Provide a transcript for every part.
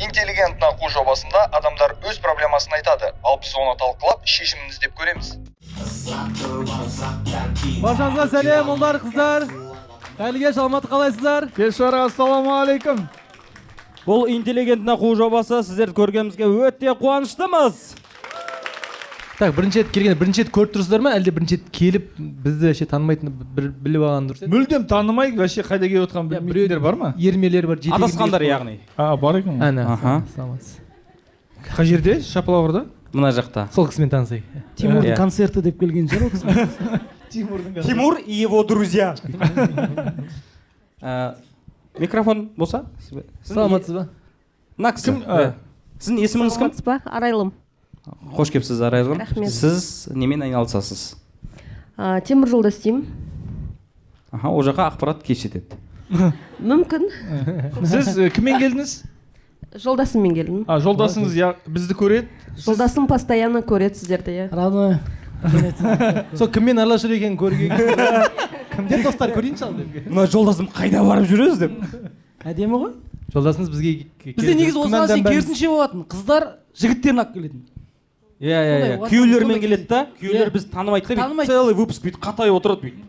Интеллигентно қу жобасында адамдар өз проблемасын айтады, ал біз оны талқылап, шешімін іздеп көреміз. Баршаңызға сәлем, ұлдар, қыздар! Қайырлы кеш, Алматы, қалайсыздар? Кеш жарық, ассалаумағалейкум! Бұл «Интеллигентно қу» жобасы. Сіздерді көргенімізге өте қуаныштымыз. Так, бірінші рет келген, бірінші рет көріп тұрсыздар ма, әлде бірінші рет келіп, бізді вообще танымайтын бір біліп алған дұрыс еді? Мүлдем танымай, вообще қайда келіп отырғанын білмейтіндер бар ма? Ермелер бар, жетегінде. Адасқандар, яғни. А, бар екен ғой. Әне. Аха. Саламатсыз. Қай жерде? Шапалағырда. Мына жақта. Сол кісімен танысайық. Тимурдың Иә. концерті деп келген шығар ол кісі. Тимурдың. Тимур и его друзья. Микрофон болса. Саламатсыз ба? Мына кісі. Кім, а? Иә. Сіздің есіміңіз кім? Саламатсыз ба? Арайлым. Қош келіпсіз, Арайлым. Рахмет. Сіз немен айналысасыз? Темір жолда істеймін. Аха, ол жаққа ақпарат кеш жетеді. Мүмкін. Сіз кіммен келдіңіз? Жолдасыммен келдім. А, жолдасыңыз, иә, бізді көреді. Жолдасым постоянно көреді сіздерді, иә. Родной. Сол кіммен араласып жүр екенін көруге, кімдер достар, көрейінші ал деп. Мына жолдасым қайда барып жүрөз деп. Әдемі ғой. Жолдасыңыз бізге Бізде негізі осыған шейін күмәнданбаңыз. Керісінше болатын, қыздар жігіттерін алып келетін. Иә, иә, Сондай, иә, күйеулерімен сондай. Келеді да, күйеулер Иә. бізді танымайды да бүйтіп. Танымайды. Целый выпуск бүйтіп қатайып отырады бүйтіп.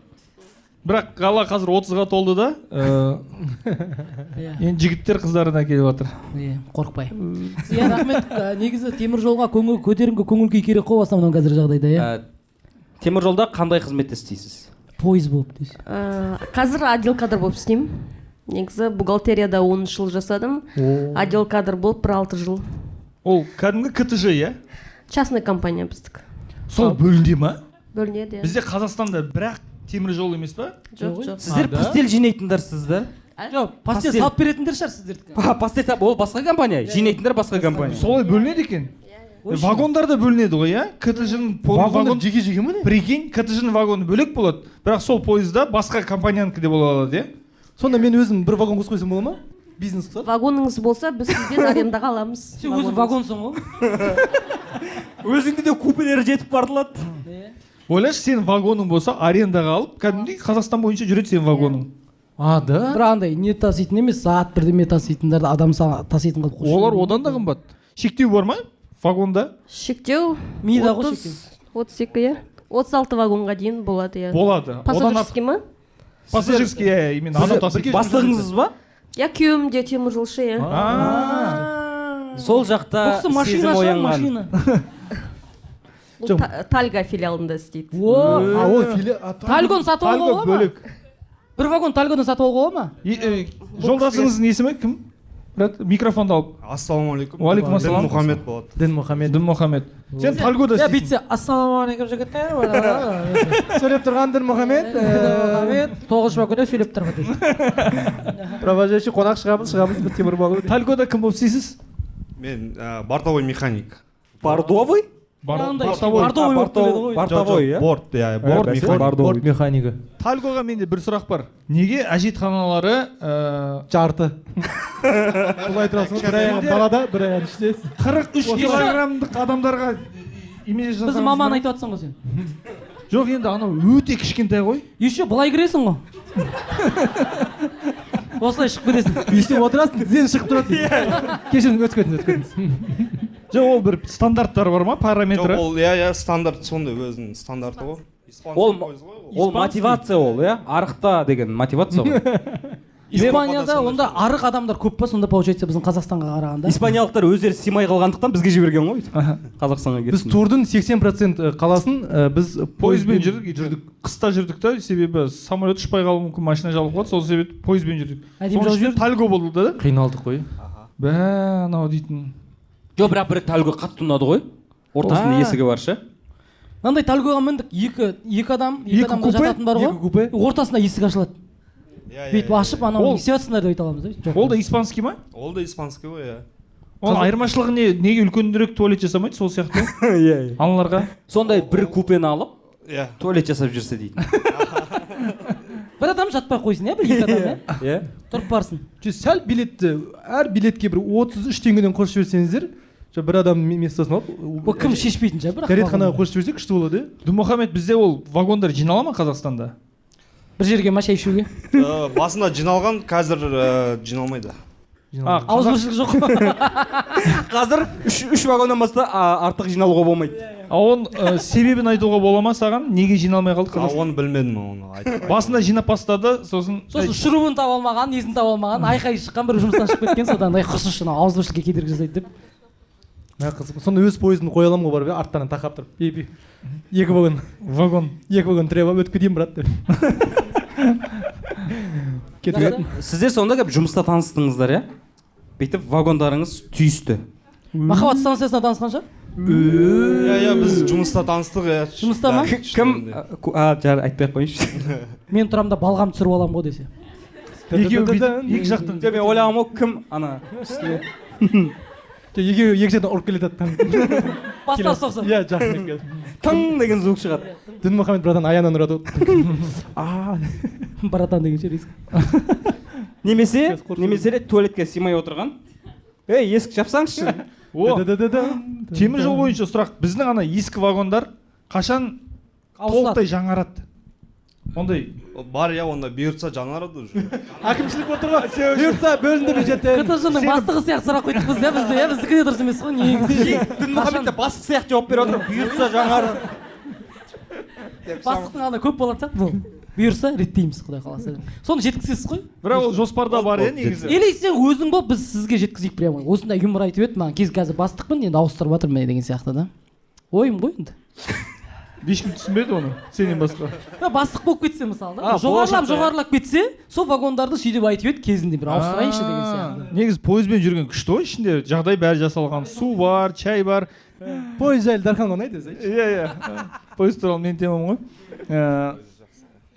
Бірақ қала қазір 30-ға толды да, Иә. енді жігіттер қыздарына келіп жатыр. Иә, қорықпай, иә, рахмет. Негізі темір жолға көңіл, көтеріңкі көңіл күй керек қой, в основном қазіргі жағдайда, иә. Темір жолда қандай қызметте істейсіз? Пойыз болып десе. Қазір отдел кадр болып істеймін. Негізі бухгалтерияда 10 жыл жасадым, отдел кадр болып бір 6 жыл. Ол кәдімгі КТЖ, иә? Частный компания біздікі. Сол бөлінде ма? Бөлінеді, иә. Бізде Қазақстанда бірақ темір жол емес па? Жоқ, жоқ. Сіздер А, да? постель жинайтындарсыз да? Жоқ, постель Постель. салып беретіндер шығар сіздердікі. Постель ол басқа компания, жинайтындар басқа компания. Солай бөлінеді екен. Вагондар да бөлінеді ғой, иә, КТЖ-ның. Вагондар жеке жеке ме, не? Прикинь, КТЖ-ның вагоны бөлек болады, бірақ сол пойызда басқа компаниянікі де бола алады, иә. Сонда мен өзім бір вагон қосып қойсам бола ма, бизнес ұқсап? Вагоныңыз болса, біз сізден арендаға аламыз. Сен өзің вагонсың ғой. Өзіңде де купелері жетіп бартылады. Ойлашы, сенің вагоның болса, арендаға алып, кәдімгідей Қазақстан бойынша жүреді сенің вагоның. А, да? Бірақ андай не таситын емес, зат бірдеме таситындарды адам таситын қылып қойшы. Олар одан да қымбат. Шектеу бар ма вагонда? Шектеу Мида ғой. 30, 32, иә, 36 вагонға дейін болады, иә. Болады одан артық. Пассажирский ма? Пассажирский, иә, именно адам таситын. Бастығыңыз ба? Иә, күйеуім де теміржолшы, иә. А. Сол жақта Бұл кісі машина сезім шығар, оянған. Машина. Бұл Тальго филиалында істейді. О. А, ол Тальгоны сатып алуға Тальго бола ма? бөлек. Бір вагон Тальгодан сатып алуға бола ма? Жолдасыңыздың есімі кім, брат? Микрофонды алып. Ассалаумағалейкум. Уағалейкум ассалам. Мұхаммед болады. Дін Мұхаммед. Дін Мұхаммед, сен Тальгода Иә. істейсің. Бүйтсе: «Ассалаумағалейкум, жігіттер!» Сөйлеп тұрған Дін Мұхаммед. Мұхаммед 9 жұма күні сөйлеп тұрмын десе. Провожающий қонақ, шығамыз, шығамыз бір темір болу. Тальгода кім болып істейсіз? Мен бортовой механик. Бордовый? Андай Бортовой. бордовый болып келеді ғой. Бортовой, иә. Борт, иә, борт механик. Борт механигі. Тальгоға менде бір сұрақ бар: неге әжетханалары Жарты былай тұрасың ғой, бір аяғың далада, бір аяғың іште. 43 килограммдық адамдарға име Біздің маманы айтып жатрсың ғой сен. Жоқ, енді анау өте кішкентай ғой. Еще былай кіресің ғой, осылай шығып кетесің. Өйстіп отырасың, тізең шығып тұрады. Кешіріңіз, өтіп кетіңіз, өтіп кетіңіз. Жоқ, ол бір стандарттар бар ма, параметрі? Жоқ, ол, иә, иә, стандарт сондай, өзінің стандарты ғой. Ол Испанский пойыз ғой ол. Ол мотивация ол, иә, арықта деген мотивация ғой. Испанияда онда арық адамдар көп па сонда, получается, біздің Қазақстанға қарағанда? Испаниялықтар өздері сыймай қалғандықтан, бізге жіберген ғой өйтіп, Қазақстанға Біз кетсін. турдың 80% қаласын біз Пойызбен жүрдік, жүрдік, қыста жүрдік та, себебі самолет ұшпай қалуы мүмкін, машина жабылып қалады, сол себепті пойызбен жүрдік. Әдемі Соның жол ішінде жүрді. Тальго болды да. Қиналдық қой. Бә, анау дейтін. Жоқ, бірақ бір Тальго қатты ұнады ғой, ортасында А. есігі бар ше. Мынандай Тальгоға міндік, екі адам, екі Екі адамға купе? жататын бар ғой. Екі купе. Ортасында есік ашылады. Иә, иә, Бүйтіп иә. ашып, анау Ол- не істеп жатсыңдар деп айта аламыз да. Жоқ. Ол да испанский ма? Ол да испанский ғой, иә. Оның айырмашылығы не? Неге үлкенірек туалет жасамайды сол сияқты Иә, аналарға? Сондай бір купені алып, Иә. туалет жасап жүрсе дейтін. Бір адам жатпай қойсын, иә, бір екі адам, иә. Иә. Тұрып барсын. Жоқ, сәл билетті, әр билетке бір 33 теңгеден қосып жіберсеңіздер, жоқ, бір адам местосын алып, Ол кім шешпейтін шығар бірақ. Дәретханаға қосып жіберсе, күшті болады, иә. Дінмұхаммед, бізде ол вагондар жинала ма Қазақстанда? Бір жерге ма, шай ішуге? Басында жиналған, қазір жиналмайды. Ауызбіршілік жоқ. Қазір үш вагоннан баста артық жиналуға болмайды. А оның себебін айтуға бола ма саған? Неге жиналмай қалдық? А оны білмедім, оны айтып. Басында жинап бастады, сосын Сосын шурубын таба алмаған, несін таба алмаған, айқай шыққан, бір жұмыстан шығып кеткен, содан ай құрсыншы, анау ауызбіршілікке кедергі жасайды деп. Мә, қызық. Сонда өз пойызымды қоя аламын ғой барып, иә, арттарынан тақап тұрып. Би, би. Екі вагон. Вагон. Екі вагон тіреп алып өтіп кетейін, брат деп. Кетіп Жақсы. Сіздер сонда келіп жұмыста таныстыңыздар, иә? Бүйтіп вагондарыңыз түйісті. Махаббат станциясында танысқан шығар? Иә, иә, біз жұмыста таныстық, иә. Жұмыста ма? Кім? Жар, айтпай ақ қояйыншы. Мен тұрамын да балғам түсіріп аламын ғой десе. Екеуі бүйтіп екі жақтан. Жоқ, мен ойлағанмын ғой, кім ана үстіне. Жоқ, екеуі екі жақтан ұрып келе жатады. Бастар соқса. Иә, жақын келіп. Тың деген звук шығады. Дінмұхаммед братан аяғынан ұрады. А, Братан деген ше риск. Немесе, немесе туалетке сыймай отырған. Ей, есік жапсаңызшы. О, темір жол бойынша сұрақ. Біздің ана ескі вагондар қашан толықтай жаңарады? Ондай Бар, иә, онда бұйыртса жаңарады уже. Әкімшілік отыр ғой. Бұйыртса бөлінді бюджеттен. КТЖ-ның бастығы сияқты сұрақ қойдық біз, иә, бізде, иә, біздікі де дұрыс емес қой негізі. Дінмұхаммед те бастық сияқты жауап беріп отыр. Бұйыртса жаңарады. Бастықтың алдында көп болатын сияқты бұл. Бұйырса реттейміз, құдай қаласа. Соны жеткізесіз ғой. Бірақ ол жоспарда бар, иә, негізі. Или сен өзің болып, біз сізге жеткізейік прямо. Осындай юмор айтып еді маған, кез қазір бастықпын, енді ауыстырып жатырмын міне деген сияқты да. Ойым ғой енді. Ешкім түсінбеді оны, сенен басқа. Ja, бастық болып кетсе мысалы да. А, Жоғарылап, болашақта, жоғарылап кетсе, сол вагондарды сөйтіп айтып еді кезінде бір ауыстырайыншы деген сияқты. Негізі пойызбен жүрген күшті ғой, ішінде жағдай бәрі жасалған. Су бар, чай бар. Пойыз жайлы Дарханға ұнайды өзі, айтшы. Иә, иә. Пойыз туралы менің темам ғой.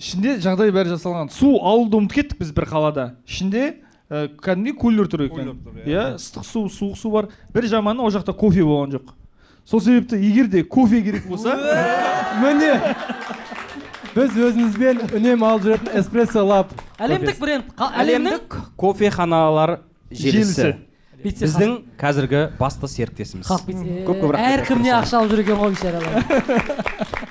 Ішінде жағдай бәрі жасалған. Су алуды ұмытып кеттік біз бір қалада. Ішінде кәдімгідей кулер тұр екен. Кулер тұр, иә. Ыстық су, суық су бар. Бір жаманы, ол жақта кофе болған жоқ. Сол себепті егер де кофе керек болса, Міне. Біз өзімізбен үнемі алып жүретін эспрессо лаб. Әлемдік бренд, әлемнің Әлемдік кофеханалар желісі. Желісі. Бүйтсе Біздің қазіргі басты серіктесіміз. Халық бүйтсе, Көп көп рахмет. әркім не ақша алып жүр екен ғой бейшаралар.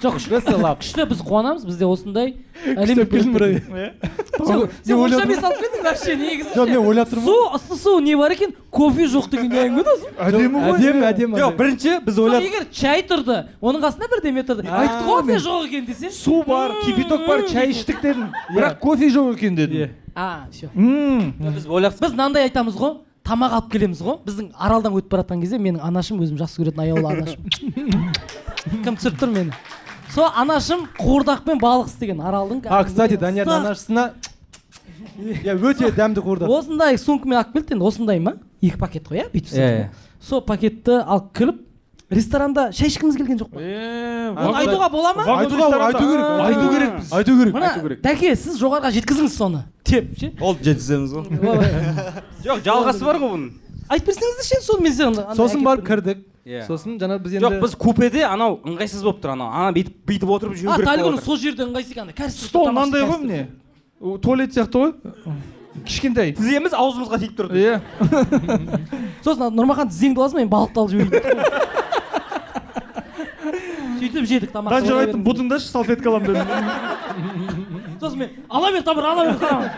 Жоқ, Эспрессо лаб. күшті, біз қуанамыз, бізде осындай әлемдік келдім, бренд. брат. Сен Мен онша ойлап емес алып келдің вообще негізі. Жоқ, мен ойлап тұрмын. Су, ысты су не бар екен, кофе жоқ деген не әңгіме досым? Әдемі ғой. Әдемі, әдемі. Жоқ, бірінші біз Жоқ, ойлап егер чай тұрды, оның қасында бірдеме тұрды. А, Кофе жоқ екен десе. Су бар, кипяток бар, чай іштік дедім. Бірақ кофе жоқ екен дедім. Иә. А, все. Біз ойлап Біз мынандай айтамыз ғой, тамақ алып келеміз ғой. Біздің Аралдан өтіп бара жатқан кезде менің анашым, өзім жақсы көретін аяулы анашым. Кім түсіріп тұр мені? Сол анашым қуырдақ пен балық істеген Аралдың. А, кстати, Даниярдың ыстық. анашысына иә, өте дәмді қуырдақ. Осындай сумкамен алып келді енді, осындай ма? Екі пакет қой, иә, бүйтіп. Иә, иә. Сол пакетті алып келіп, ресторанда шай ішкіміз келген жоқ па? Оны айтуға бола ма? Вагон Айтуға, ресторанда- айту керек. Айту керек біз. Айту керек. Мына дәке, сіз жоғарыға жеткізіңіз соны. Деп ше. Ол жеткіземіз ғой. Жоқ, жалғасы бар ғой бұның. Айтып берсеңіздерші енді соны, мен саған андай Сосын әкеліп барып бердім. кірдік. Иә. Сосын жаңа біз енді Жоқ, біз купеде анау ыңғайсыз болып тұр анау. Ана бүйтіп бүйтіп отырып жеу А, керек Тальгоның болып отыр. сол жерде ыңғайсыз екен, ана кәріс Стол мынандай ғой міне. О, туалет сияқты ғой. Кішкентай. Тіземіз аузымызға тиіп тұр. Иә. Сосын ана Нұрмахан, тізеңді аласың, мен балықты алып жіберейін. Сөйтіп жедік тамақты. Данжар айттым, бұтыңдашы, салфетка аламын дедім. Сосын мен ала бер тамыр, ала бер қарама.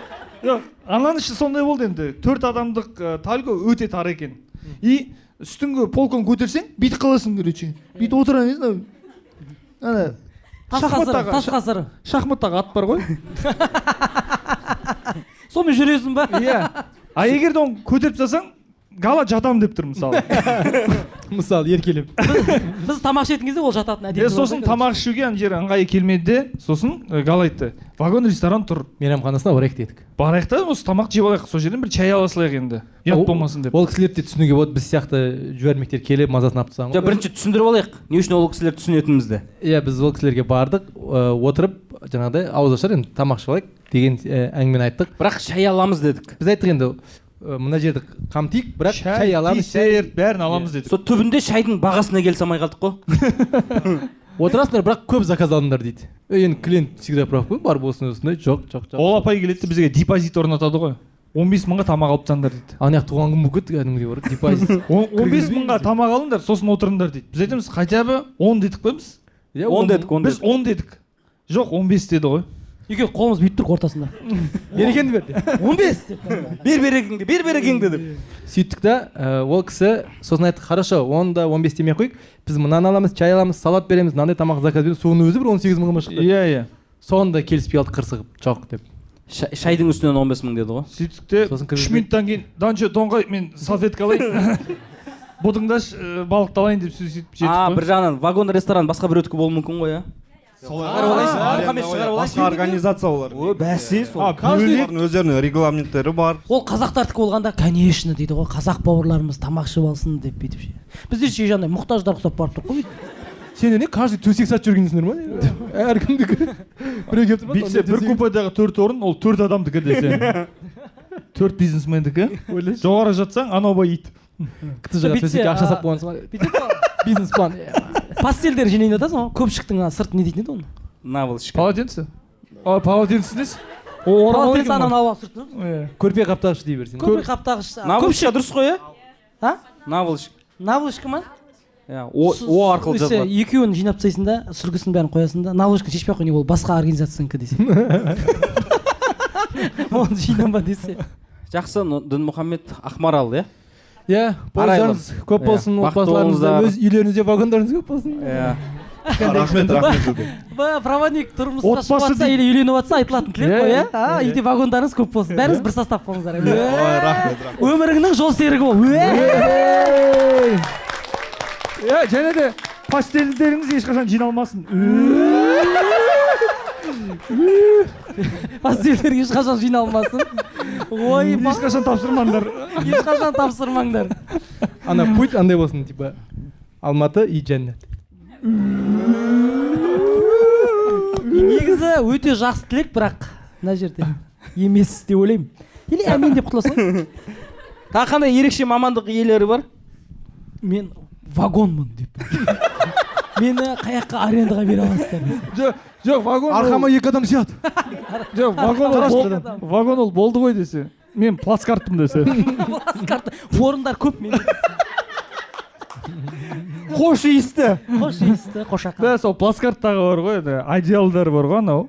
Жоқ, ананың іші сондай болды енді. Төрт адамдық тальго өте тар екен. И үстіңгі полканы көтерсең, бүйтіп қаласың, короче. Бүйтіп отыра бересің. Ана Тас ғасыры, тас ғасыры. Шахматтағы ат бар ғой. Сонымен жүресің ба? Иә. А егер де оны көтеріп тастасаң, гала жатамын деп тұр мысалы. Мысалы, еркелеп. Біз тамақ ішетін кезде ол жататын әдеті. Сосын тамақ ішуге ана жері ыңғайы келмеді де, сосын гала айтты. Вагон ресторан тұр. Мейрамханасына барайық дедік. Барайық та, осы тамақ жеп алайық, сол жерден бір чай ала салайық енді. Ұят болмасын деп. Ол кісілерді де түсінуге болады, біз сияқты жуәрмектер келіп мазасын алып тастаған Жоқ, ғой. бірінші түсіндіріп алайық. Не үшін ол кісілер түсінетінімізді. Иә, біз ол кісілерге бардық, отырып жаңағыдай ауыз ашар енді тамақ ішіп алайық деген әңгімені айттық. Бірақ шай аламыз дедік. Біз айттық енді, мына жерді қамтиық, бірақ шай аламыз, десерт, бәрін аламыз дедік. Сол түбінде шайдың бағасына келісе алмай қалдық қой. Отырасыңдар, бірақ көп заказ алыңдар дейді. Енді клиент всегда прав қой, бар болсын осындай, жоқ, жоқ, жоқ. Ол апай келеді де бізге депозит орнатады ғой. 15 мыңға тамақ алып тастаңдар дейді. Ана жақ туған күн болып кетті кәдімгідей бар, депозит. 15 мыңға тамақ алыңдар, сосын отырыңдар дейді. Біз айтамыз, хотя бы 10 дедік қой біз. Иә, 10 дедік, 10 Біз дедік. 10 дедік. Жоқ, 15 деді ғой. Екеуі қолымыз бүйтіп тұр ортасында. Берекеңді бер деп. 15 деп. Бер берекеңді, бер берекеңді деп. Сөйттік та, ол кісі сосын айтты: хорошо, оны да 15 демей ақ қояйық, біз мынаны аламыз, чай аламыз, салат береміз, мынандай тамақ заказ береміз. Соның өзі бір 18 мыңға шықты. Иә, иә. Соны да келіспей қалдық қырсығып, жоқ деп. Шайдың үстінен 15 мың деді ғой. Сөйттік те, Сосын 3 кіргізбей. минуттан кейін данчо тоңғай, мен салфетка алайын, бұтыңдаш, балықты алайын деп сөйтіп жеттік А, қой. бір жағынан вагон ресторан басқа біреудікі болуы мүмкін ғой, иә? Солай. Шығарып алайыншы, Аренда Мұхаммед, ғой, шығарып алайыншы. басқа организация олар. О, бәсе сол. А, бөлек. Олардың өздерінің регламенттері бар. Ол қазақтардікі болғанда, конечно, дейді ғой, қазақ бауырларымыз тамақ ішіп алсын деп бүйтіп ше. Біздер ше жаңағыдай мұқтаждар ұқсап барып тұрық қой бүйтіп. Сендер не, каждый төсек сатып жүргенсіңдер ма? Әркімдікі. Біреу келіп тұр ма? Бүйтсе, бір купедағы төрт орын ол төрт адамдікі десе, төрт бизнесмендікі. Жоғары жатсаң, анау бай ит. КТЖ-ға Бүйтсе, төсекке ақша а, салып қойғансың ба? Бүйтіп қой. Бизнес план. Постельдер жинайын жатасың ғой, көпшіктің ана сырты не дейтін еді оны? Наволочка. Полотенце, а, полотенце несі? О, орамал Полотенце екен ананы ғой. алып алып сыртына. Иә. Көрпе қаптағыш дей берсең. Көрпе қаптағыш. Наволочка дұрыс қой, иә? А? Наволочка. Наволочка ма? Иә, о арқылы Өсе, жазылады. екеуін жинап тастайсың да, сүлгісін бәрін қоясың да, наволочканы шешпей ақ қой, не ол басқа организациянікі десе. Оны жинама десе. Жақсы, Дінмұхаммед Ақмарал, иә? Иә, пойыздарыңыз көп болсын, Иә, бақытты отбасыларыңызда, болыңыздар. өз үйлеріңізде вагондарыңыз көп болсын. Иә. Рахмет, рахмет үлкен. Проводник тұрмысқа Отбасы шығып жатса дейді. или үйленіп жатса айтылатын тілек Иә, қой, иә? иә. А, үйде вагондарыңыз көп болсын. Бәріңіз бір состав болыңыздар. Ой, рахмет, рахмет. Өміріңнің жол серігі бол. Иә, және де постельдеріңіз ешқашан жиналмасын. Постельдер ешқашан жиналмасын. Ой, Ешқашан тапсырмаңдар. Ешқашан тапсырмаңдар. Ана путь андай болсын, типа Алматы и жәннат. Негізі өте жақсы тілек, бірақ мына жерде емес деп ойлаймын. Или әмин деп құтыла салайын. Тағы қандай ерекше мамандық иелері бар? Мен вагонмын деп. Мені қаяққа арендаға бере аласыздар десе. Жоқ, жоқ, вагон ол- Арқама екі адам сияды. Жоқ, вагон ол вагон ол болды ғой десе. Мен плацкартпын десе. Плацкарт орындар көп менде. Қош иісті. Қош иісті, қошақан. Да, сол плацкарттағы бар ғой, ана одеялдар бар ғой анау.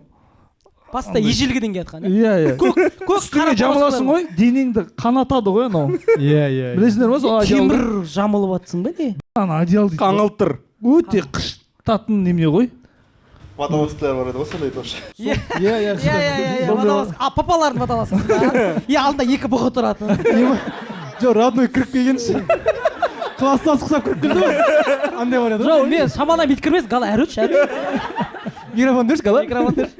Баста ежелгіден келатқан. Иә, иә. Көк, көк Үстіңе жамыласың ғой, денеңді қанатады ғой анау. Иә, иә. Білесіңдер ма сол одеялды? Темір жамылып жатсың ба не? Ана одеял дейді. Қаңылтыр. Өте қыштатын немене ғой. Водолазкалар бар еді ғой сондай тоже. Иә, Иә, иә. иә, иә, иә, водолазка. А, папалардың водолазкасы да. Иә, алдында екі бұғы тұратын. Жоқ, родной кіріп келгенші. Класстас ұқсап кіріп келді ғой. Андай бар еді ғой. Жоқ, мен шамалан бүйтіп кірмес, гала әрі өтші, әрі. Микрофон берші, гала. Микрофон берші.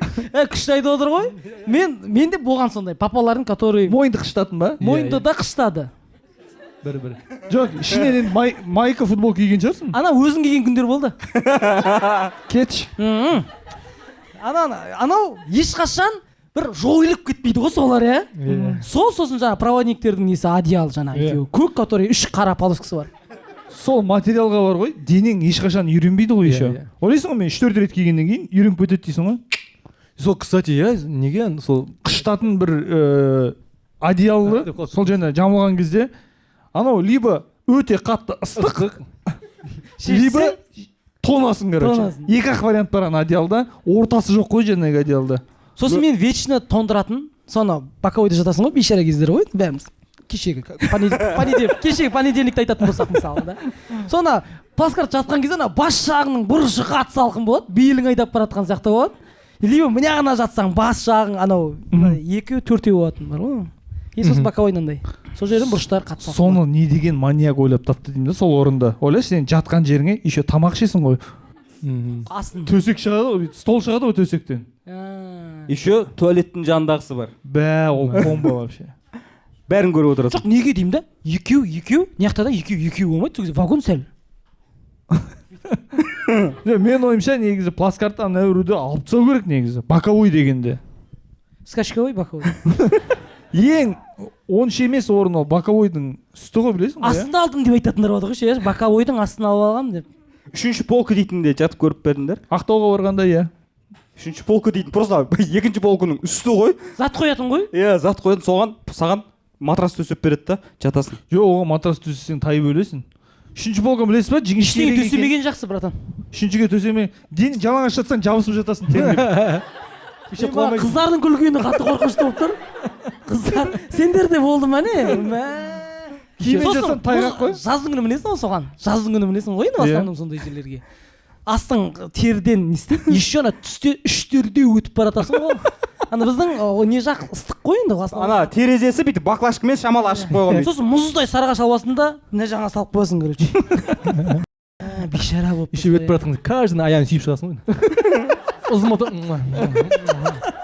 Күшті айтып отыр ғой. Мен де болған сондай папалардың, который Мойынды қыштатын ба? мойынды да қыштады. Бір бір. Жоқ, ішінен енді майка, футбол киген шығарсың. Ана өзің киген күндер болды. Кетші. Ана анау ешқашан бір жойылып кетпейді ғой солар, иә? Сол сосын жаңа проводниктердің несі одеял жаңағы екеуі. Көк, который үш қара полоскасы бар. Сол материалға бар ғой, денең ешқашан үйренбейді ғой Иә, еще. иә. Ойлайсың ғой, мен 3-4 рет кигеннен кейін үйреніп кетеді дейсің ғой. Сол, кстати, иә, неге сол Қыштатын бір одеялды Деп қалыпты. сол жеріне жамылған кезде анау либо өте қатты ыстық, либо тонасың, короче. Тонасың. Екі ақ вариант бар ана одеялда, ортасы жоқ қой жаңағы одеялда. Сосын мен вечно тондыратын, соны боковойда жатасың ғой, бейшара кездер ғой бәріміз. Кешегі понедельник, кешегі понедельникті айтатын болсақ мысалы да. Соны плацкарт жатқан кезде ана бас жағының бұрышы қатты салқын болады, белің айдап бара жатқан сияқты болады. Либо мына жағына жатсаң бас жағың анау екеу төртеу болатын бар ғой. И сосын боковой мынандай. Сол жерден бұрыштар қатты салқын. Соны не деген маньяк ойлап тапты деймін да сол орында. Ойлашы, сен жатқан жеріңе еще тамақ ішесің ғой. Асын. Төсек шығады ғой, бүйтіп стол шығады ғой төсектен. А. Еще туалеттің жанындағысы бар. Бә, ол бомба вообще. Бәрін көріп отырасың. Жоқ, неге деймін да? Екеу, екеу, мына жақта да екеу, екеу болмайды. Сол кезде вагон сәл. Жоқ, менің ойымша негізі плацкарттан мына біреуді алып тастау керек негізі. Боковой дегенде. Скачковой, боковой. Ең онша емес орын ол боковойдың үсті ғой, білесің ғой, иә? Астында алдым деп айтатындар болады ғой ше, боковойдың астына алып алғанмын деп. Үшінші полка дейтінде жатып көріп пе едіңдер? Ақтауға барғанда, иә. Үшінші полка дейтін просто екінші полканың үсті ғой. Зат қоятын ғой. Иә, зат қоятын, соған саған матрас төсеп береді да, жатасың. Жоқ, оған матрас төсесең тайып өлесің. Үшінші полка білесіз ба? Ештеңе Жіңішкерек екен. төсемеген жақсы, братан. Үшіншіге төсеме. Ден жалаңаш жатсаң жабысып жатасың терілеп. Еще құламай. Қыздардың күлгені қатты қорқынышты болып тұр. Қыздар, сендерде болды ма не? Мә. Киіммен Сосын жатсаң тайғақ қой. Жаздың күні мінесің ғой соған. Жаздың күні мінесің ғой енді в основном сондай жерлерге. Астың терден не істейді? Еще ана түсте үштерде өтіп бара жатасың ғой. Ана біздің не жақ ыстық қой енді в основном. Ана терезесі бүйтіп баклажкамен шамалы ашып қойған бүйтіп. Сосын мұздай сарыағаш аласың да мына жағына салып қоясың, короче. Бейшара болып. Еще өтіп бара жатқан каждый аяғын сүйіп шығасың ғой. Ұзын болып.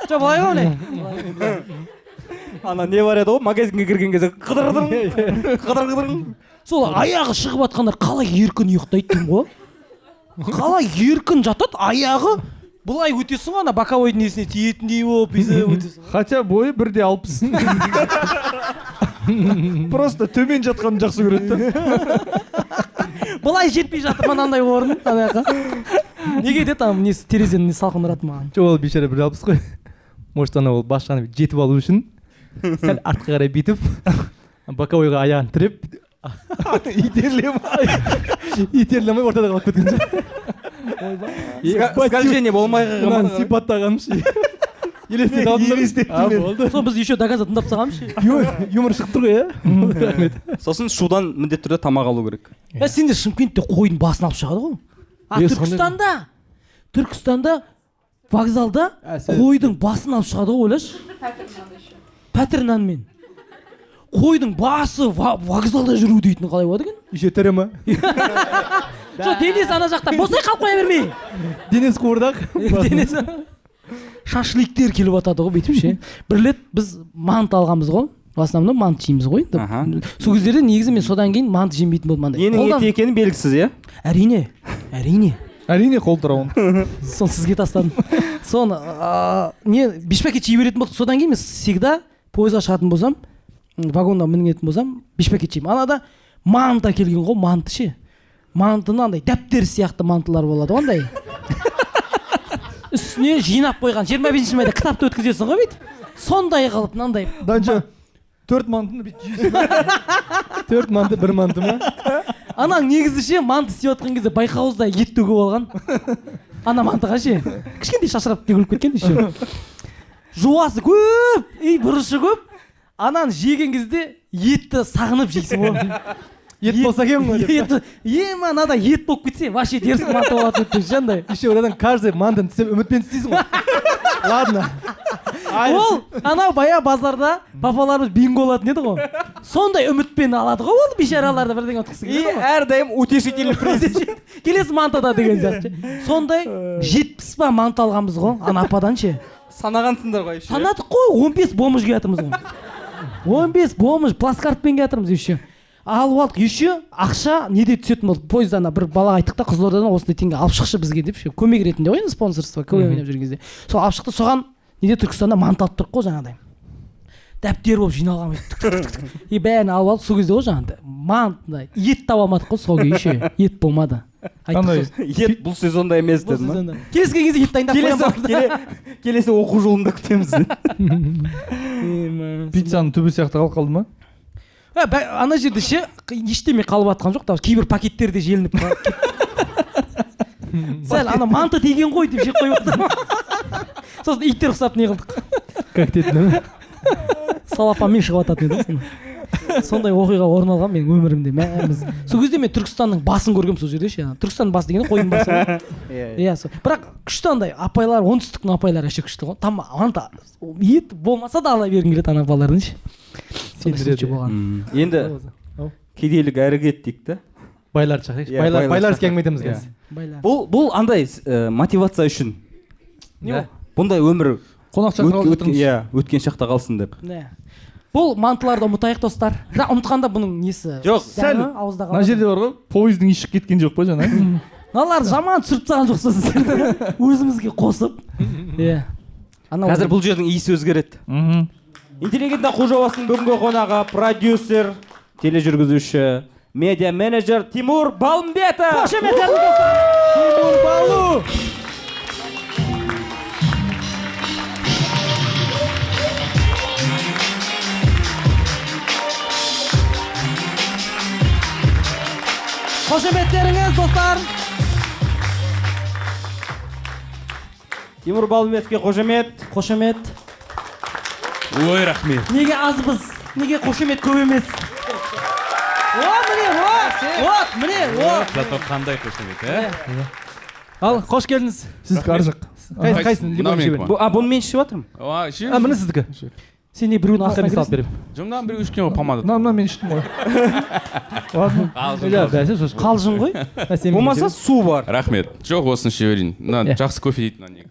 Жоқ, былай ғой міне. Ана не бар еді ғой, магазинге кірген кезде қыдыр-қыдыр, қыдыр-қыдыр. Сол аяғы шығып жатқандар қалай еркін ұйықтайды деймін ғой. Қалай еркін жатады, аяғы былай өтесің ғой, ана боковойдың несіне тиетіндей болып бүйтіп өтесің. Хотя бойы 1,60. Просто төмен жатқанын жақсы көреді да. Былай жетпей жатыр мынандай орын ана жаққа. Неге деді, ана несі терезенің несі салқын ұрады маған. Жоқ, ол бейшара 1,60 қой. Может, ана ол бас жағын жетіп алу үшін сәл артқа қарай бүйтіп боковойға аяғын тіреп итерілемей ортада қалып кеткен шығар. Скольжение болмай қалған. Мынаны сипаттағаным ше. Елестете алдым да. Елестеттім А, мен. болды. Соны біз еще до конца тыңдап тастағанбыз ше. Юмор шығып тұр ғой, иә? Рахмет. Сосын шудан міндетті түрде тамақ алу керек. Ә, сендер Шымкентте қойдың басын алып шығады ғой. А Түркістанда вокзалда қойдың басын алып шығады ғой, ойлашы. Пәтір нанмен. Қойдың басы вокзалда жүру дейтін қалай болады екен? Еще тірі ма? Жоқ, денесі ана жақта. Босай қалып қоя бермей. Денесі қуырдақ. Денесі. Шашликтер келіп атады ғой бүйтіп ше. Бір рет біз манты алғанбыз ғой. В основном манты жейміз ғой енді. Сол кездерде негізі мен содан кейін манты жемейтін болдым андай. Ненің еті екені белгісіз, иә? Әрине, әрине. Әрине қол тұра оны. Соны сізге тастадым. Соны не беш пакет жей беретін болдық. Содан кейін мен всегда пойызға шығатын болсам, вагонға мінетін болсам, беш пакет жеймін. Анада манты әкелген ғой, манты ше. Мантыны андай дәптер сияқты мантылар болады ғой андай. Үстіне жинап қойған 25 майда кітапты өткізесің ғой бүйтіп. Сондай қылып мынандай. Данша 4 мантыны бүйтіп жейсің. 4 манты, 1 манты ма? Анаң негізі ше, манты істеп жатқан кезде байқауызда ет төгіп алған. Ана мантыға ше, кішкентай шашырап төгіліп кеткен еще. Жуасы көп, и бұрышы көп. Ананы жеген кезде етті сағынып жейсің ғой. Ет болса екен ғой деп. Ем анада ет болып кетсе, вообще дерзкий манты болатын еді деп андай. Еще одан каждый мантыны тістеп үмітпен тістейсің ғой. Ладно. Ол анау бая базарда папаларымыз бинго алатын еді ғой. Сондай үмітпен алады ғой ол бейшараларды бірдеңе ұтқысы келеді ғой. И әрдайым утешительный приз. Келесі мантада деген сияқты. Сондай 70 па манты алғанбыз ғой ана ападан ше. Санағансыңдар ғой еще. Санадық қой, 15 бомж келатырмыз ғой. 15 бомж плацкартпен келатырмыз еще. Алып алдық еще ақша неде түсетін болды. Пойызда ана бір балаға айттық та, Қызылордадан осындай теңге алып шықшы бізге деп ше, көмек ретінде ғой енді, спонсорство КВН ойнап жүрген кезде. Сол алып шықты, соған неде Түркістанда манты алып тұрдық қой жаңағыдай. Дәптер болып жиналған бүйтіп. И бәрін алып алдық сол кезде ғой жаңағыдай. Мантыдай ет таба алмадық қой сол күйі ше. Ет болмады. Қандай? Ет бұл сезонда емес деді ма? Келесі келген кезде ет дайындап қоямын. Келесі оқу жылында күтеміз. Пиццаның түбі сияқты қалып қалды ма? Ана жерде ше ештеме қалып жатқан жоқ, кейбір пакеттер де желініп сәл ана манты тиген ғой деп жеп қойып жатыр. Сосын иттер ұқсап не қылдық? Как дейтін ме? Салапанмен шығып жататын еді. Сондай оқиға орын алған менің өмірімде. Біз сол кезде мен Түркістанның басын көргем сол жерде ше. Түркістанның басы дегенде қойдың басы ғой. Иә, сол. Бірақ күшті андай апайлар, оңтүстіктің апайлары вообще күшті ғой. Там манты ет болмаса да ала бергің келеді ана апалардан ше. Сондай болған. Енді кедейлік әрекет дейік та. Байларды шақырайықшы. Байлар іске әңгіме айтамыз қазір. Бұл андай мотивация үшін. Не ол? Бұндай өмір қонақ шақырып жатырмыз. Иә, өткен шақта қалсын деп. Бұл мантыларды ұмытайық достар. Бірақ ұмытқанда бұның несі? Жоқ, сәл мына жерде бар ғой, пойыздың иісі шығып кеткен жоқ па жаңа? Мыналарды жаман түсіріп тастаған жоқсыз сіздер. Өзімізге қосып. Иә. Қазір бұл жердің иісі өзгереді. Интеллигентна қу жобасының бүгінгі қонағы продюсер, тележүргізуші, медиа менеджер Тимур Балымбетов. Қошеметтеріңіз достар. Тимур Балу. Қошеметтеріңіз достар. Тимур Балымбетовке қошемет. Қошемет. Ой, рахмет. Неге азбыз? Неге қошемет көп емес? О, міне, о, вот, міне, о. Зато қандай қошемет, ә? Ал, қош келдіңіз. Сіздікі ар жақ. Қайсысын? Мынау менікі ма? Бұны мен ішіп жатырмын. А, міне сіздікі. Сен не біреудің астына Мен салып беремін. Жоқ, мынаны біреу ішкен ғой, помада. Мына мен іштім ғой. Ладно. Қалжың ғой. Болмаса су бар. Рахмет. Жоқ, осыны іше берейін. Мына жақсы кофе дейді мына неге.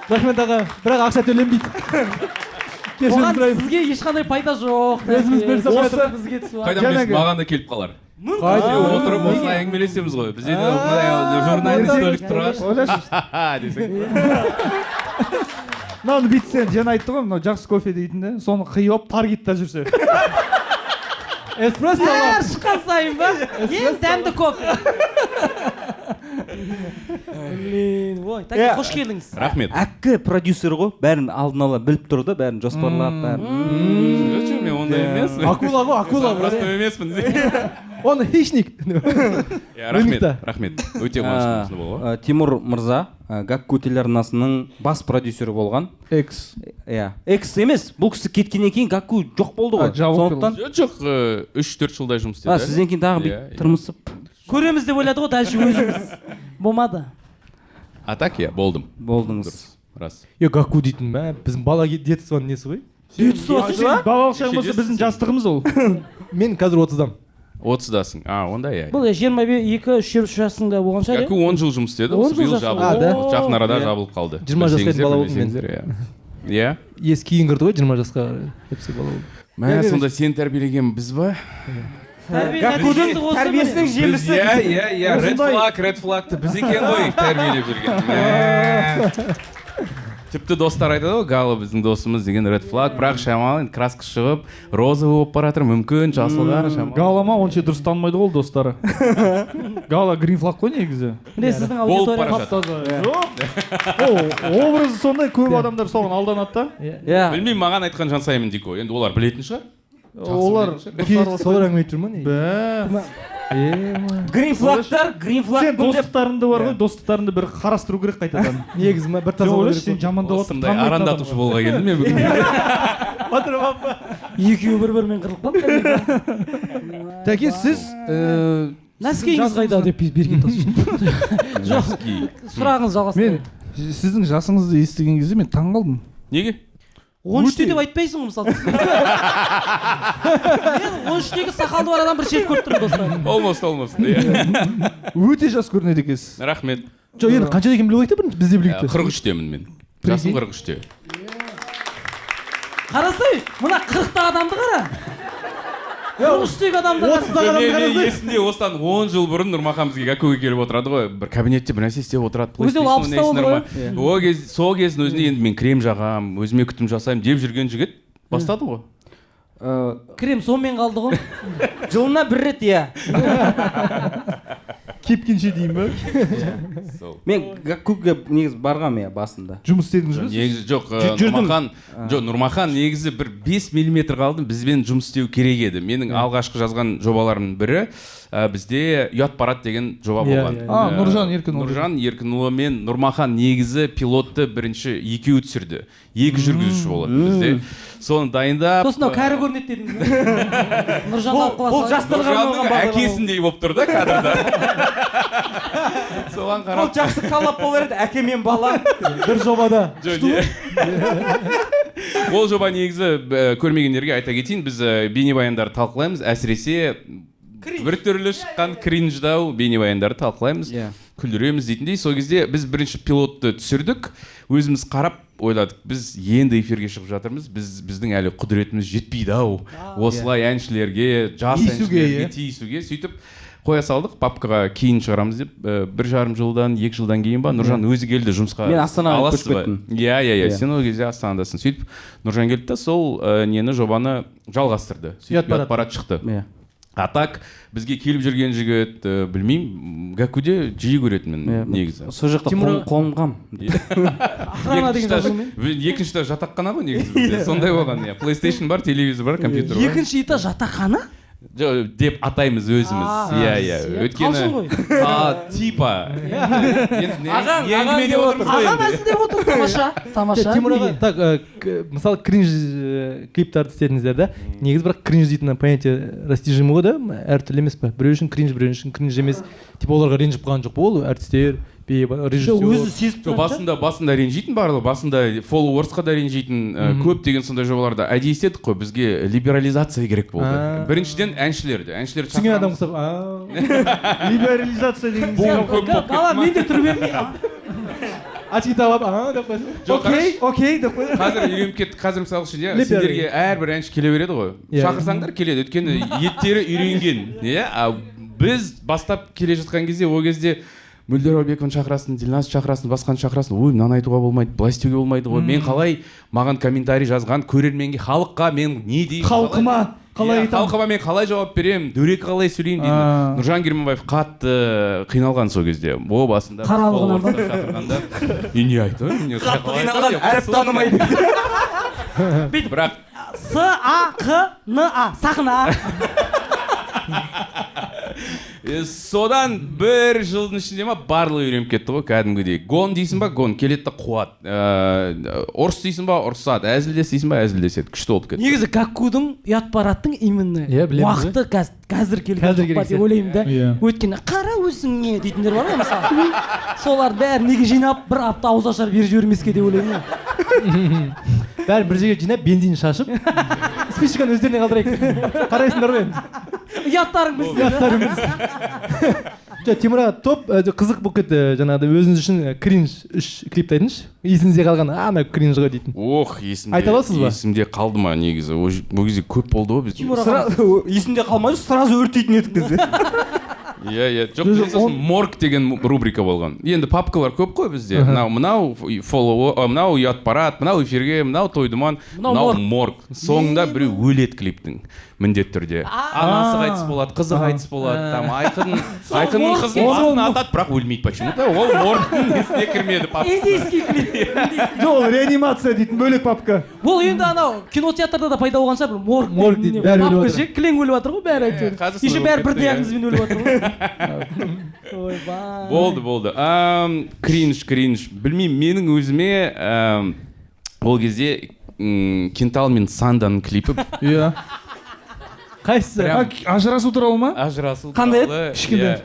Рахмет аға, бірақ ақша төленбейді. Оған сізге ешқандай пайда жоқ. Өзіміз білсек Осы бізге түсіп. Қайдан білесіз, маған да келіп қалар. Қайда? Отырып осылай әңгімелесеміз ғой. Бізде де журналист столик тұрады. Ойлашы. Десең. Мынаны бүйтсең, жаңа айтты ғой, мынау жақсы кофе дейтін де, соны қиып алып таргетта жүрсе. Эспрессо. Әр шыққан сайын ба? Ең дәмді кофе. Блин, ой, Тәке, қош келдіңіз. Рахмет. Әккі продюсер ғой, бәрін алдын ала біліп тұр да, бәрін жоспарлап, бәрін. Жоқ, мен ондай емеспін. Акула ғой, акула. Простой емеспін. Он хищник. Рахмет, рахмет. Өте қуаныштымын болуға. Тимур мырза Гакку телеарнасының бас продюсері болған. Экс. Иә. Экс емес, бұл кісі кеткеннен кейін Гакку жоқ болды ғой. Сондықтан жоқ, 3-4 жылдай жұмыс істеді. Сізден кейін тағы бүйтіп тырмысып. Көреміз деп ойлады ғой, дальше өзіміз. Болмады. А так я болдым. Болдыңыз. Рас. Е, Гакку дейтін мә, біздің бала детствоның несі ғой? Детствосы ба? Балалық шағың болса біздің жастығымыз ол. Мен қазір 30-дам. 30-дасың. А, онда иә. Бұл 22, 3 жасыңда болған шығар, Гакку 10 жыл жұмыс істеді. 10 жыл Биыл жабылды. жабылып, жақын арада жабылып қалды. 20 жасқа дейін бала болдым мен. Иә. Ес кейін кірді ғой, 20 жасқа hepsi бала болды. Мә, сонда сені тәрбиелеген біз ба? Гаккудың тәрбиесінің жемісі. Иә, иә, иә. Red flag, red flagты біз екен ғой тәрбиелеп жүрген. Тіпті достар айтады ғой, Гала біздің досымыз деген red flag, бірақ шамалы енді краска шығып, розовый болып бара жатыр, мүмкін жасылдар шамалы. Гала ма онша дұрыс танымайды ғой ол достары. Гала green flag қой негізі. Міне сіздің аудитория тап-таза. Жоқ. Ол образы сондай, көп адамдар соған алданады да. Иә. Білмеймін, маған айтқан Жансайым Дико. Енді олар білетін шығар. Олар солар әңгіме айтып жүр ма не? Бә. Green flagтар, green flag. Сен достықтарыңды бар ғой, достықтарыңды бір қарастыру керек қайтадан. Негізі ма бір таза болу керек. Сен жамандап отыр. Осындай арандатушы болуға келдім мен бүгін. Батыр папа. Екеуі бір-бірімен қырылып қалды. Тәке, сіз Нәскиіңіз қайда деп берген тас. Жоқ. Сұрағыңыз жалғастырың. Мен сіздің жасыңызды естіген кезде мен таң қалдым. Неге? 13-те деп айтпайсың ғой мысалы. Мен 13-тегі сақалды бар адам бір шет көріп тұрмын достар. Almost, almost. Өте жас көрінеді екенсіз. Рахмет. Жоқ, енді қанша екенін біліп алайық та бірінші, біз де білейік те. 43-темін мен. Жасым 43-те. Қарасай, мына 40-та адамды қара. 43-тегі адамды қара. 30-дағы адамды қарасай. Есімде осыдан 10 жыл бұрын Нұрмахан бізге Гаккуге келіп отырады ғой. Бір кабинетте бір нәрсе істеп отырады. Өзі ол 60-та болды ғой. О кез, сол кездің өзінде енді мен крем жағам, өзіме күтім жасаймын деп жүрген жігіт бастады ғой. Крем сонымен қалды ғой. Жылына бір рет, иә. Кепкенше дейін ба? Мен Гаккуге негізі барғам, иә, басында. Жұмыс істедіңіз бе? Негізі жоқ, Нұрмахан, жоқ, Нұрмахан негізі бір 5 миллиметр қалдым, бізбен жұмыс істеу керек еді. Менің алғашқы жазған жобаларымның бірі бізде ұят парад деген жоба болған. Нұржан Еркінұлы. Нұржан Еркінұлы мен Нұрмахан негізі пилотты бірінші екеуі түсірді. Екі жүргізуші болады бізде. Соны дайындап. Сосын мынау кәрі көрінеді дедіңіз бе? Нұржанды алып қаласыз. Бұл жастарға арналған бағдарлама. Әкесіндей болып тұр да кадрда. Соған қарап. Бұл жақсы коллаб болар еді, әке мен бала. Бір жобада. Ол жоба негізі көрмегендерге айта кетейін, біз бейнебаяндарды талқылаймыз, әсіресе біртүрлі шыққан кринждау бейнебаяндарды талқылаймыз, күлдіреміз дейтіндей. Сол кезде біз бірінші пилотты түсірдік, өзіміз қарап ойладық, біз енді эфирге шығып жатырмыз, біздің әлі құдіретіміз жетпейді ау осылай әншілерге, жас әншілерге тиісуге. Сөйтіп қоя салдық, папкаға кейін шығарамыз деп. 1,5 жылдан, 2 жылдан кейін ба, Нұржан өзі келді жұмысқа. Мен Астанаға көшіп кеттім. Иә, иә, иә, сен ол кезде Астанадасың. Сөйтіп Нұржан келді да сол нені, жобаны жалғастырды. Сөйтіп ұят парад шықты. А так бізге келіп жүрген жігіт, білмеймін, Гаккуде жиі көретінмін негізі. Сол жақта қонғам. Охрана деген жазумен. Екінші этаж жатақхана ғой негізі бізде. Сондай болған, иә. PlayStation бар, телевизор бар, компьютер бар. Екінші этаж жатақхана? Жоқ, деп атаймыз өзіміз. Иә, иә. Өйткені Қалжың ғой. Типа. Енді Ағаң, не ағаң әңгіме деп деп отырмыз ғой Ағам енді. әзілдеп отыр, тамаша, тамаша. Тимур аға, так, мысалы, кринж клиптарды істедіңіздер да. Негізі бірақ кринж дейтін понятие растяжимый ғой да, әртүрлі емес па? Біреу үшін кринж, біреу үшін кринж емес. Типа оларға ренжіп қалған жоқ па ол әртістер, режиссер? Өзі сезіп Жоқ, тұрады. басында ренжитін барлығы, басында followers-қа да ренжитін, көптеген сондай жобаларда әдейі істедік қой, бізге либерализация керек болды. Біріншіден әншілерді, әншілерді Түсінген адам шақырамыз. ұқсап, а Либерализация деген Бум көп болып Бала, мен де тұрып едім. Очки тағып, а деп қойсың. Жоқ, Окей, окей деп қой. Қазір үйреніп кеттік. Қазір мысалы үшін, иә, Либерал. сендерге әрбір әнші келе береді ғой. Иә. Шақырсаңдар келеді, өйткені еттері үйренген. Иә, а біз бастап келе жатқан кезде, ол кезде Мөлдір Әуелбекованы шақырасың, Дильназ шақырасың, басқаны шақырасың. Ой, мынаны айтуға болмайды, былай істеуге болмайды ғой. Мен қалай, маған комментарий жазған көрерменге, халыққа мен не деймін? Халқыма қалай Иә, айтамын? халқыма мен қалай жауап беремін, дөрекі қалай сөйлеймін дейді. Нұржан Керменбаев қатты қиналған сол кезде. О басында Қаралығынан ба? шақырғанда. И не айтамын, не Қатты қалай қиналған, айтамын, әріп танымайды. Бірақ С А Қ Н А, сақына. Содан бір жылдың ішінде ма барлығы үйреніп кетті ғой кәдімгідей. Гон дейсің ба, гон келеді да қуады. Ұрыс дейсің ба, ұрысады. Әзілдес дейсің ба, әзілдеседі. Күшті болып кетті. Негізі Гаккудың ұят парадтың именно Иә, білеміз уақыты қазір келген Қазір жоқ па керек деп ойлаймын да. Иә. Өйткені қара өзіңе дейтіндер бар ғой мысалы. Солар бәрін неге жинап бір апта ауыз ашар беріп жібермеске деп ойлаймын ғой. Бәрін бір жерге жинап, бензин шашып, спичканы өздеріне қалдырайық. Қарайсыңдар ғой енді. Ұяттарың білсін. Ұяттарың білсін. Жоқ, Тимур аға, топ қызық болып кетті жаңағыдай өзіңіз үшін кринж үш клипті айтыңызшы. Есіңізде қалған, ана кринж ғой дейтін. Ох, есімде. Айта аласыз ба? Есімде қалды ма негізі? Ол кезде көп болды ғой бізде. Тимур аға. Есімде қалмайды, сразу өртейтін едік бізде. Иә, иә. Жоқ, бізде сосын морг деген рубрика болған. Енді папкалар көп қой бізде. Мынау, мынау фоллоу, мынау ұят парад, мынау эфирге, мынау той думан, Мынау мынау морг. морг. Соңында біреу өледі клиптің міндетті түрде. Анасы қайтыс болады, қызы қайтыс болады, там Айқынның морг қызын басына атады, бірақ өлмейді почему-то. Ол моргтың несіне кірмеді папкасына. Индийский клип. Жоқ, ол реанимация дейтін бөлек папка. Бұл енді анау кинотеатрда да пайда болған шығар, бір морг. Морг деген дейді, бәрі өліп папка жатыр. ше, кілең өліп жатыр ғой бәрі әйтеуір. Қазір Еще солай бәрі болып бір кетті, иә. диагнозбен өліп жатыр ғой. Ойбай. Болды, болды. Кринж, кринж. Білмеймін, менің өзіме ол кезде Кентал мен Санданың клипі Иә. Қайсысы? Прям Ажырасу туралы ма? Ажырасу Қандай еді? туралы, Кішкентай. иә.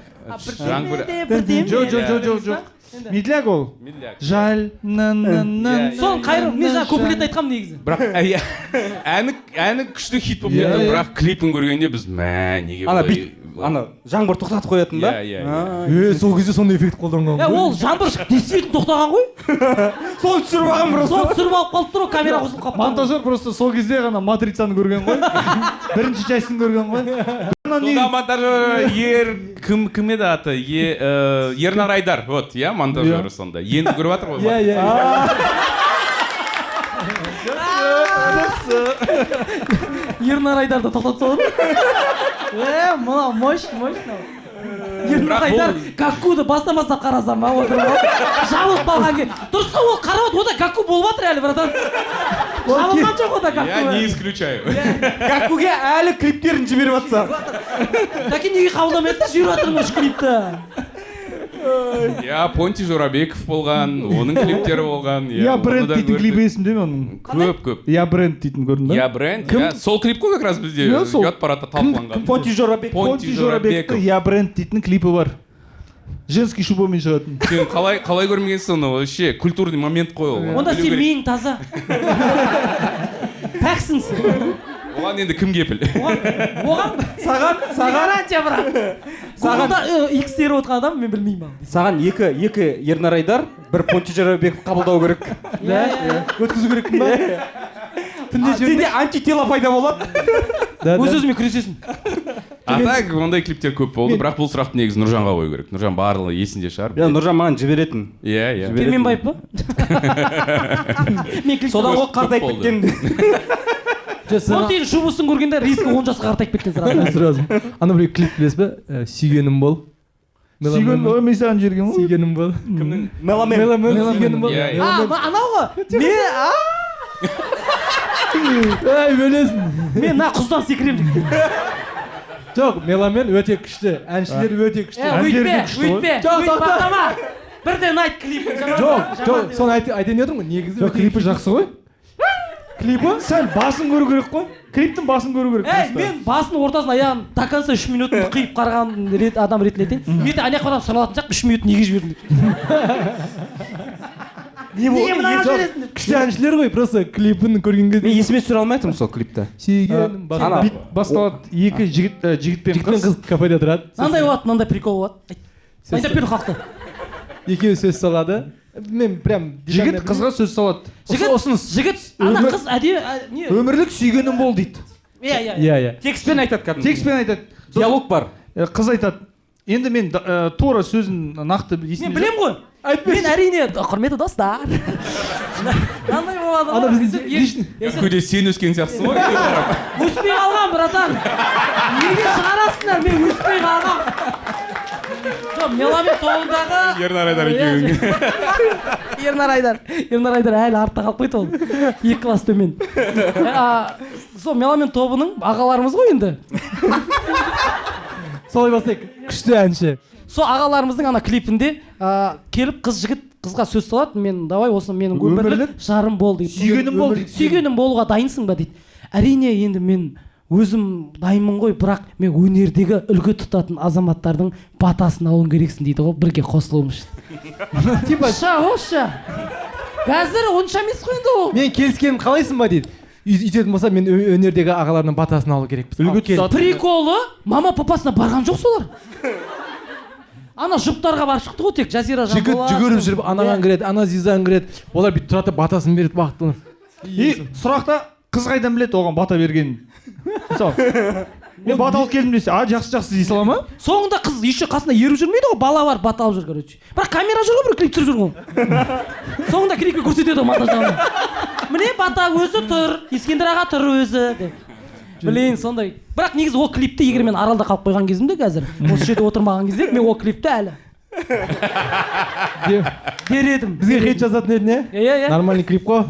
Жаңбыр. Бірдеме. Жоқ, жоқ, жоқ, жоқ, жоқ. Медляк ол. Медляк. Жаль, на на на. Иә, Соны қайыр, мен жаңа куплет айтқанмын негізі. Бірақ иә, әні күшті хит болып Иә, кетті, иә. бірақ клипін көргенде біз мә неге Ана бұлай бит, ана жаңбыр тоқтатып қоятын ба? Иә, иә, иә. Сол кезде сондай эффект қолданған Е, ғой. ол жаңбыр действительно тоқтаған ғой. Соны түсіріп алған просто. Соны түсіріп алып қалып тұр ғой, камера қосылып қалып. Монтажер просто сол кезде ғана Матрицаны көрген ғой. Бірінші частін көрген ғой. Сонда монтажер ер кім еді аты? Ернар Айдар. Вот, иә, монтажері сонда. Енді көріп жатыр ғой. Иә, иә. Ернар Айдарды тоқтатып салды. Мынау мощь, мощь мынау. Ернар Бірақ Айдар ол- Гаккуды бастан бастап қарасам ба отырып алып, жабылып қалған кезде. Дұрыс қой, ол қарап отыр, онда Гакку болып жатыр әлі, братан. Жабылған жоқ онда Я Гакку. не исключаю. Гаккуге әлі клиптерін жіберіп жатса. Дәке неге қабылдамайсыздар, жіберіп жатырмын үш клипті. Иә, Понти Жорабеков болған, оның клиптері болған. Я оны бренд да дейтін көрдік. клипі есімде ме оның? Көп, көп. Я бренд дейтін көрдің ба? Я бренд, иә, сол клип қой как раз бізде Иә, сол. ұят парадта талқыланған. Понти Жорабек. Понти Жорабеков. Я бренд дейтін клипі бар. Женский шубамен шығатын. Сен қалай көрмегенсің оны? Вообще культурный момент қой ол. Онда Білу сен керек. миың таза. Пәксің сен. Оған енді кім кепіл? Оған Саған гарантия бірақ. Гуглда X теріп отырған адам мен білмеймін ал. Саған екі Ернар Айдар, бір Понти Жорабеков қабылдау керек. Иә, Өткізу керек па? Түнде Сенде антитела пайда болады. Да, да. Өз өзіме күресесің. А так ондай клиптер көп болды, бірақ бұл сұрақты негізі Нұржанға қою керек. Нұржан барлығы есінде шығар. Иә, Нұржан маған жіберетін. Иә, иә. Керменбаев па? Мен клип Содан ғой қартайып болды. кеткен. Понтидің шубасын көргенде рискі 10 жасқа қартайып кеткен сразу. Сразу. Ана бір клип білесіз бе? Сүйгенім бол. Сүйген ой, мен саған жібергенмін ғой. Сүйгенім бол. Кімнің? Меломен. Меломен сүйгенім бол. Иә, иә. А, анау ғой. Мен Ай, өлесің. Мен мына құздан секіремін. Жоқ, меломен өте күшті, әншілер өте күшті. Өйтпе, өйтпе, өйтпе, бірден айт клипін. Жоқ, жоқ, соны айтайын деп отырмын ғой, негізі. Жоқ, клипі жақсы ғой. Клипі? Сәл басын көру керек қой. Клиптің басын көру керек. Ей, мен басын, ортасын, аяғын до конца 3 минутын қиып қараған адам ретінде айтайын. Мен ана жаққа барып сұралатын сияқты 3 минут неге жібердім деп. Не болды? Күшті әншілер ғой, просто клипін көрген кезде. Мен есіме түсіре алмай тұрмын сол клипті. Сүйгенім басталады, екі жігіт, жігіт пен қыз кафеде тұрады. Мынандай болады, мынандай прикол болады. Айдап бер халықты. Екеуі сөз салады. Мен прям жігіт қызға сөз салады. Жігіт ұсыныс. Жігіт ана қыз әдемі не? Өмірлік сүйгенім бол дейді. Иә, иә. Иә, иә. Текстпен айтады кәдімгі. Текстпен айтады. Диалог бар. Қыз айтады. Енді мен тура сөзін нақты есімде. Мен білем ғой. Мен әрине, құрметті достар. Мынандай болады. Ана біздің Көде сен өскен сияқтысың ғой. Өспей қалған, братан. Неге шығарасыңдар? Мен өспей қалғам. Жоқ, меломен тобындағы Ернар Айдар екеуің. Ернар Айдар. Ернар Айдар әлі артта қалып қойды ол. 2 класс төмен. Сол меломен тобының ағаларымыз ғой енді. Солай бастайық. Күшті әнші. Сол ағаларымыздың ана клипінде келіп қыз жігіт қызға сөз салады, мен давай осы менің өмірлік жарым бол дейді. Сүйгенім бол дейді. Сүйгенім болуға дайынсың ба дейді. Әрине енді мен өзім дайынмын ғой, бірақ мен өнердегі үлгі тұтатын азаматтардың батасын алуым керексің дейді ғой, бірге қосылуым үшін. Типа ша, қазір онша емес қой енді ол. Мен келіскенім қалайсың ба дейді. Үйтетін болса мен өнердегі ағаларының батасын алу керекпіз. Үлгі тұтатын. Приколы, мама папасына барған жоқ солар. Ана жұптарға барып шықты ғой тек Жазира Жанболат. Жігіт жүгіріп жүріп анаған кіреді, ана Зизаң кіреді. Олар бүйтіп тұрады, батасын береді бақытты. И сұрақта қыз қайдан біледі оған бата бергенін? Мысалы, мен бата алып келдім десе, а жақсы жақсы дей сала ма? Соңында қыз еще қасында еріп жүрмейді ғой, бала бар, бата алып жүр, короче. Бірақ камера жүр ғой, бір клип түсіріп жүр ғой. Соңында клипке көрсетеді ғой монтаждағанда. Міне бата өзі тұр, Ескендір аға тұр өзі деп. Блин, сондай. Бірақ негізі ол клипті егер мен Аралда қалып қойған кезімде қазір, осы жерде отырмаған кезде мен ол клипті әлі дер едім. Бізге хейт жазатын едің, е? Иә, иә. Нормальный клип қой.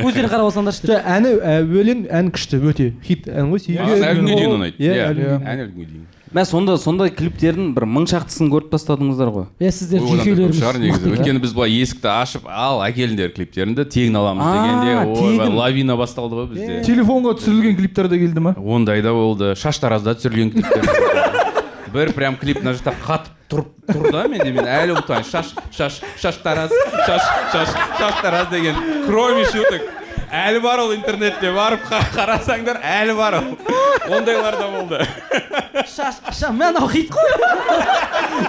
Өздері қарап алсаңдаршы. Жоқ, әні, өлең, ән күшті, өте хит ән ғой. Әлі күнге дейін ұнайды. Иә, әлі күнге дейін. Мә, сондай клиптердің бір 1000 шақтысын көріп тастадыңыздар ғой. Иә, сіздер жүйкелеріңіз мықты. Өйткені біз былай есікті ашып, ал әкеліңдер клиптеріңді, тегін аламыз дегенде, ой, лавина басталды ғой бізде. Телефонға түсірілген клиптер де келді ма? Ондай да болды. Шаштаразда түсірілген клиптер. Бір прям клип мына жақта қатып тұрып тұр да менде, мен әлі ұмытпаймын. Шаш, шаштараз, шаш, шаштараз деген, кроме шуток. Әлі бар ол интернетте, барып қарасаңдар, әлі бар ол. Ондайлар да болды. Шаш, мынау хит қой.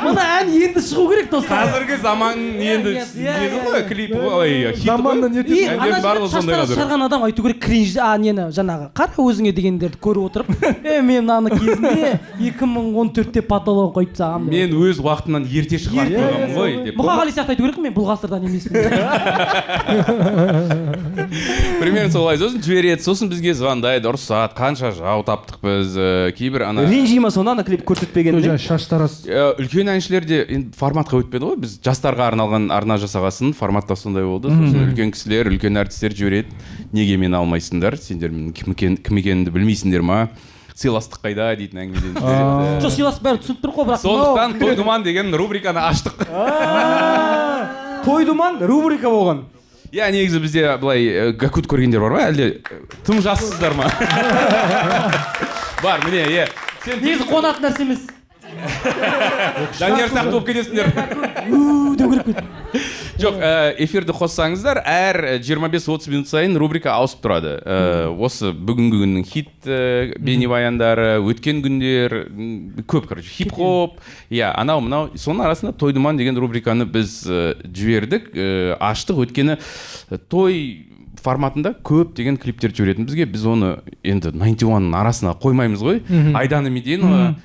Мына ән енді шығу керек, достар. Қазіргі заман енді несі ғой, клип ғой, хит ғой. Заманнан ерте. Әндердің барлығы сондай қазір. Шығарған адам айту керек, кринж, нені, жаңағы, қара өзіңе дегендерді көріп отырып, мен мынаны кезінде 2014-те потолок қойып тастағанмын. Мен өз уақытынан ерте шығарып қойғанмын ғой деп. Мұқағали сияқты айту керек, мен бұл ғасырдан емеспін. Примерно солай. Сосын жібереді, сосын бізге звондайды, ұрысады, қанша жау таптық біз, кейбір ана ренжи ма сонда ана клип көрсетпегенде? Шаштараз. Үлкен әншілер де енді форматқа өтпеді ғой, біз жастарға арналған арна жасағасын, форматта сондай болды. Сосын үлкен кісілер, үлкен әртістер жібереді. Неге мені алмайсыңдар? Сендер менің кім екенімді білмейсіңдер ма? Сыйластық қайда дейтін әңгімеден жібереді. Жоқ, сыйластық бәрі түсініп тұр ғой, бірақ сондықтан той думан деген рубриканы аштық. Той думан рубрика болған. Иә, негізі бізде былай Гакут көргендер бар ма? Әлде тым жассыздар ма? Бар, міне, иә. Сен негізі қуанатын нәрсе емес. Данияр сияқты болып кетесіңдер. Деу керек пе? Жоқ, эфирді қоссаңыздар, әр 25-30 минут сайын рубрика ауысып тұрады. Осы бүгінгі күннің хит бейнебаяндары, өткен күндер, көп, короче, хип-хоп, иә, анау мынау. Соның арасында той думан деген рубриканы біз жібердік, аштық. Өйткені той форматында көп деген клиптер жіберетін бізге. Біз оны енді 91-ның арасына қоймаймыз ғой. Айдана Мединова,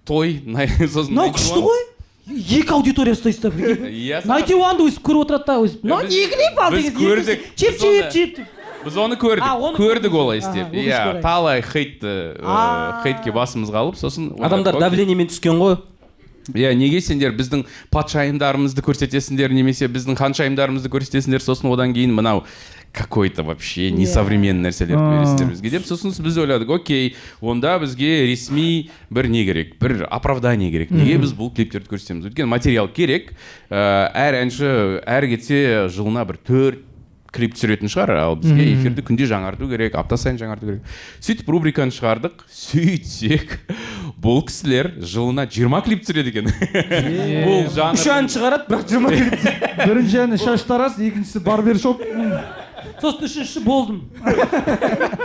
той, сосын мынау күшті ғой. Екі аудитория ұстайсыздар бірге. 91-ды өсіп көріп отырады да өсіп. Мынау не клип ал деген. Біз көрдік. Чип чип чип. Біз оны көрдік. Көрдік олай істеп. Иә, талай хейтке басымызға алып, сосын адамдар давлениемен түскен ғой. Иә, неге сендер біздің патшайымдарымызды көрсетесіңдер, немесе біздің ханшайымдарымызды көрсетесіңдер, сосын одан кейін мынау Какой-то вообще несовременный нәрселерді бересіздер бізге деп. Сосын біз ойладық: окей, онда бізге ресми бір не керек, бір оправдание керек, неге біз бұл клиптерді көрсетеміз? Өйткені материал керек. Әр әнші әрі кетсе жылына бір төрт клип түсіретін шығар, ал бізге эфирді күнде жаңарту керек, апта сайын жаңарту керек. Сөйтіп рубриканы шығардық. Сөйтсек, бұл кісілер жылына 20 клип түсіреді екен. Бұл жанр Үш ән шығарады, бірақ 20 клип. Бірінші әні «Шаштараз», екіншісі «Барбершоп». Сосын үшіншісі «Болдым,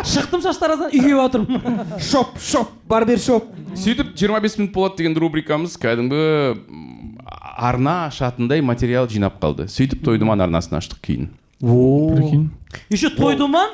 шықтым шаштараздан, үйге отырмын». Шоп, шоп, барбершоп. Сөйтіп 25 минут болады деген рубрикамыз кәдімгі арна ашатындай материал жинап қалды. Сөйтіп «Той думан» арнасын аштық кейін. Прикинь. Еще «Той думан»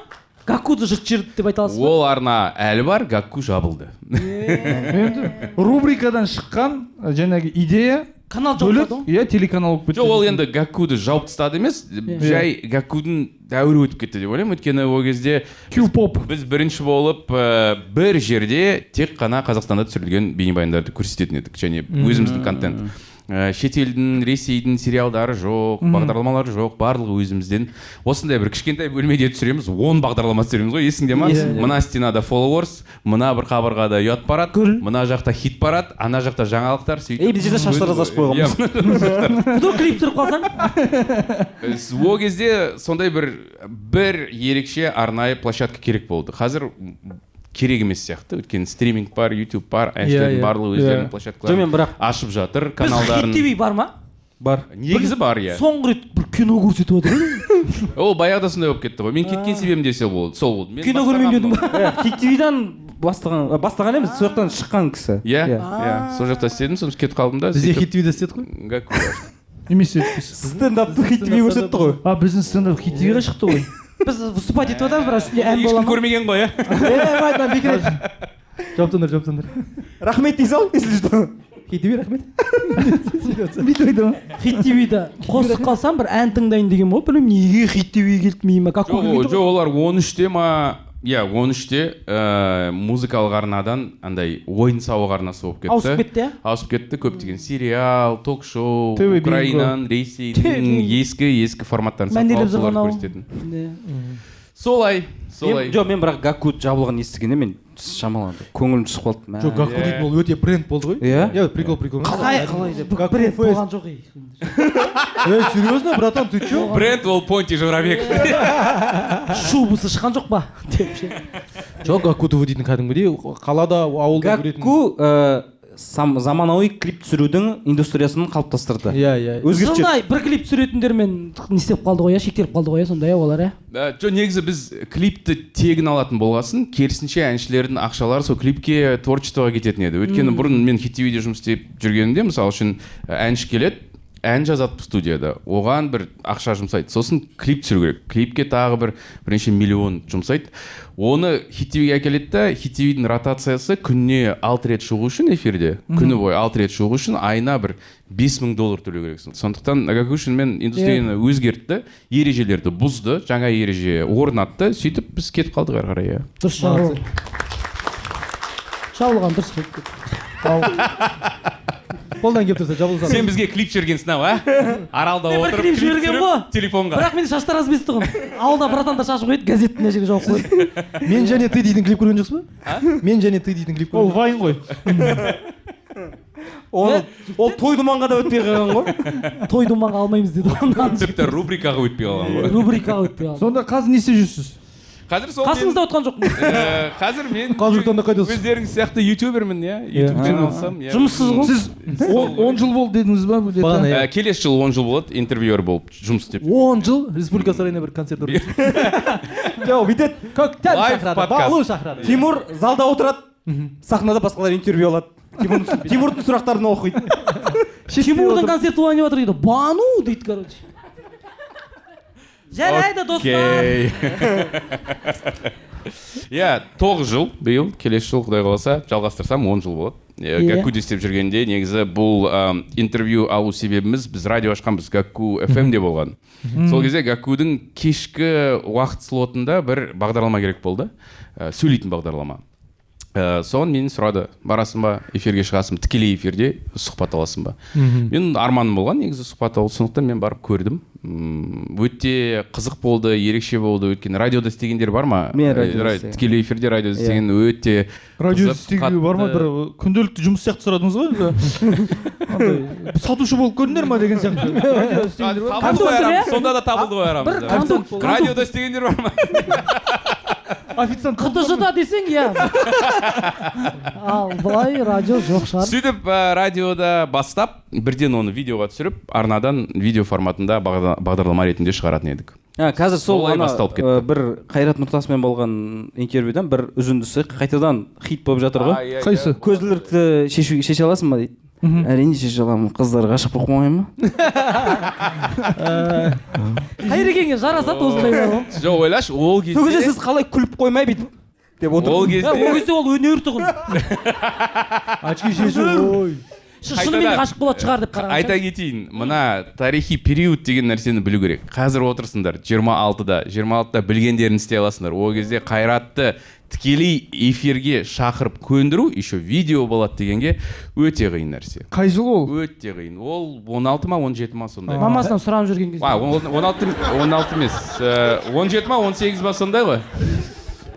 Гаккуды жырт жіберді деп айта аласыз ба? Ол арна әлі бар, Гакку жабылды. Енді рубрикадан шыққан жаңағы идея Канал бөлек жауып. Иә, телеканал болып кетті. Жоқ, ол енді Гаккуды жауып тастады емес, жай Гаккудың дәуірі өтіп кетті деп ойлаймын. Өйткені ол кезде Q-pop. біз бірінші болып бір жерде тек қана Қазақстанда түсірілген бейнебаяндарды көрсететін едік және өзіміздің контент. Шетелдің, Ресейдің сериалдары жоқ, бағдарламалары жоқ, барлығы өзімізден. Осындай бір кішкентай бөлмеде түсіреміз, 10 бағдарлама түсіреміз ғой, есіңде ма? Мына стенада followers, мына бір қабырғада ұят парад, мына жақта хит парад, ана жақта жаңалықтар, сөйтіп. Ей, біз жерде шаштараз ашып қойғанбыз. Иә. Вдруг клип түсіріп қалсаң. Ол кезде сондай бір ерекше арнайы площадка керек болды. Қазір керек емес сияқты, өйткені стриминг бар, YouTube бар, әншілердің барлығы өздерінің площадкаларын Жоқ, мен бірақ ашып жатыр, Біз каналдарын. Хит ТВ бар ма? Бар. Негізі бар, иә. Соңғы рет бір кино көрсетіп жатыр ғой. Ол баяғыда сондай болып кетті ғой. Мен кеткен себебім де сол болды, сол болды. Мен Кино көрмеймін дедің ба? Иә, Хит ТВ-дан бастаған, емес, сол жақтан шыққан кісі. Иә, сол жақта істедім, сосын кетіп қалдым да. Бізде Сөйтіп Хит ТВ-де істедік қой. Гакку аштым. Немесе біз Стендапты Хит ТВ көрсетті ғой. А, біздің стендап Хит ТВ-ға шықты ғой. Біз выступать етіп жатамыз, бірақ үстінде ән бола Ешкім ма? көрмеген ғой, иә. Е, айтма, бекер айттым. Жауап тыңдар. Рахмет дей сал, если что. Хит ТВ, рахмет. Бүйтіп айтады ма? Хит ТВ-да қосып қалсам, бір ән тыңдайын деген ғой. Білмеймін, неге Хит ТВ келді миыма. Гакку Жоқ, келмейді жоқ, ғой. олар 13-те ма? Иә, 13-те музыкалық арнадан андай ойын сауық арнасы болып кетті. Ауысып кетті, иә? Ауысып кетті, көптеген сериал, ток шоу, TV. Украинаның, Ресейдің ескі ескі форматтарын сатып Мәнерлеп алып, соларды сырғанау. көрсететін. Иә. Солай, солай. Жоқ, мен бірақ Гакку жабылғанын естігенде, мен шамалы көңілім түсіп қалды. Мә. Жоқ, Гакку дейтін ол өте бренд болды ғой. Иә? Иә, прикол, прикол. Қалай, қалай деп Гакку бренд фест. болған жоқ, ей. Ей, серьезно, братан, ты чё? Бренд ол Понти Жорабеков. Шубасы шыққан жоқ па деп ше. Жоқ, Гакку ТВ дейтін кәдімгідей қалада, ауылда көретін. Гакку заманауи клип түсірудің индустриясын қалыптастырды. Иә, иә. Өзгертіп. Жылына бір клип түсіретіндермен не істеп қалды ғой, иә, шектеліп қалды ғой, иә, сондай, иә, олар, иә. Жоқ, негізі біз клипті тегін алатын болғасын, керісінше әншілердің ақшалары сол клипке, творчествоға кететін еді. Өйткені бұрын мен Хит ТВ-де жұмыс істеп жүргенімде, мысалы үшін, әнші келеді, ән жазады студияда, оған бір ақша жұмсайды, сосын клип түсіру керек, клипке тағы бір бірнеше миллион жұмсайды. Оны Хит ТВ-ге әкеледі да, Хит ТВ-дің ротациясы күніне 6 рет шығу үшін, эфирде күні бойы 6 рет шығу үшін айына бір 5000 доллар төлеу керексің. Сондықтан Гакушин мен индустрияны өзгертті, ережелерді бұзды, жаңа ереже орнатты. Сөйтіп біз кетіп қалдық ары қарай, иә. Дұрыс, жабылған дұрыс болып кетті. Қолдан келіп тұрса, жабылса. Сен бізге клип жібергенсің ау, а? Аралда Мен бір отырып клип жібергенмін түсіріп, ғой. телефонға. Бірақ менде шаштараз емес тұғын. Ауылда братандар шашын қояды, газеттің мына жерге жауып қояды. «Мен және ты» дейтін клип көрген жоқсыз ба? «Мен және ты» дейтін клип Ол көрген. вайн ғой. Ол той думанға да өтпей қалған ғой. Той думанға алмаймыз деді ғой мынаны. Тіпті рубрикаға өтпей қалған ғой. Рубрикаға өтпей қалды. Сонда қазір не істеп жүрсіз? Қазір сол Қасыңызда отқан жоқпын. Қазір мен Қазіргі таңда қайдасыз? өздеріңіз сияқты ютубермін, иә, ютубпен алсам, иә. Жұмыссыз ғой. Сіз 10 жыл болды дедіңіз ба, где-то? Бағана, иә. Келесі жылы 10 жыл болады интервьюер болып жұмыс істеп. 10 жыл Республика сарайына бір концерт орындайсыз. Жоқ, бүйтеді. Көктем Live шақырады, подкаст. Балу шақырады. Тимур залда отырады, сахнада басқалар интервью алады. Тимурдың сұрақтарын оқиды. Тимурдың концерті болайын деп жатыр дейді. Бану дейді, короче. Жарайды, достар. Окей. Иә, 9 жыл биыл, келесі жыл, құдай қаласа, жалғастырсам, 10 жыл болады. Иә. Гаккуде істеп жүргенде негізі бұл интервью алу себебіміз, біз радио ашқанбыз, Гакку ФМ де болған. Сол кезде Гаккудің кешкі уақыт слотында бір бағдарлама керек болды. Сөйлейтін бағдарлама. Соған мені сұрады: барасың ба, эфирге шығасың ба, тікелей эфирде сұхбат аласың ба? Мен арманым болған негізі сұхбат алу, сондықтан мен барып көрдім. Өте қызық болды, ерекше болды, өйткені радиода істегендер бар ма? Мен радиода істегенмін. Тікелей эфирде радиода істеген өте Радио қызық, істеуге бар ма? қатты. Бір күнделікті жұмыс сияқты сұрадыңыз ғой енді. Андай, сатушы болып көрдіңдер ма деген сияқты. Радио істегендер бар ма? Табылды ғой арамыз, сонда да табылды ғой арамызда. Бір кондук- Радиода істегендер бар ма? Официант. ҚДЖ-да десең, иә. Ал былай радио жоқ шығар. Сөйтіп радиода бастап, бірден оны видеоға түсіріп, арнадан видео форматында бағдарлама ретінде шығаратын едік. Қазір сол Солай ана, басталып кетті. бір Қайрат Нұртасмен болған интервьюдан бір үзіндісі қайтадан хит болып жатыр ғой. А, иә, иә. Қайсы? Көзілдірікті шеше аласың ба дейді. Әрине шеше аламын. Қыздар ғашық болып қоймай ма? Қайрекеңе жарасады осындай бар ғой. Жоқ, ойлашы, ол кезде. Сол кезде сіз қалай күліп қоймай бүйтіп деп отырдыңыз? Ол кезде. Ол кезде ол өнер тұғын. Очки шешу, ой. Шынымен ғашық болады шығар деп қараған. Айта кетейін, мына тарихи период деген нәрсені білу керек. Қазір отырсыңдар, 26-да білгендерін істей аласыңдар. Ол кезде Қайратты тікелей эфирге шақырып көндіру, еще видео болады дегенге өте қиын нәрсе. Қай жыл ол? Өте қиын. Ол 16 ма, 17 ма сондай. Мамасынан сұранып жүрген кезде. А, 16 емес, 17 ма, 18 ба сондай ғой.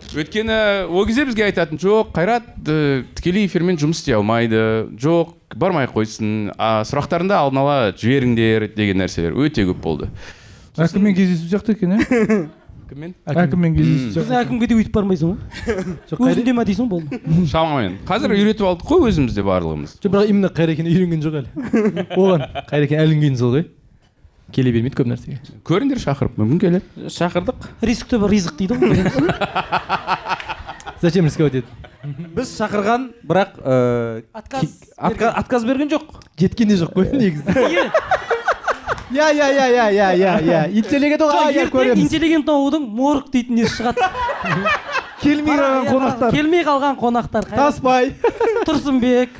Өйткені ол кезде бізге айтатын: жоқ, Қайрат тікелей эфирмен жұмыс істей алмайды, жоқ, бармай ақ қойсын, сұрақтарыңды алдын ала жіберіңдер деген нәрселер өте көп болды. Әкіммен кездесу сияқты екен, иә? Кіммен? Әкіммен кездесу Біздің сияқты. әкімге де өйтіп бармайсың ғой. Өзіңде ма дейсің, болды. Шамамен. Қазір үйретіп алдық қой өзіміз де барлығымыз. Жоқ, бірақ именно Қайрекен үйренген жоқ әлі. Оған Қайрекен әлі күнге дейін сол ғой. Келе бермейді көп нәрсеге. Көріңдер шақырып, мүмкін келеді. Шақырдық. Риск түбі ризық дейді ғой. Зачем рисковать етіп? Біз шақырған, бірақ отказ берген жоқ. Жеткен де жоқ қой негізі. Я, я, я, я, я, я, я. Интеллигент оға, я көреміз. Интеллигент оғудың морг дейтін несі шығады. Келмей қалған қонақтар. Келмей қалған қонақтар. Таспай. Тұрсынбек.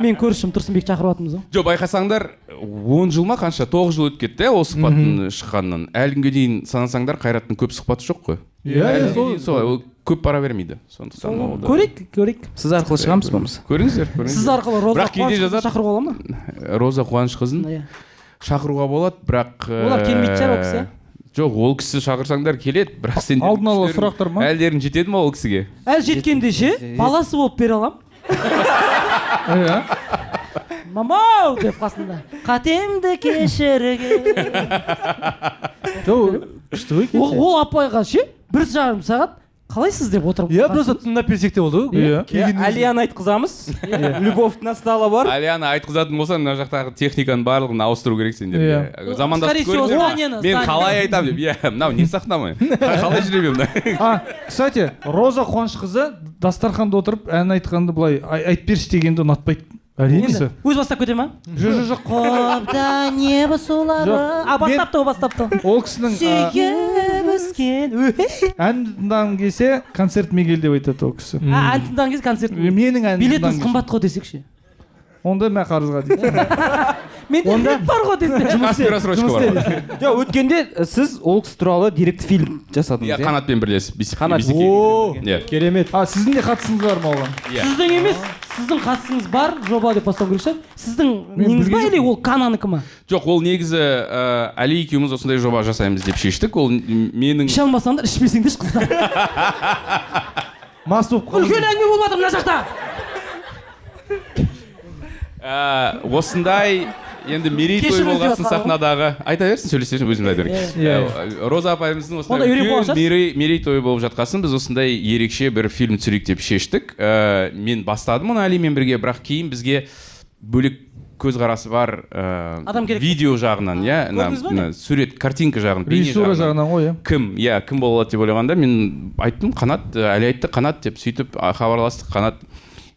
Мен көршім Тұрсынбек шақырып жатырмыз ғой. Жоқ, байқасаңдар, 10 жыл ма қанша, 9 жыл өтіп кетті, ол сұхбаттың шыққанынан. Әлі күнге дейін санасаңдар, Қайраттың көп сұхбаты жоқ қой. Иә, сол, ол көп бара бермейді. Сондықтан ол да. Көрейік, көрейік. Сіз арқылы шығамыз ба болмаса? Көріңіздер, көріңіздер. Сіз арқылы Роза Бірақ кейде Қуанышқызын жазады. шақыруға бола ма? Роза Қуанышқызын Иә. шақыруға болады, бірақ Олар келмейтін шығар ол кісі. Жоқ, ол кісі шақырсаңдар келеді, бірақ сендер Алдын ала сұрақтар ма? Әлдерің жетеді ма ол кісіге? Әлі жеткенде ше, баласы болып бере алам. Иә. Мамау деп қасында. Қатемді кешірген. Жоқ, күшті ғой келсе. Ол апайға ше, 1,5 сағат қалайсыз деп отырып. Иә, просто тыңдап берсек те болды ғой. Иә. Алияны айтқызамыз. Любовь настала бар. Алияны айтқызатын болсаң, мына жақтағы техниканың барлығын ауыстыру керек сендерге. Замандасты Скорее всего, көрдіңдер ма? зданиені, Мен зданиені. қалай айтамын деп. Иә, мынау не сахна ма? Қалай жүре беремін мына? А, кстати, Роза Қуанышқызы дастарханда отырып ән айтқанды былай айтып берші дегенді ұнатпайды. Әрине. Енді өз бастап кете ма? Жоқ, жоқ, жоқ. Қобда небо сулары. Жоқ, А, бастапты ғой, бастапты. Ол кісінің Сүйіп өскен. ән тыңдағым келсе, концертіме кел деп айтады ол кісі. А, ән тыңдаған кезде концерт. Менің әнім Билетіңіз қымбат қой десекші. Онда мә қарызға дейді. Менде билет бар ғой десе. Каспи рассрочка бар ғой. Жоқ, өткенде сіз ол кісі туралы деректі фильм жасадыңыз, Иә, иә? Қанатпен бірлесіп. Қанат. О, Иә. керемет. А, сіздің де қатысыңыз бар ма оған? Иә. Сіздің емес, сіздің қатысыңыз бар жоба деп бастау керек шығар. Сіздің Мен неңіз ба білген или ол Кананікі ма? Жоқ, ол негізі Әли екеуміз осындай жоба жасаймыз деп шештік. Ол менің Іше алмасаңдар, ішпесеңдерші қыздар. Мас болып қалдым. Үлкен әңгіме болып жатыр мына жақта. Осындай енді мерейтой Кешіріңіз деп болғасын жатқан сахнадағы айта берсін, сөйлесе берсін, өзім айта берейін. Иә. Роза апайымыздың Онда осындай үйреніп үлкен қалған шығарсыз. мерейтойы болып жатқасын біз осындай ерекше бір фильм түсірейік деп шештік. Мен бастадым оны Әлимен бірге, бірақ кейін бізге бөлек көзқарасы бар Адам керек. видео жағынан, иә, Көрдіңіз ба мына сурет, картинка жағын, бейне Режиссура жағынан ғой, иә. Кім, иә, кім бола алады деп ойлағанда мен айттым Қанат, Әли айтты Қанат деп, сөйтіп хабарластық. Қанат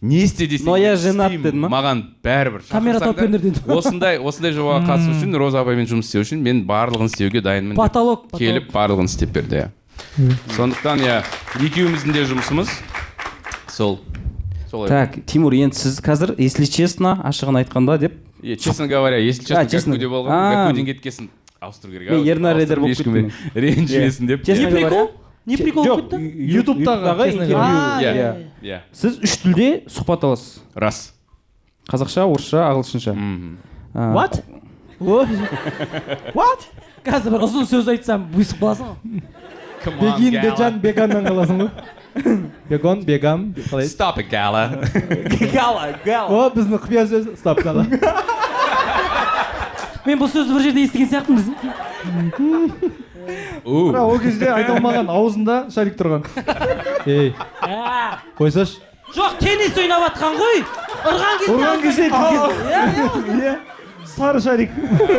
не істе десең, Но я женат істеймін, деді ма? Маған бәрібір. Камера тауып Шақырсаңдар, беріңдер деді. Осындай жобаға қатысу үшін, Роза апаймен жұмыс істеу үшін мен барлығын істеуге дайынмын деп Потолок, потолок. келіп барлығын істеп берді, иә. Сондықтан иә, екеуміздің де жұмысымыз сол. Солай. Так, Тимур, енді сіз қазір, если честно, ашығын айтқанда деп. Е, честно говоря, если честно, А, честно. Гаккуде болған, А. Гаккуден кеткесін ауыстыру керек. Мен Ернар Редер болып Ешкім кеттім. ренжімесін деп. Честно Иә. говоря, Не прикол Жоқ, болып кетті? Ютубтағы интервью. А, Иә. иә. Иә. Сіз үш тілде сұхбат аласыз: Рас. қазақша, орысша, ағылшынша. What? What? Қазір бір ұзын сөз айтсам, өсіп қаласың ғой. Come on, Бегин, Gala. Беджан, Беганнан қаласың ғой. Бегон, бегам, қалай еді? Stop it, Gala. Гала, гала. О, біздің құпия сөз стоп, Гала. Мен бұл сөзді бір жерде естіген сияқтымын. Бірақ ол кезде айта алмаған, аузында шарик тұрған. Ей, қойсашы. Жоқ, теннис ойнап жатқан ғой. Ұрған кезде. Ұрған кезде. Иә. Иә, сары шарик.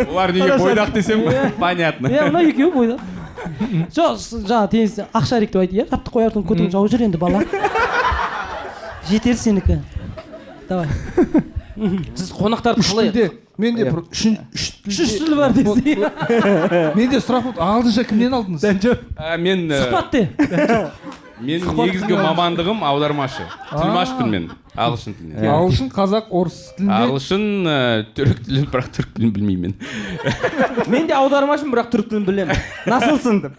Олар неге бойдақ десем, понятно. Иә, мына екеуі бойдақ. Жоқ, жаңа теннис ақ шарик деп айтты, иә? Жаптық қоярдың көтің жауып жүр енді, бала. Жетер сенікі. Давай. Сіз қонақтарды Үш қалай тілде менде Иә. бір үш Үш тіл бар десе. Менде сұрақ болды: ағылшынша кімнен алдыңыз? Мен Сұхбат де. Менің негізгі мамандығым аудармашы. Тілмашпын мен ағылшын тілінен. Ағылшын, қазақ, орыс тілінде. Ағылшын, түрік тілін, бірақ түрік тілін білмеймін мен. Мен де аудармашымын, бірақ түрік тілін білемін. Насылсың деп.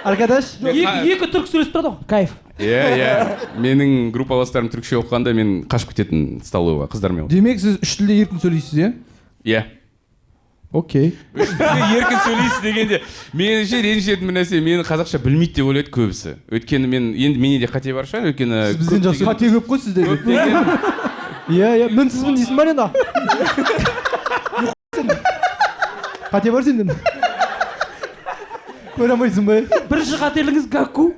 Arkadaş. Екі түрік сөйлесіп тұрады ғой. Кайф. Иә. Менің группаластарым түрікше оқығанда, мен қашып кететін столовыйға қыздармен. Демек, сіз үш тілде еркін сөйлейсіз, иә? Иә. Окей. Үш тілде еркін сөйлейсіз дегенде, меніңше, ренжітетін бір нәрсе, мені қазақша білмейді деп ойлайды көбісі. Өйткені мен енді, менде де қате бар шығар, өйткені Сіз бізден жақсы. Қате көп қой сізде. Көптеген Иә, мінсізбін дейсің ба енді? Қате бар сенде. Көре алмайсың ба? Бірінші қателігіңіз Гаку.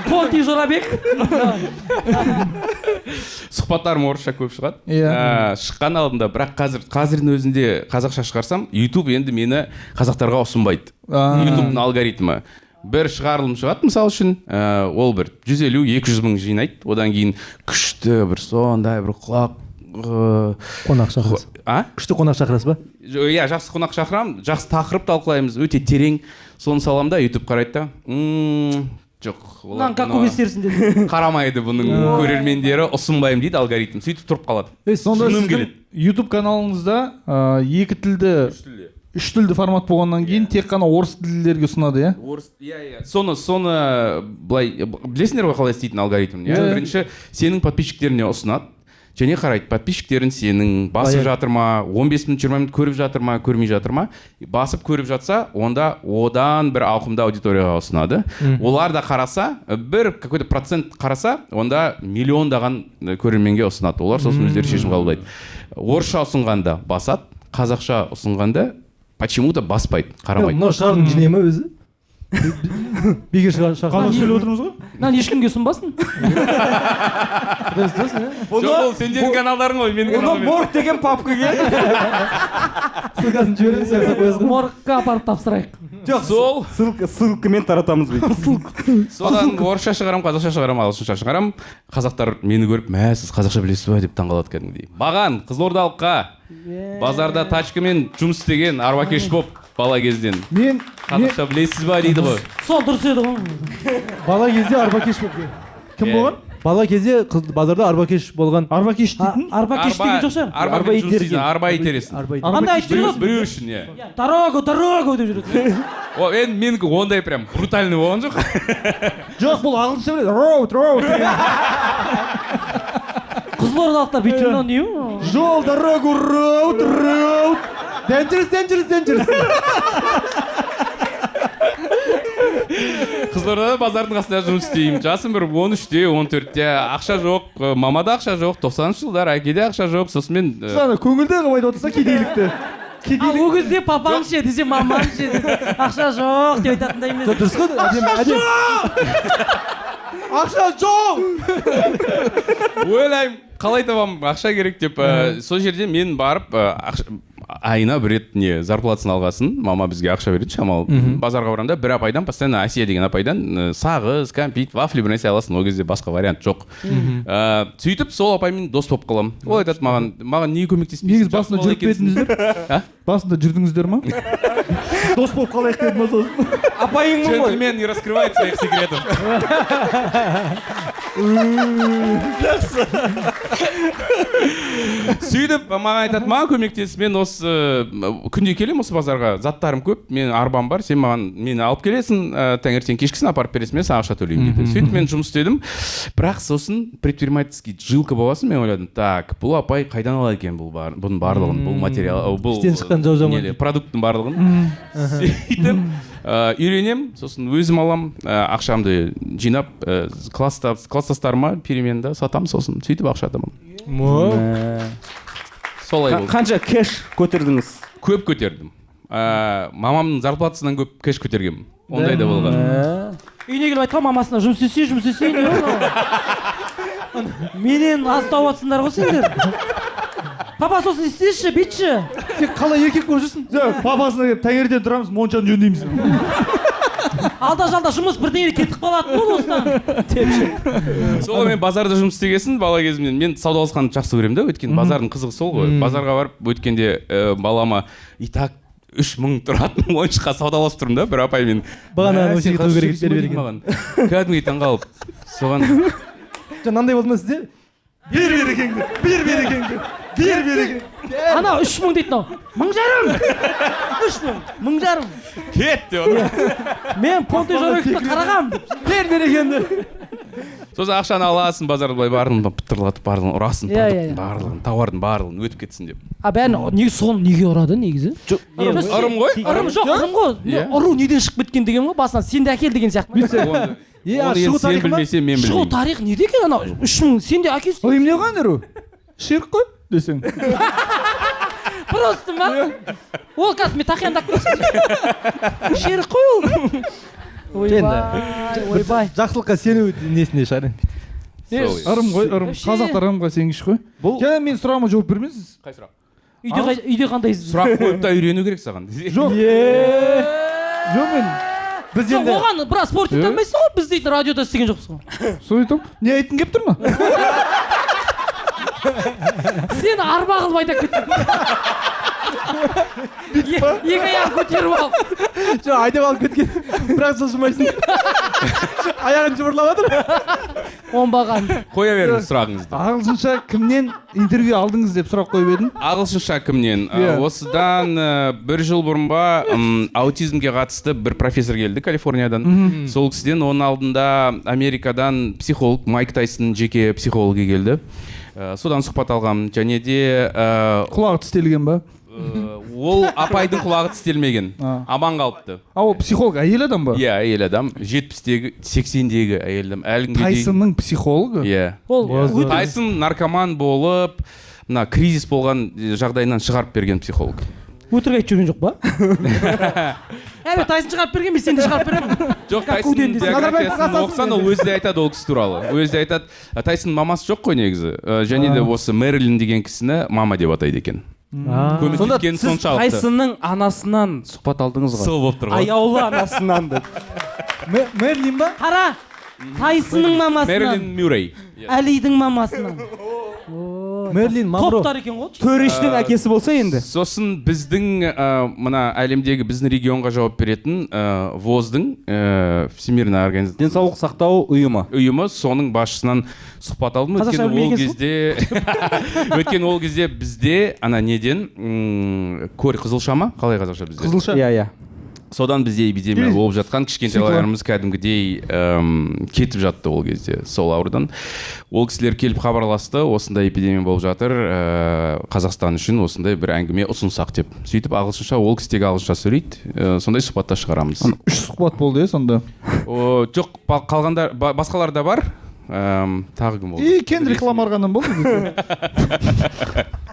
Понти Жорабек. Сұхбаттарым орысша көп шығады. Иә. Шыққан алдында, бірақ қазірдің өзінде қазақша шығарсам, YouTube енді мені қазақтарға ұсынбайды. YouTube'ның алгоритмі. Бір шығарылым шығады, мысал үшін, ол бір 150-200 мың жинайды. Одан кейін күшті бір сондай бір құлақ Қонақ шақырасыз. А? Күшті қонақ шақырасыз ба? Иә, жақсы қонақ шақырамын, жақсы тақырып талқылаймыз, өте терең. Соны саламын да, YouTube қарайды да. Жоқ, олар Мынаны Гаку бұны істерсін деді. қарамайды, бұның көрермендері, ұсынбаймын дейді алгоритм. Сөйтіп тұрып қалады. Сонда Жыным сіздің келеді. YouTube каналыңызда екі тілді, үш тілді формат болғаннан кейін тек қана орыс тілділерге ұсынады, иә? Орыс, иә. Соны былай білесіңдер ғой, қалай істейтін алгоритмін, иә? Иә. Бірінші сенің подписчиктеріне ұсынады. Және қарайды, подписчиктерін сенің басып жатыр ма, 15 минут, 20 минут көріп жатыр ма, көрмей жатыр ма. Басып көріп жатса, онда одан бір ауқымды аудиторияға ұсынады. Олар да қараса, бір какой-то процент қараса, онда миллиондаған көрерменге ұсынады. Олар сосын өздері шешім қабылдайды. Орысша ұсынғанда басады, қазақша ұсынғанда почему-то баспайды, қарамайды. Мынау шығардың жинай ма өзі? Бекер шақырған. Қазақша сөйлеп отырмыз ғой. Мынаны ешкімге ұсынбасын. Құдай сақтасын, иә? Жоқ, ол сендердің каналдарың ғой, менің Бұны каналым емес. морг деген папка келді. Ссылкасын жібереміз, сен жасап қоясың ғой. Моргқа апарып тапсырайық. Жоқ, сол Ссылкамен таратамыз бүйтіп. Содан орысша шығарам, қазақша шығарам, ағылшынша шығарам. Қазақтар мені көріп, мә, сіз қазақша білесіз ба деп таңқалады кәдімгідей. Маған, қызылордалыққа, базарда тачкамен жұмыс істеген арбакеш боп бала кезден. Мен Қазақша білесіз ба дейді ғой. Сол дұрыс еді ғой. Бала кезде арбакеш болып. Кім Иә. болған? Бала кезде базарда арбакеш болған. Арбакеш дейтін? Арбакеш деген жоқ шығар. Арба Арба жұмыс істейтін, итерген. арба итересің. Арба Андай айтып Біреу жүреді. біреу үшін, иә. Дорогу, дорогу деп жүреді. О, енді менікі ондай прям брутальный болған жоқ. Жоқ, бұл ағылшынша біледі. Роуд, роуд. Қызылордалықтар бүйтіп мынау не ол? Жол, дорогу, роуд, роуд. Dangerous, dangerous, dangerous. Қызылордада базардың қасында жұмыс істеймін. Жасым бір 13-те, 14-те. Ақша жоқ, мамада ақша жоқ, 90-шы жылдар, әкеде ақша жоқ. Сосын мен Сіз ана көңілді қылып айтып отырсыз кедейлікті. Ал ол кезде папаң ше десе, мамаң ше десе, ақша жоқ деп айтатындай емес. Дұрыс қой, әдемі, әдемі. Ақша жоқ! Ойлаймын, қалай табамын, ақша керек деп. Сол жерде мен барып, айына бір рет не зарплатасын алғасын, мама бізге ақша береді шамалы. Базарға барамын да, бір апайдан постоянно, Әсия деген апайдан сағыз, кәмпит, вафли бір нәрсе аласың. Ол кезде басқа вариант жоқ. Сөйтіп сол апаймен дос болып қаламын. Ол айтады маған, маған неге көмектеспейсің? Негізі басында Жақсы бала жүріп пе екенсің. едіңіздер? А? Басында жүрдіңіздер ма? Дос болып қалайық деді ма сосын? Апайыңмын ғой. Джентльмен не раскрывает своих секретов. Жақсы. Сөйтіп маған айтады: «Маған көмектес, мен осы күнде келемін осы базарға, заттарым көп, мен арбам бар, сен маған мені алып келесің, таңертең, кешкісін апарып бересің, мен саған ақша төлеймін», — дейді. Сөйтіп мен жұмыс істедім. Бірақ сосын предпринимательский жилка болғасын, мен ойладым: так, бұл апай қайдан алады екен бұл бар, бұның барлығын, бұл материал, бұл Іштен шыққан жау жаман. нелер, продукттың барлығын. Сөйтіп үйренемін, сосын өзім аламын, ақшамды жинап, класстастарыма переменда сатамын, сосын сөйтіп ақша табамын. Солай болды. Қанша кэш көтердіңіз? Көп көтердім. Мамамның зарплатасынан көп кэш көтергенмін, ондай да болған. Үйіне келіп айтқан мамасына: «Жұмыс істесе, жұмыс істесе, не ол, менен аз тауып жатсыңдар ғой сендер, папа, сосын істеші, бүйтші». Сен қалай еркек болып жүрсің? Жоқ, папасына келіп: «Таңертең тұрамыз, моншаны жөндейміз». Алда жалда жұмыс бірдеңе кетіп қалады ғой осыдан деп ше. Сол мен базарда жұмыс істеген бала кезімнен мен саудаласқанды жақсы көремін да, өйткені базардың қызығы сол ғой. Базарға барып өткенде балама и так 3000 тұратын ойыншыққа саудаласып тұрмын да бір апаймен. Бағана Мә, осы сен жерге тұру керек, қазақша бері берген. маған кәдімгідей таңқалып соған. Жоқ, мынандай болды ма сізде? Бер берекеңді, бер берекеңді, бер берекеңді. Ана 3000 дейді, мынау 1500, 3000, 1500. Кет деп отыр. Мен Понте Жорикті қарағанмын деп. Бер берекеңді. Сосын ақшаны аласың, базарда былай барлығын пытырлатып, барлығын ұрасың, Иә, иә, продукттың иә. барлығын, тауардың барлығын өтіп кетсін деп. А бәрін негізі соны неге ұрады негізі? Жоқ. Ырым ғой. Ырым жоқ, ырым ғой. Иә. Ұру неден шығып кеткен деген ғой басынан, сен де әкел деген сияқты. Оны Е, оны шығу енді сен тарихы ма? білмесең, мен Шығу білмеймін. тарих неде екен анау 3000, сен де әкел. Ол немене қылған ұру? Ширк қой десең. Просто ма ол? Қазір мен тақиямды алып келейінші, шерік қой ол. Ойбай, ойбай. Жақсылыққа сену несінде шығар енді. Сол. Ырым ғой, ырым. Вообще. Қазақтар ырымға сенгіш қой. Бұл Жаңа мен сұрағыма жауап бермедіңіз. Қай сұрақ? Үйде қандай? Сұрақ қойып та үйрену керек саған. Жоқ. Жоқ, мен Біз Жоқ, енді оған біраз спорт ете алмайсың ғой, біз дейтін радиода істеген жоқпыз ғой. Сол айтамын. Не айтқың келіп тұр ма? Сені арба қылып айдап кеттің, екі аяғын көтеріп алып. Жоқ, айдап алып кеткен, бірақ жылжымайсың, аяғын жыбырлап жатыр. Оңбаған. Қоя беріңіз сұрағыңызды. Ағылшынша кімнен интервью алдыңыз деп сұрақ қойып едім. Ағылшынша кімнен? Иә. Осыдан бір жыл бұрын ба, аутизмге қатысты бір профессор келді Калифорниядан, сол кісіден. Оның алдында Америкадан психолог, Майк Тайсон жеке психологы келді. Содан сұхбат алғанмын. Және де Құлағы тістелген ба? Ол апайдың құлағы тістелмеген. А. Аман қалыпты. А ол психолог әйел адам ба? Иә, әйел адам, 70-тегі, 80-дегі әйел адам, әлі күнге дейін. Тайсонның психологы? Иә. Ол өте Тайсон наркоман болып, мына кризис болған жағдайынан шығарып берген психолог. Өтірік айтып жүрген жоқ па? Ә, мен Тайсон шығарып берген, мен сені де шығарып беремін. Жоқ, Как Тайсонның Уден десең. биографиясын оқысаң, ол өзі де айтады ол кісі туралы. Өзі де айтады. Тайсонның мамасы жоқ қой негізі. Және де осы Мэрилин деген кісіні мама деп атайды екен. Көмектескені Сіз соншалықты. Тайсонның анасынан сұхбат алдыңыз ғой? Сол болып тұр ғой. Аяулы анасынан деп. Мерлин ба? Қара, Тайсонның мамасынан. Мэрилин Мюррей. Әлидің мамасынан. Мерлин Монро. Топтар екен ғой. Төрештің әкесі болса енді. Сосын біздің мына әлемдегі біздің регионға жауап беретін ВОЗ-дың, Всемирная организация Денсаулық сақтау ұйымы. ұйымы, соның басшысынан сұхбат алдым. Қазақша Өйткені ол білмегенсің. кезде, өйткені ол кезде бізде ана неден, корь, қызылша ма, қалай қазақша бізде? Қызылша. Иә. Содан бізде эпидемия болып жатқан, кішкентайларымыз кәдімгідей кетіп жатты ол кезде сол аурудан. Ол кісілер келіп хабарласты: осындай эпидемия болып жатыр, Қазақстан үшін осындай бір әңгіме ұсынсақ деп. Сөйтіп ағылшынша, ол кісі тек ағылшынша сөйлейді, сондай сұхбатта шығарамыз. Үш сұхбат болды, иә, сонда? О, жоқ, қалғандар, басқалар да бар. Тағы кім болды? И Кендрик Ламар ғана болды.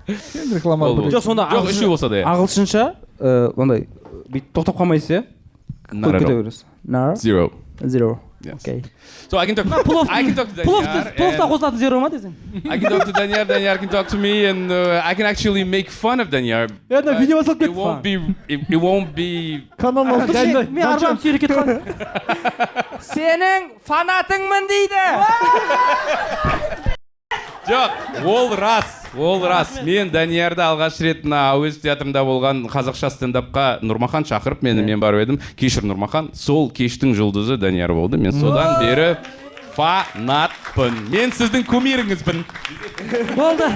Кендрик Ламар. Болды. Жоқ, сонда Жоқ, үшеу болса да, иә. Ағылшынша ондай бүйтіп тоқтап қалмайсыз, иә? Not at Қойып кете all. бересіз. Not Zero. Zero. Yes. Окей. So I can talk. I can talk to Daniyar. Пловта and қосылатын zero ма десең. I can talk to Daniyar. Daniyar can talk to me, and I can actually make fun of Daniyar. Е, ана видео салып It кетті. won't be. It won't be. Канал ауыстыршы. Мен арбам сүйреп кетіп қалдым. Сенің фанатыңмын дейді. Жоқ, ол рас. Ол рас. Мен Даниярды алғаш рет мына Әуезов театрында болған қазақша стендапқа Нұрмахан шақырып мені, мен барып едім. Кешір, Нұрмахан, сол кештің жұлдызы Данияр болды. Мен содан бері Фанатпын. Мен сіздің кумиріңізбін. Болды.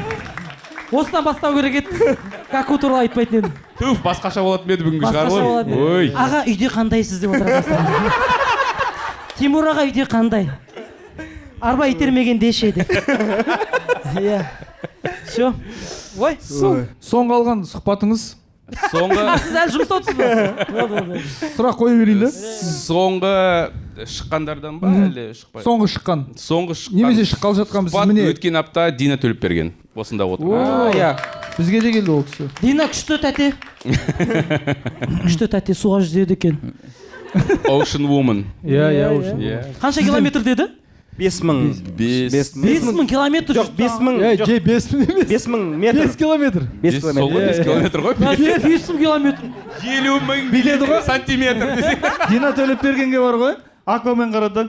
Осыдан бастау керек еді. Каку туралы айтпайтын едім. Туф, басқаша болатын еді бүгінгі Басқаша шығарылым. болатын еді. Ой. Аға, үйде қандайсыз деп отырады. Тимур аға үйде қандай? Арба итермеген деші деп. Иә. Все. Ой. Соңғы алған сұхбатыңыз? Соңғы Сіз әлі жұмыста отырсыз ба? Болды. Сұрақ қоя берейін да. Соңғы шыққандардан ба әлі шықпай? Соңғы шыққан. Соңғы шыққан. Немесе шыққалы жатқан біз міне. Өткен апта Дина төлеп берген. Осында отыр. Иә. Бізге де келді ол кісі. Дина күшті тәте. Күшті тәте суға жүзеді екен. Ocean Woman. Иә, Ocean Woman. Қанша километр деді? 5000. 5000 километр. Жоқ, 5000. Ей, 5000 емес. 5000 метр. 5 километр. 5 километр. 5 километр ғой. 5000 километр. 50000 Биледі ғой. Сантиметр десең. Дина төлеп бергенге бар ғой. Аквамен қарады.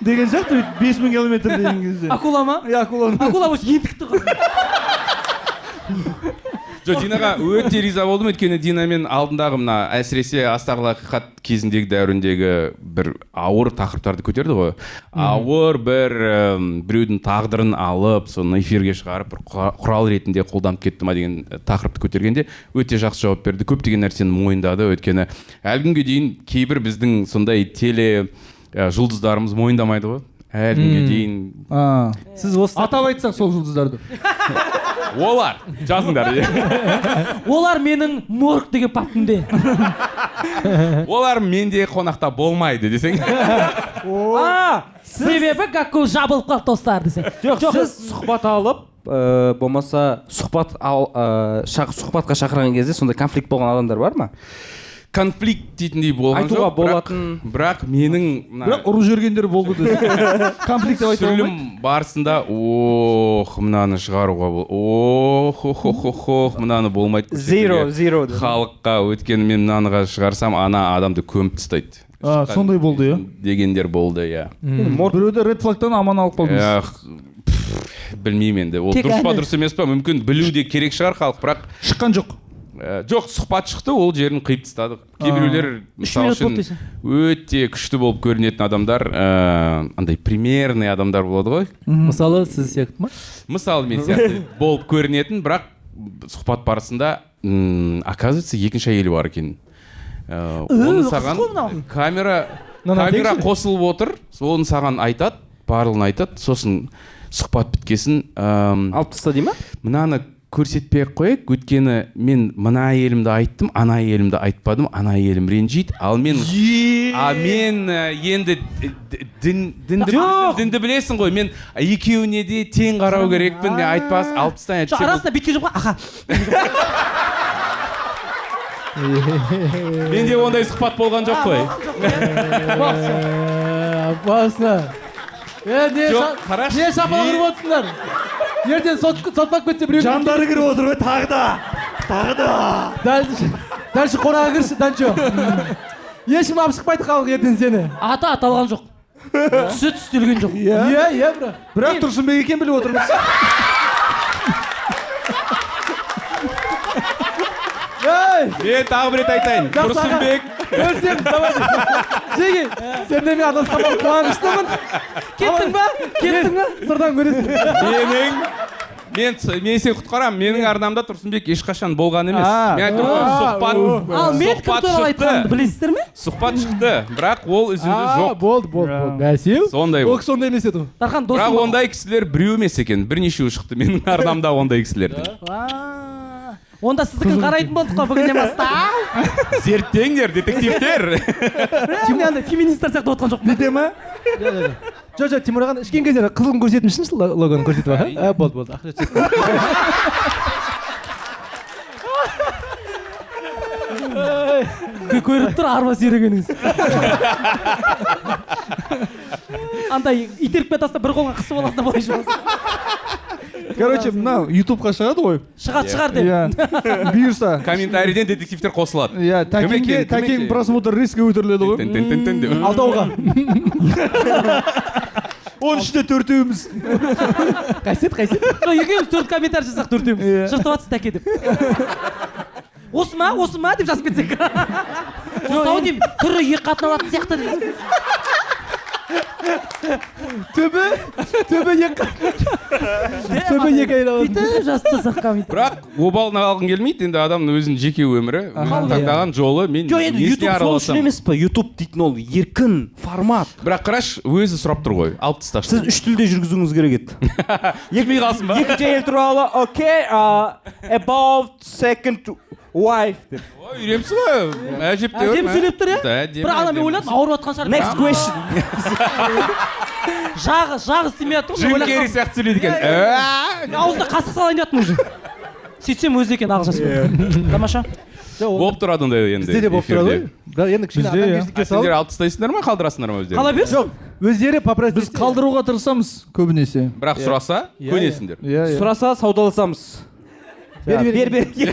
Деген сияқты 5000 километр деген кезде. Акула ма? Иә, акула. Акула осы ентікті ғой. Жоқ, Динаға өте риза болдым, өйткені Динамен алдындағы мына әсіресе астарлы ақиқат кезіндегі дәуіріндегі бір ауыр тақырыптарды көтерді ғой. Ауыр бір біреудің тағдырын алып, соны эфирге шығарып, бір құрал ретінде қолданып кетті ма деген тақырыпты көтергенде өте жақсы жауап берді. Көптеген нәрсені мойындады, өйткені әлі күнге дейін кейбір біздің сондай теле жұлдыздарымыз мойындамайды ғой. Әлі күнге дейін. Сіз осы атап айтсақ сол жұлдыздарды. Олар, жазыңдар. Олар менің морг деген папкамде. Олар менде қонақта болмайды десең. Себебі Гакку жабылып қалды достар десең. Жоқ, сіз сұхбат алып, болмаса сұхбат ал, сұхбатқа шақырған кезде сондай конфликт болған адамдар бар ма? Конфликт дейтіндей болған жоқ. Айтуға болатын. Бірақ менің бірақ ұрып жібергендер болды десең. Конфликт деп айта алмаймын. Түсірілім барысында ох, мынаны шығаруға бол. Ох, ох, ох, ох, ох, мынаны болмайды. Zero, zero. Халыққа, өйткені мен мынаныға шығарсам, ана адамды көміп тастайды. Сондай болды, иә? Дегендер болды, иә. Біреуді ред флагтан аман алып қалдыңыз. Білмеймін енді. Ол дұрыс па, дұрыс емес па? Мүмкін білу де керек шығар халық, бірақ шыққан жоқ. Жоқ, сұхбат шықты, ол жерін қиып тастадық. Кейбіреулер, мысалы үшін, өте күшті болып көрінетін адамдар, андай примерный адамдар болады ғой. Мысалы, сіз сияқты ма? Мысалы, мен сияқты болып көрінетін, бірақ сұхбат барысында, оказывается, екінші әйелі бар екен. Оны саған камера қосылып отыр, оны саған айтады, барлығын айтады, сосын сұхбат біткесін алып таста дей ма? Мынаны көрсетпей қояйық, өйткені мен мына әйелімді айттым, ана әйелімді айтпадым, ана әйелім ренжиді, ал мен мен енді дінді білесің ғой, мен екеуіне де тең қарау керекпін, мен айтпас, алып тастайын. Жоқ, арасында бүйткен жоқ қой, аха. Менде ондай сұхбат болған жоқ қой. Опасно. Не шапалақ ұрып отырсыңдар? Ертең соттап кетсе біреу жандары кіріп отыр ғой, тағы да, тағы да. Дальше қораға кірші, Данчо. Ешкім алып шықпайды халық ертең сені. Аты аталған жоқ. Түсі түстелген жоқ. Иә, иә, бірақ. Бірақ Тұрсынбек екен біліп отырмыз. Мен тағы бір рет айтайын. Тұрсынбек. Көрсеміз, давай. Жеге, сен де мен адасқанға қуаныштымын. Кеттің ба? Кеттің ба? Сырдан көресің. Мен сені құтқарамын. Менің арнамда Тұрсынбек ешқашан болған емес. Мен айттым ғой, сұхбат. Ал мен кім туралы айтқанымды білесіздер ме? Сұхбат шықты, бірақ ол үзінді жоқ. Болды, болды, болды. Бәсеу. Сондай ол. Ол кісі ондай емес еді. Дархан досым. Бірақ ондай кісілер біреу емес екен. Бірнешеуі шықты менің арнамда ондай кісілердің. Онда сіздікін қарайтын болдық қой бүгіннен бастап. Зерттеңдер, детективтер. Мен андай феминисттер сияқты отқан жоқпын. Бүйте ма? Жоқ, жоқ, Тимур ағаны ішкен кезде қызылын көрсетіп ішінші, логоны көрсетіп, аха. Болды, болды. Ақша түсіп. Көріп тұр арба сүйрегеніңіз. Андай итеріп тастап бір қолға қысып аласың да былай шығасың. Короче, мынау ютубқа шығады ғой. Шығады, шығар деп. Иә. Бұйырса. Комментарийден детективтер қосылады. Иә, тәкеңге, тәкең просмотр резко көтеріледі ғой. Тін-тін-тін деп. Алтауға. Оның ішінде төртеуіміз. Қайсет, қайсет. Жоқ, екеуміз төрт комментарий жазсақ төртеуміз. Жыртып жатсыз тәке деп. Осы ма, осы ма деп жазып кетсек. Осы ау деймін, түрі екі қатын алатын сияқты деп. Түбі екі, түбі екі айналады. Бүйтіп жазып тастасақ коммент. Бірақ обалына қалғым келмейді, енді адамның өзінің жеке өмірі, өзінің таңдаған жолы, мен Жоқ, енді несіне YouTube сол үшін араласамын? емес па? YouTube дейтін ол еркін формат. Бірақ қарашы, өзі сұрап тұр ғой, алып тасташы. Сіз үш тілде жүргізуіңіз керек еді. Келмей қалсын ба? Екінші әйел туралы, окей, about second wife деп. Ой, үйреніпсіз ғой, әжептәуір. Әдемі сөйлеп тұр, иә? Әдемі, Бірақ ана мен әдемі. ойладым, ауырып жатқан шығар. Next question. Жағы істемей жатыр ғой, Джим ойлап Керри қалдым. сияқты сөйлейді екен. Мен аузына қасық салайын деп жатырмын уже. Сөйтсем өзі екен ағылшынша. Тамаша. Болып тұрады ондай енді. Бізде де болып тұрады ғой. эфирде. Бірақ енді кішкене Бізде, иә. адамгершілікке А сендер салып. алып тастайсыңдар ма, қалдырасыңдар ма өздерің? Қала берсін. Жоқ, өздері попросить. Біз қалдыруға тырысамыз көбінесе. Бірақ сұраса, Иә, көнесіңдер. Иә, иә. Сұраса саудаласамыз. Бер, бер, бер, бер.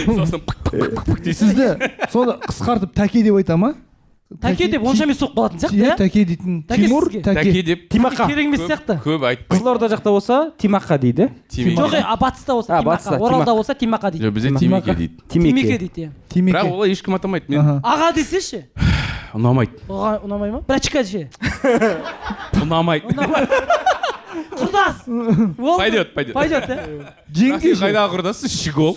Сосын пық пық пық пық дейсің. Сізді соны қысқартып тәке деп айта ма? Тәке деп онша емес соғып қалатын сияқты, Иә, иә? тәке дейтін. Тәке Тимур, сізге. тәке. Тәке деп Тимақа. Керек емес сияқты. көп айтпайды. Қызылорда жақта болса Тимақа дейді. Тимеке. Жоқ, батыста болса А, Тимақа, батыста, Оралда Тимақа. болса Тимақа дейді. Жоқ, бізде Тимеке дейді. Тимеке Тимеке. дейді, иә. Тимеке. Бірақ олай ешкім атамайды. Мен Аха. Аға десеші. ұнамайды. Оған ұнамай ма? Брачка ше. Ұнамайды. Құрдас. Ол Пойдет, пойдет. Пойдет, иә? Бірақ Жеңге сен қайдағы құрдассың? Щегол.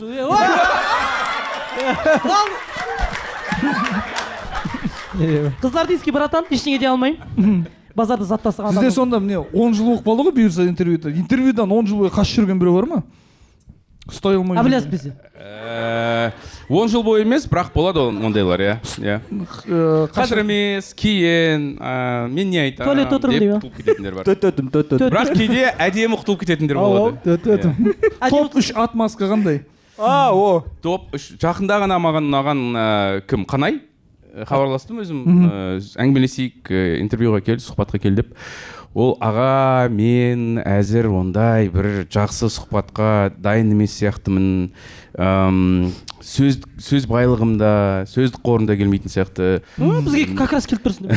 Қыздар дейсіз, братан, ештеңе дей алмаймын. Базарда зат тасыған Сізде адам. сонда міне 10 жыл болып қалды ғой бұйырса интервьюда. Интервьюдан 10 жыл бойы қашып жүрген біреу бар ма? Ұстай алмай. Әблязов бізде. 10 жыл бойы емес, бірақ болады ондайлар, иә. Иә. Қазір емес, кейін, мен не айтамын Туалетте отырмын деп дейді ма? құтылып кететіндер бар. Төт-төтім, төт-төтім. Бірақ кейде әдемі құтылып кететіндер болады. Топ 3 отмазка қандай? А, о. Топ 3. Жақында ғана маған ұнаған кім? Қанай? Хабарластым өзім, әңгімелесейік, интервьюға кел, сұхбатқа кел деп. Ол аға, мен әзір ондай бір жақсы сұхбатқа дайын емес сияқтымын. Сөз байлығымда, сөздік қорымда келмейтін сияқты. Бізге как раз келіп тұрсың.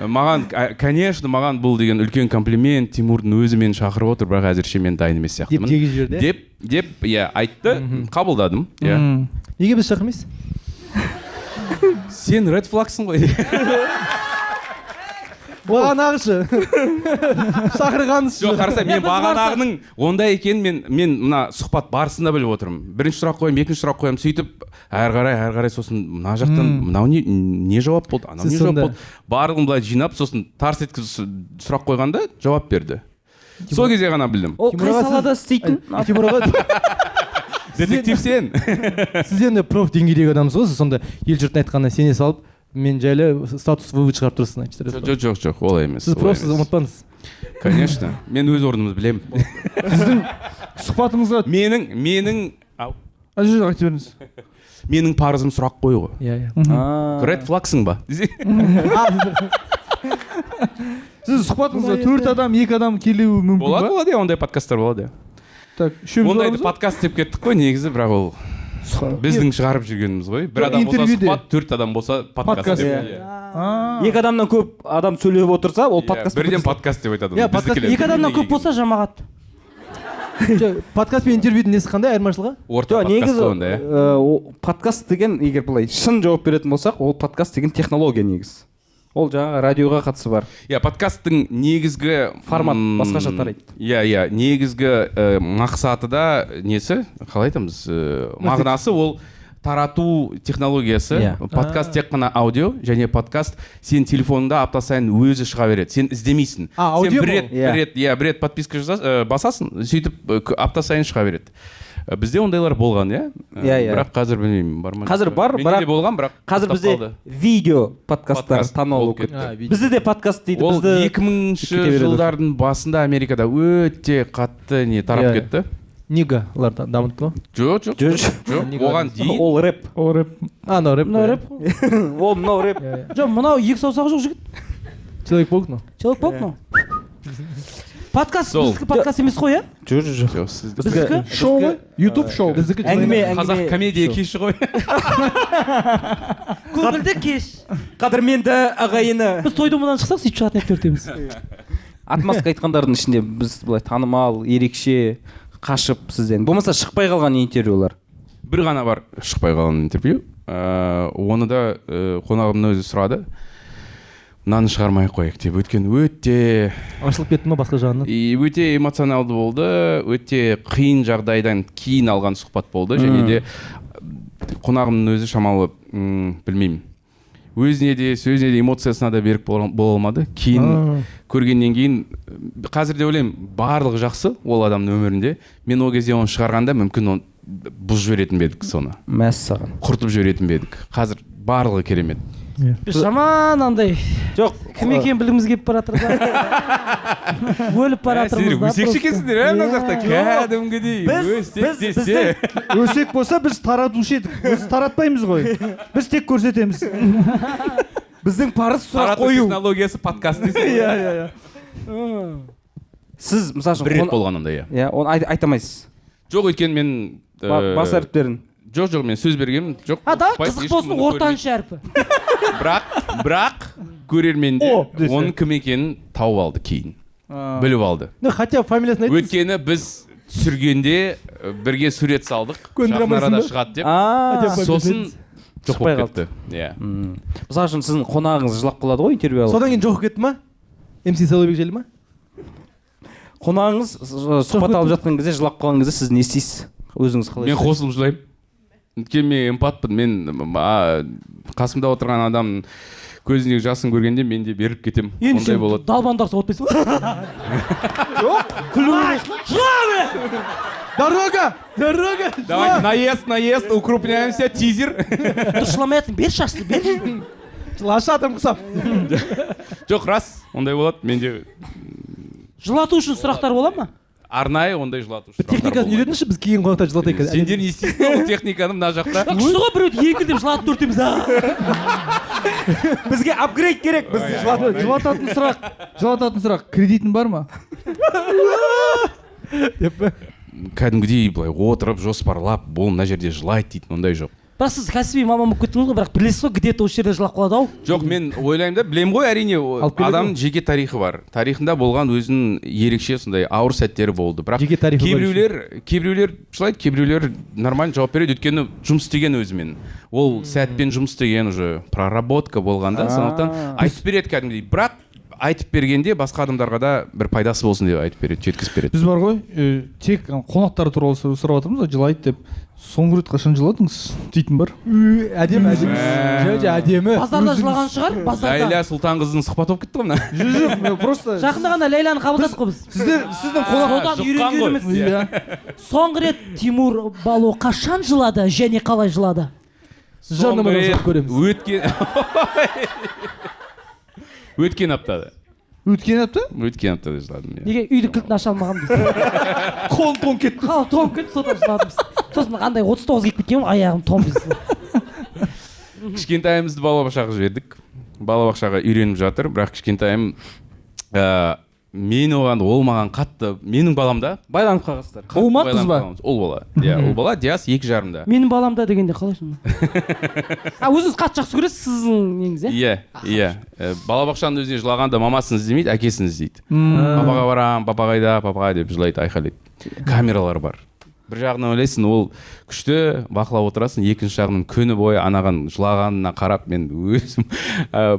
Маған, конечно, маған бұл деген үлкен комплимент, Тимурдың өзі мені шақырып отыр, бірақ әзірше мен дайын емес сияқтымын. Деп дегізіп жіберді, Деп, иә, айтты, қабылдадым. Иә. Неге біз шақырмайсыз? Сен red flagсың ғой. Бағанағышы. Шақырғаншы. Жоқ, қараса, мен Біз барсақ- бағанағының ондай екенін мен мына сұхбат барысында біліп отырмын. Бірінші сұрақ қоямын, екінші сұрақ қоямын, сөйтіп әрі қарай, әрі қарай, сосын мына жақтан мынау не жауап болды, анау Сіз не жауап сонда- болды. Барлығын былай жинап, сосын тарс еткізіп сұрақ қойғанда жауап берді. Сол кезде ғана білдім. Ол қай салада істейтін? Тимур аға, Детектив сен. сіз енді проф деңгейдегі адамсыз ғой, сіз сонда ел жұрттың айтқанына сене салып, мен жайлы статус вывод шығарып тұрсыз, значит. Жоқ, жоқ, жоқ, олай емес. Сіз олай профсыз, емес. ұмытпаңыз. Конечно, мен өз орнымды білемін. Сіздің сұхбатыңызға Менің ау, жоқ, айта беріңіз. Менің парызым сұрақ қою ғой. Иә, иә. Red flagсың ба? Сіздің сұхбатыңызға 4 адам, 2 адам келуі мүмкін Болады, ба? болады, иә, ондай подкасттар болады. Так, үшеуміз Ондайды барамыз ба? подкаст деп кеттік қой негізі, бірақ ол біздің шығарып жүргеніміз ғой. Бір адам болса Интервьюде. сұхбат, 4 адам болса подкаст Подкаст. деп. Иә. Иә. Екі адамнан көп адам сөйлеп отырса, ол Иә, подкаст. Бірден подкаст деп айтады. Иә, подкаст- Біздікілер. Екі адамнан көп болса жамағат. Жоқ, подкаст пен интервьюдің несі қандай айырмашылығы? Орта Жоқ, подкаст негізі қой онда, иә. подкаст деген, егер былай шын жауап беретін болсақ, ол подкаст деген технология негізі. Ол жаңағы радиоға қатысы бар. Иә, подкасттың негізгі Формат басқаша тарайды. Иә, иә, негізгі мақсаты да несі, қалай айтамыз, мағынасы ол тарату технологиясы. Иә. Подкаст тек қана аудио, және подкаст сен телефоныңда апта сайын өзі шыға береді. Сен іздемейсің. А, аудио сен ма бір ол? рет, бір рет, иә, бір рет подписка басасың, сөйтіп апта сайын шыға береді. Бізде ондайлар болған, иә? Иә, иә. Бірақ қазір білмеймін, бар ма? Қазір бар, Менде бірақ де болған, бірақ қазір тоқтап бізде қалды. видео подкасттар Подкаст танымал болып болып кетті. А, видео. Бізде де подкаст дейді, Ол бізді 2000-ші кете береді. жылдардың басында Америкада өте қатты не тарап Иә. кетті. Нигалар дамытты ғой. Жоқ, жоқ, Жоқ, жоқ. Оған дейін Ол рэп. Ол рэп. А, мынау рэп. Мынау рэп қой. Ол мынау рэп. Жоқ, мынау екі саусағы жоқ жігіт. Человек паук мынау. Человек паук мынау. Подкаст Сол. біздікі подкаст емес қой, иә? Жоқ, жоқ, жоқ. Жоқ, сіз Біздікі? Шоу ғой? YouTube шоу. Біздікі Әңгіме, Қазақ әңгіме. комедия кеші ғой. Көңілді кеш. Қадірменді ағайыны. Біз той думадан шықсақ сөйтіп шығатын еді төртеуміз. Отмазка айтқандардың ішінде біз былай танымал, ерекше қашып сізден. Болмаса шықпай қалған интервьюлар. Бір ғана бар шықпай қалған интервью. Оны да қонағымның өзі сұрады. Мынаны шығармай ақ қояйық деп. Өйткені өте ашылып кетті ма басқа жағынан? И өте эмоционалды болды, өте қиын жағдайдан кейін алған сұхбат болды. Және де қонағымның өзі шамалы, білмеймін, өзіне де, сөзіне де, эмоциясына да берік бола алмады. Кейін көргеннен кейін, қазір де ойлаймын, барлығы жақсы ол адамның өмірінде. Мен ол кезде оны шығарғанда мүмкін оны бұзып жіберетін бе едік соны. Мәссаған. Құртып жіберетін бе едік. Қазір барлығы керемет. Біз жаман андай. Жоқ, кім екенін білгіміз келіп бара жатыр да. Өліп бара жатырмыз да. Өсекші екенсіңдер, ә, мына жақта кәдімгідей өсек десе. Өсек болса біз таратушы едік. Біз таратпаймыз ғой. Біз тек көрсетеміз. Біздің парыз сұрақ Тарату қою. технологиясы подкаст дейсің. Иә, иә, иә. Сіз мысалы үшін бір рет болған ондай, иә. Иә, оны айта алмайсыз. Жоқ, өйткені мен бас әріптерін. Жоқ, жоқ, мен сөз бергенмін. Жоқ. А, давай қызық болсын, ортаншы әрпі. Бірақ көрермендер оның кім екенін тауып алды кейін. Біліп алды. Ну, хотя фамилиясын айтыңыз. Өйткені біз түсіргенде бірге сурет салдық. Көндіре Жақын арада алмайсың ба? шығады деп. Сосын Сосын жоқ болып кетті. Иә. Мысалы үшін сіздің қонағыңыз жылап қалады ғой интервью алып. Содан кейін жоқ кетті ма? МС Сайлаубек желі ма? Қонағыңыз сұхбат алып жатқан кезде жылап қалған кезде сіз не істейсіз? Өзіңіз қалай? Мен қосылып жылаймын. Өйткені мен эмпатпын. Мен қасымда отырған адамның көзіндегі жасын көргенде мен де беріліп кетемін. Енді Ондай сен болады. далбандар соғып отпайсың ба? Жоқ, күлу емес. Дорога! Дорога! Давайте наезд, наезд, укрупняемся, тизер. Дұрыс жыламай жатсың, бер шашты, бер. Жылашы адам құсап. Жоқ, рас, ондай болады. Менде Жылату үшін сұрақтар бола ма? арнайы ондай жылату Бір техникасын үйретіңізші, біз кейін қонақтар жылатайық. Сендер не істейсіңдер ол техниканы мына жақта? Күшті ғой, біреуді еңкілдеп жылатып төртеуміз. Бізге апгрейд керек, біз Жылататын сұрақ, жылататын сұрақ. Кредитің бар ма? Деп пе? Кәдімгідей былай отырып жоспарлап, бұл мына жерде жылайды дейтін ондай жоқ. Бірақ сіз кәсіби маман болып кеттіңіз ғой, бірақ білесіз ғой, где-то осы жерде жылап қалады ау. Жоқ, мен ойлаймын да, білемін ғой, әрине, адамның жеке тарихы бар. Тарихында болған өзінің ерекше сондай ауыр сәттері болды. Бірақ жеке тарихы бар кейбіреулер жылайды, кейбіреулер нормально жауап береді, өйткені жұмыс істеген өзімен. Ол сәтпен жұмыс істеген уже проработка болғанда, сондықтан айтып береді кәдімгідей. Бірақ айтып бергенде басқа адамдарға да бір пайдасы болсын деп айтып береді, жеткізіп береді. Біз бар ғой, тек қонақтар туралы сұрап жатырмыз ғой, жылайды деп. Соңғы рет қашан жыладыңыз дейтін бар. Әдемі, әдемі. Жоқ, әдемі. Базарда жылаған шығар, базарда. Ләйлә Сұлтанқызының сұхбаты болып кетті ғой мына. Жоқ, мен просто жақында ғана Ләйләні қабылдадық қой біз. Сіздер, сіздің қонақ содан үйренгеніміз. Соңғы рет Тимур Бало қашан жылады және қалай жылады? Жарнамадан соң көреміз. Өткен аптада. Өткен апта? Өткен аптада жыладым, иә. Неге үйді кілтін аша алмағанмын дейсің? Қолым тоңып кетті. Қолым тоңып кетті, содан жыладым. Сосын қандай 39 келіп кеткен ғой, аяғым тоңып. Кішкентайымызды балабақшаға жібердік. Балабақшаға үйреніп жатыр, бірақ кішкентайым мен оған, ол маған қатты, менің балам да. Байланып қалғансыздар. Ұл ма, қыз ба? Ұл бала. Иә, ұл бала, Диас 2,5-да. Менің балам да дегенде қалай сонда? А, өзіңіз қатты жақсы көресіз сіздің неңіз, иә? Иә, иә. Балабақшаның өзіне жылағанда мамасын іздемейді, әкесін іздейді. Папаға барам, папа қайда, папа деп жылайды, айқайлайды. Камералар бар. Бір жағынан ойлайсың, ол күшті, бақылап отырасың, екінші жағынан күні бойы анаған жылағанына қарап, мен өзім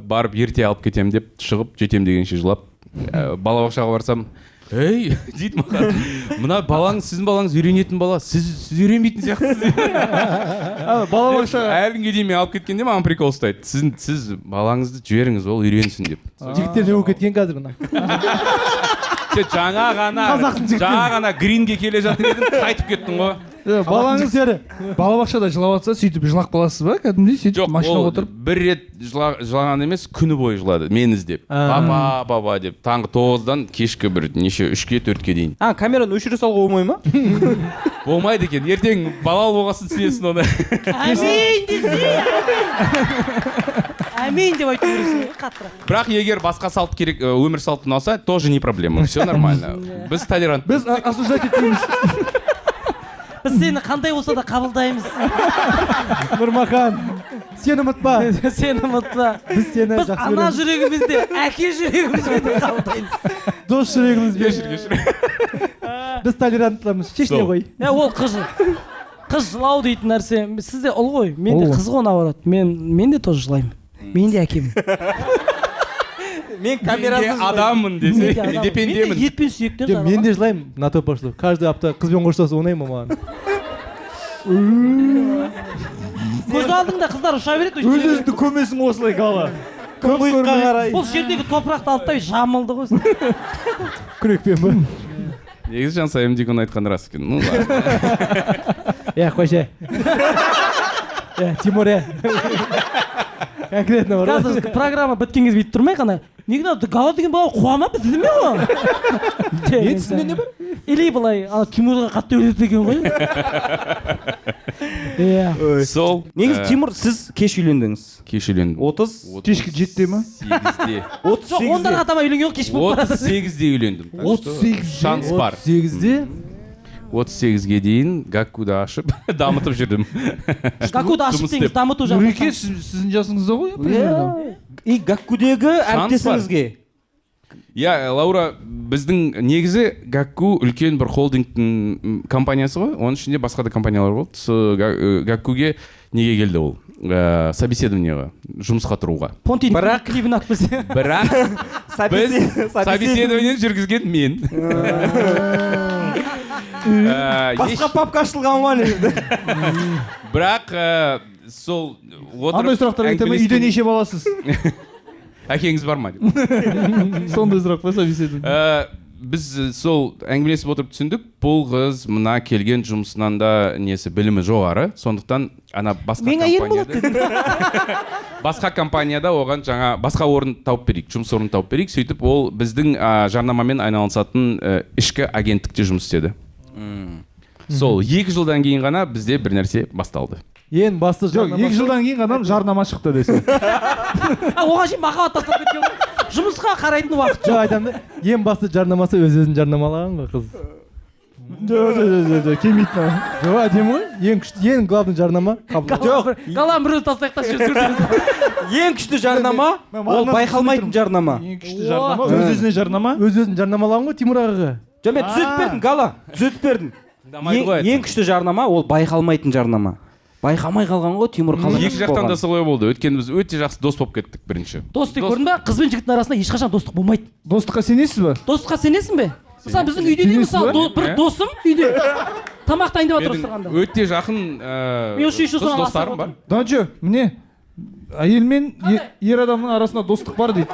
барып ерте алып кетем деп шығып, жетем дегенше жылап, балабақшаға барсам, ей, дейді маған, мына балаңыз, сіздің балаңыз үйренетін бала, сіз үйренбейтін сияқтысыз. Балабақшаға әлі күнге дейін мен алып кеткенде маған прикол ұстайды. Сіз балаңызды жіберіңіз, ол үйренсін деп. Жігіттер не болып кеткен қазір мына? Жаңа ғана гринге келе жатыр едім, қайтып кеттің ғой. Балаңыз балабақшада жылап жатса, сөйтіп жылап қаласыз ба? Кәдімгідей сөйтіп машинаға отырып. Бір рет жылаған емес, күні бойы жылады, мені іздеп. Папа, папа деп. Таңғы 9-дан кешкі бір неше 3-ке, 4-ке дейін. А, камераны өшіре салуға болмай ма? Болмайды екен. Ертең балалы болғасын түсінесің оны. Әмин десе. Әмин деп айту керексің қаттырақ. Бірақ егер басқа салт керек, өмір салты ұнаса, тоже не проблема. Все нормально. Біз толерант. Біз осуждать етпейміз. Біз сені қандай болса да қабылдаймыз. Нұрмахан, сені ұмытпа. Сені ұмытпа. Біз сені біз жақсы ана көреміз. жүрегімізде, әке жүрегімізбен де қабылдаймыз. Дос жүрегімізбен. Кешір, кешір. Біз толеранттымыз. Шешіне қой. Ол қыз. Қыз жылау дейтін нәрсе, сізде ұл ғой, мен де қыз ғой, наоборот. Мен де тоже жылаймын. Мен де әкемін. Мен камерасыз адаммын десе, мен де пендемін. Мен де ет пен сүйектен жаралған. Мен де жылаймын, на то пошло. Каждый апта қызбен қоштасу оңай ма маған? Көз алдыңда қыздар ұша береді. Өз-өзіңді көмесің осылай, Гала. Тұңғиыққа қарай. Бұл жердегі топырақты алып та жамылды ғой. Күрекпен ба? Негізі Жансайым деген айтқан рас екен. Ну ладно. Иә, қойшы. Иә, Тимур, иә. Конкретно бар. Қазір программа біткен кезде бүйтіп тұрмай қана. Неге Гала деген бала қуама бітті ме ол? Мен түсінде не бар? Или былай, ана Тимурға қатты өледі екен ғой. Иә. Сол. Негізі Тимур, сіз кеш үйлендіңіз. Кеш үйлендім. 30 кешкі 7-де ма? 8-де. Жоқ, ондарға таман үйленген кеш болып барады. 38-де үйлендім. 38-де. Шанс бар. 38-де? 38-ге дейін Гаккуды ашып, дамытып жүрдім. Гаккуды ашып деңіз, дамыту жағын. Нұреке, сіздің жасыңызда ғой, примерно. И Гаккудегі әріптесіңізге. Иә, Лаура, біздің негізі Гакку үлкен бір холдингтің компаниясы ғой. Оның ішінде басқа да компаниялар болды. Сол Гаккуге неге келді ол? Собеседованиеға, жұмысқа тұруға. Понтин клибін алып келсе. Бірақ біз собеседованиені жүргізген мен. Басқа папка ашылған ғой ана жерде. Бірақ сол отырып Андай сұрақтар айтамын, үйде неше баласыз? Әкеңіз бар ма деп. Сондай сұрақ па собеседование? Біз сол әңгімелесіп отырып түсіндік, бұл қыз мына келген жұмысынан да несі білімі жоғары, сондықтан ана басқа компанияда басқа компанияда оған жаңа басқа орын тауып берейік, жұмыс орнын тауып берейік. Сөйтіп ол біздің жарнамамен айналысатын ішкі агенттікте жұмыс істеді. Сол 2 жылдан кейін ғана бізде бір нәрсе басталды. Ең басты жоқ, 2 жылдан кейін ғана жарнама шықты десе. Оған шейін махаббат тастап кеткен ғой. Жұмысқа қарайтын уақыт жоқ. Айтамын да, ең басты жарнамасы өз-өзін жарнамалаған ғой қыз. Жоқ, келмейді. Жоқ, әдемі ғой. Ең күшті, ең главный жарнама. Жоқ, Галам бір өзі тастайық та жүргіземіз. Ең күшті жарнама ол байқалмайтын жарнама. Ең күшті жарнама өз-өзіне жарнама. Өз-өзін жарнамалаған ғой Тимур ағаға. Жоқ, мен түзетіп бердім, Гала, түзетіп бердім. Ең күшті жарнама ол байқалмайтын жарнама. Байқамай қалған ғой Тимур қалай. Екі жақтан да солай болды. Өйткені біз өте жақсы дос болып кеттік бірінші. Дос деп көрдің бе? Қыз бен жігіттің арасында ешқашан достық болмайды. Достыққа сенесіз бе? Достыққа сенесің бе? Мысалы біздің үйде де мысалы бір досым үйде тамақ дайындап жатыр отырғанда. Өте жақын қыз достарым бар. Данчо, міне әйел мен ер адамның арасында достық бар дейді.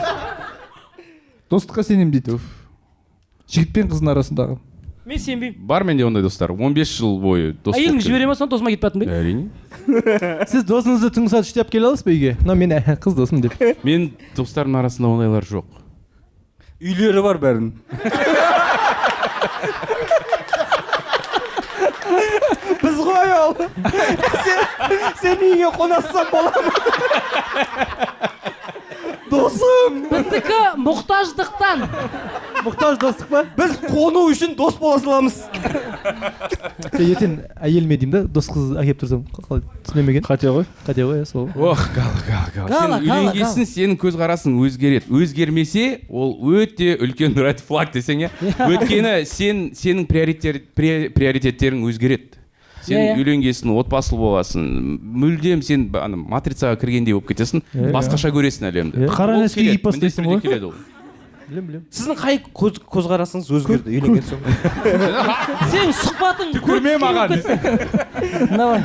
Достыққа сенемін дейді. Жігіт пен қыздың арасындағы. Мен сенбеймін. Бар менде ондай достар. 15 жыл бойы дос. Әйеліңді жібере ма, соны досыма кетіп баттың ба? Әрине. Сіз досыңызды түнгі сағат 3-те алып келе аласыз ба үйге? Мынау мен қыз досым деп. Мен достарымның арасында ондайлар жоқ. Үйлері бар бәрінің. Біз ғой ол. Сен үйіңе қонасам бола ма? Досым. Біздікі мұқтаждықтан. Мұқтаж достық па? Біз қону үшін дос бола саламыз. Ертең әйеліме деймін да, дос қыз әкеліп тұрсам, қалай түсінемеген? Қате ғой. Қате ғой, сол. Ох, Гала, Гала, Гала. Сен үйленгесін, сенің көзқарасың өзгереді. Өзгермесе, ол өте үлкен red flag десең, иә. Өйткені сенің приоритеттерің өзгереді. Сен үйленгесін, отбасылы боласың, мүлдем сен матрицаға кіргендей болып кетесің, басқаша көресің әлемді. Қара нәске киіп бастайсың ғой. Білем. Сіздің қай көзқарасыңыз өзгерді үйленген соң? Сенің сұхбатың түкірме маған. Давай.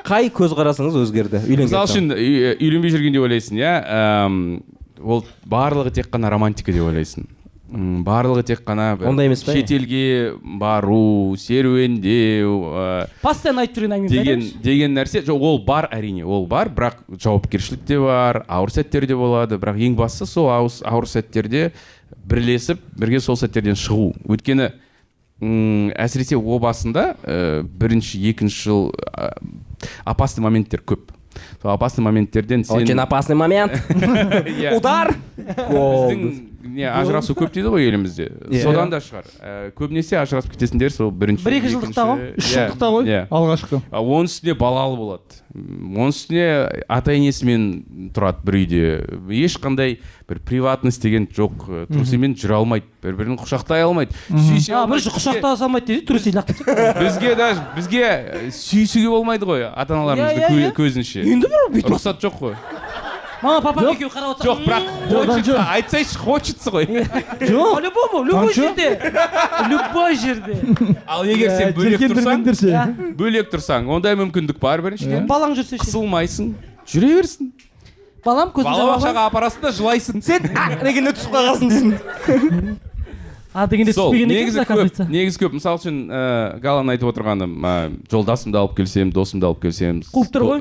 Қай көзқарасыңыз өзгерді үйленген соң? Мысал үшін үйленбей жүргенде ойлайсың, иә, ол барлығы тек қана романтика деп ойлайсың. Барлығы тек қана шетелге бару, серуендеу, постоянно айтып жүрген әңгіме деген нәрсе. Жоқ, ол бар әрине, ол бар, бірақ жауапкершілік те бар, ауыр сәттер де болады, бірақ ең бастысы сол ауыр сәттерде бірлесіп, бірге сол сәттерден шығу. Өйткені әсіресе о басында бірінші, екінші жыл опасный моменттер көп. Сол опасный моменттерден сен... Очень опасный момент. Удар! Біздің Не, ажырасу көп дейді ғой елімізде. Иә. Содан да шығар. Көбінесе ажырасып кетесіңдер сол бірінші, 1-2 жылдықта ғой. екінші, 3 иә, жылдықта ғой иә. алғашқы. А оның үстіне балалы болады. Оның үстіне ата енесімен тұрады бір үйде. Ешқандай бір приватность деген жоқ. Трусимен жүре алмайды, бір бірін құшақтай алмайды, сүйісе А, алмайды. бірінші құшақтаса алмайды дейді, трусы лақтырып. Бізге даже, бізге сүйісуге болмайды ғой ата аналарымыздың Иә, иә, иә. көзінше. Енді бір бүйтіп Рұқсат жоқ қой. Мама, папа екеуі қарап отырса. Жоқ, бірақ хочется, айтсайшы, хочется ғой. Жоқ. По-любому, любой жерде. Любой жерде. Ал егер сен бөлек тұрсаң, Жеркендірмеңдерші. бөлек тұрсаң, ондай мүмкіндік бар біріншіден. Балаң жүрсе ше. Қысылмайсың, жүре берсін. Балам көзін жаба Балабақшаға апарасың да жылайсың. Сен а дегенде түсіп қалғансың дейсің. А дегенде Сол, түспеген екен, негізі көп, оказывается. негізі көп. Мысалы үшін, Галаның айтып отырғаны, жолдасымды алып келсем, досымды алып келсем, Қуып тұр ғой.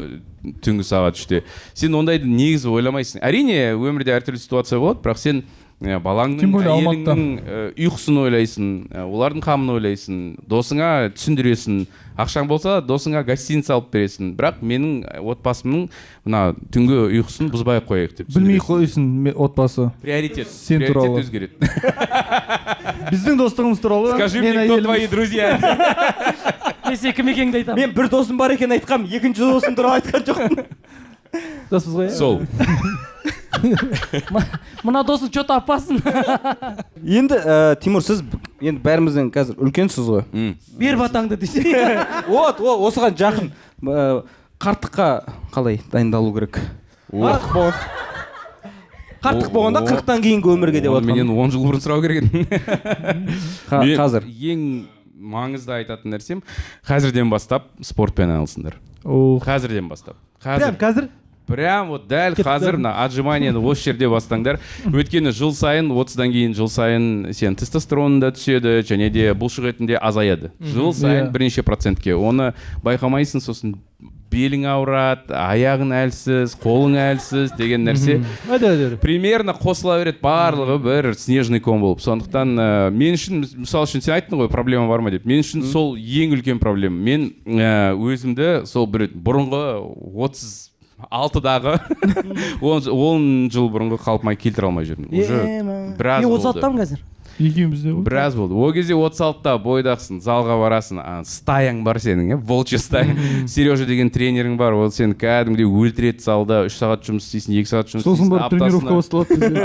Түнгі сағат 3-те. Сен ондайды негізі ойламайсың. Әрине, өмірде әртүрлі ситуация болады, бірақ сен балаңның, Тем более Алматыда. әйеліңнің ұйқысын ойлайсың, олардың қамын ойлайсың, досыңа түсіндіресің. Ақшаң болса, досыңа гостиница алып бересің. Бірақ менің отбасымның мына түнгі ұйқысын бұзбай ақ қояйық деп Білмей түсіндіресің. қойсын отбасы. Приоритет. Сен Приоритет туралы. өзгереді. Біздің достығымыз туралы. Скажи мен мне, кто әйелім. твои друзья? Мен сен кім екеніңді айтамын. Мен бір досым бар екенін айтқам, екінші досым туралы айтқан жоқпын. Доспыз ғой, иә? Сол. Мына досың че-то опасын. Енді Тимур, сіз енді бәрімізден қазір үлкенсіз ғой. Бер батаңды десе. Вот, о, осыған жақын. Қарттыққа қалай дайындалу керек? Қарттық болған. Қарттық болғанда 40-тан кейінгі өмірге деп Оны отырмын. менен 10 жыл бұрын сұрау керек еді. Қазір. Ең маңызды айтатын нәрсем, қазірден бастап спортпен айналысыңдар. Қазірден бастап. Прям Қазір. қазір? Прям вот дәл қазір мына отжиманияны осы жерде бастаңдар. Өйткені жыл сайын, 30-дан кейін жыл сайын сен тестостерон да түседі, және де бұлшық етің де азаяды. Жыл сайын бірнеше процентке. Оны байқамайсың, сосын белің ауырады, аяғың әлсіз, қолың әлсіз деген нәрсе. Айта бер. Примерно қосыла береді барлығы бір снежный ком болып. Сондықтан мен үшін, мысалы үшін, сен айттың ғой, проблема бар ма деп. Мен үшін сол ең үлкен проблема. Мен өзімді сол бір бұрынғы 36-дағы 10 жыл бұрынғы қалпыма келтіре алмай жүрмін. Уже біраз Мен болды. 36-тамын қазір. Екеуміз де ғой. Біраз болды. Ол кезде 36-та бойдақсың, залға барасың, стаяң бар сенің, иә, волчья стая. Сережа деген тренерің бар, ол сені кәдімгідей өлтіреді залда, 3 сағат жұмыс істейсің, 2 сағат жұмыс Сосын істейсің. барып тренировка басталады бізде.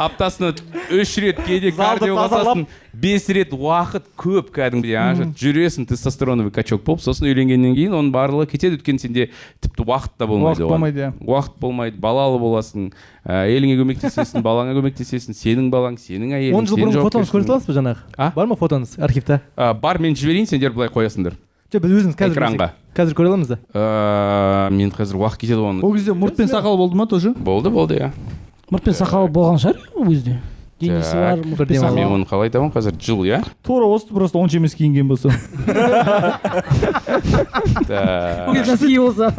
Аптасына 3 рет кейде Залды кардио тазалап. басасың, 5 рет уақыт көп кәдімгідей, жүресің, тестостероновый качок болып, сосын үйленгеннен кейін оның барлығы кетеді, өйткені сенде тіпті уақыт та болмайды. Уақыт оған. болмайды, иә. Уақыт болмайды, балалы боласың, әйеліңе көмектесесің, балаңа көмектесесің, сенің балаң, сенің әйелің, 10 жыл сен бұрынғы фотоңызды көре жауапкершілігің. саласыз ба жаңағы? А? Бар ма фотоңыз архивта? Бар, мен жіберейін, сендер былай қоясыңдар. Жоқ, біз өзіміз қазір Экранға. көрсек. Қазір көре аламыз да. Мен қазір уақыт кетеді оны. Ол кезде мұрт пен сақал болды ма тоже? Болды, болды, иә. Мұрт пен сақал болған шығар ол кезде. Денесі бар, Так, мұрт пен бірден сақал. Мен оны қалай табамын қазір? Жыл, иә? Тура осы, просто онша емес киінген болса. Так, Ол кезде носки болса.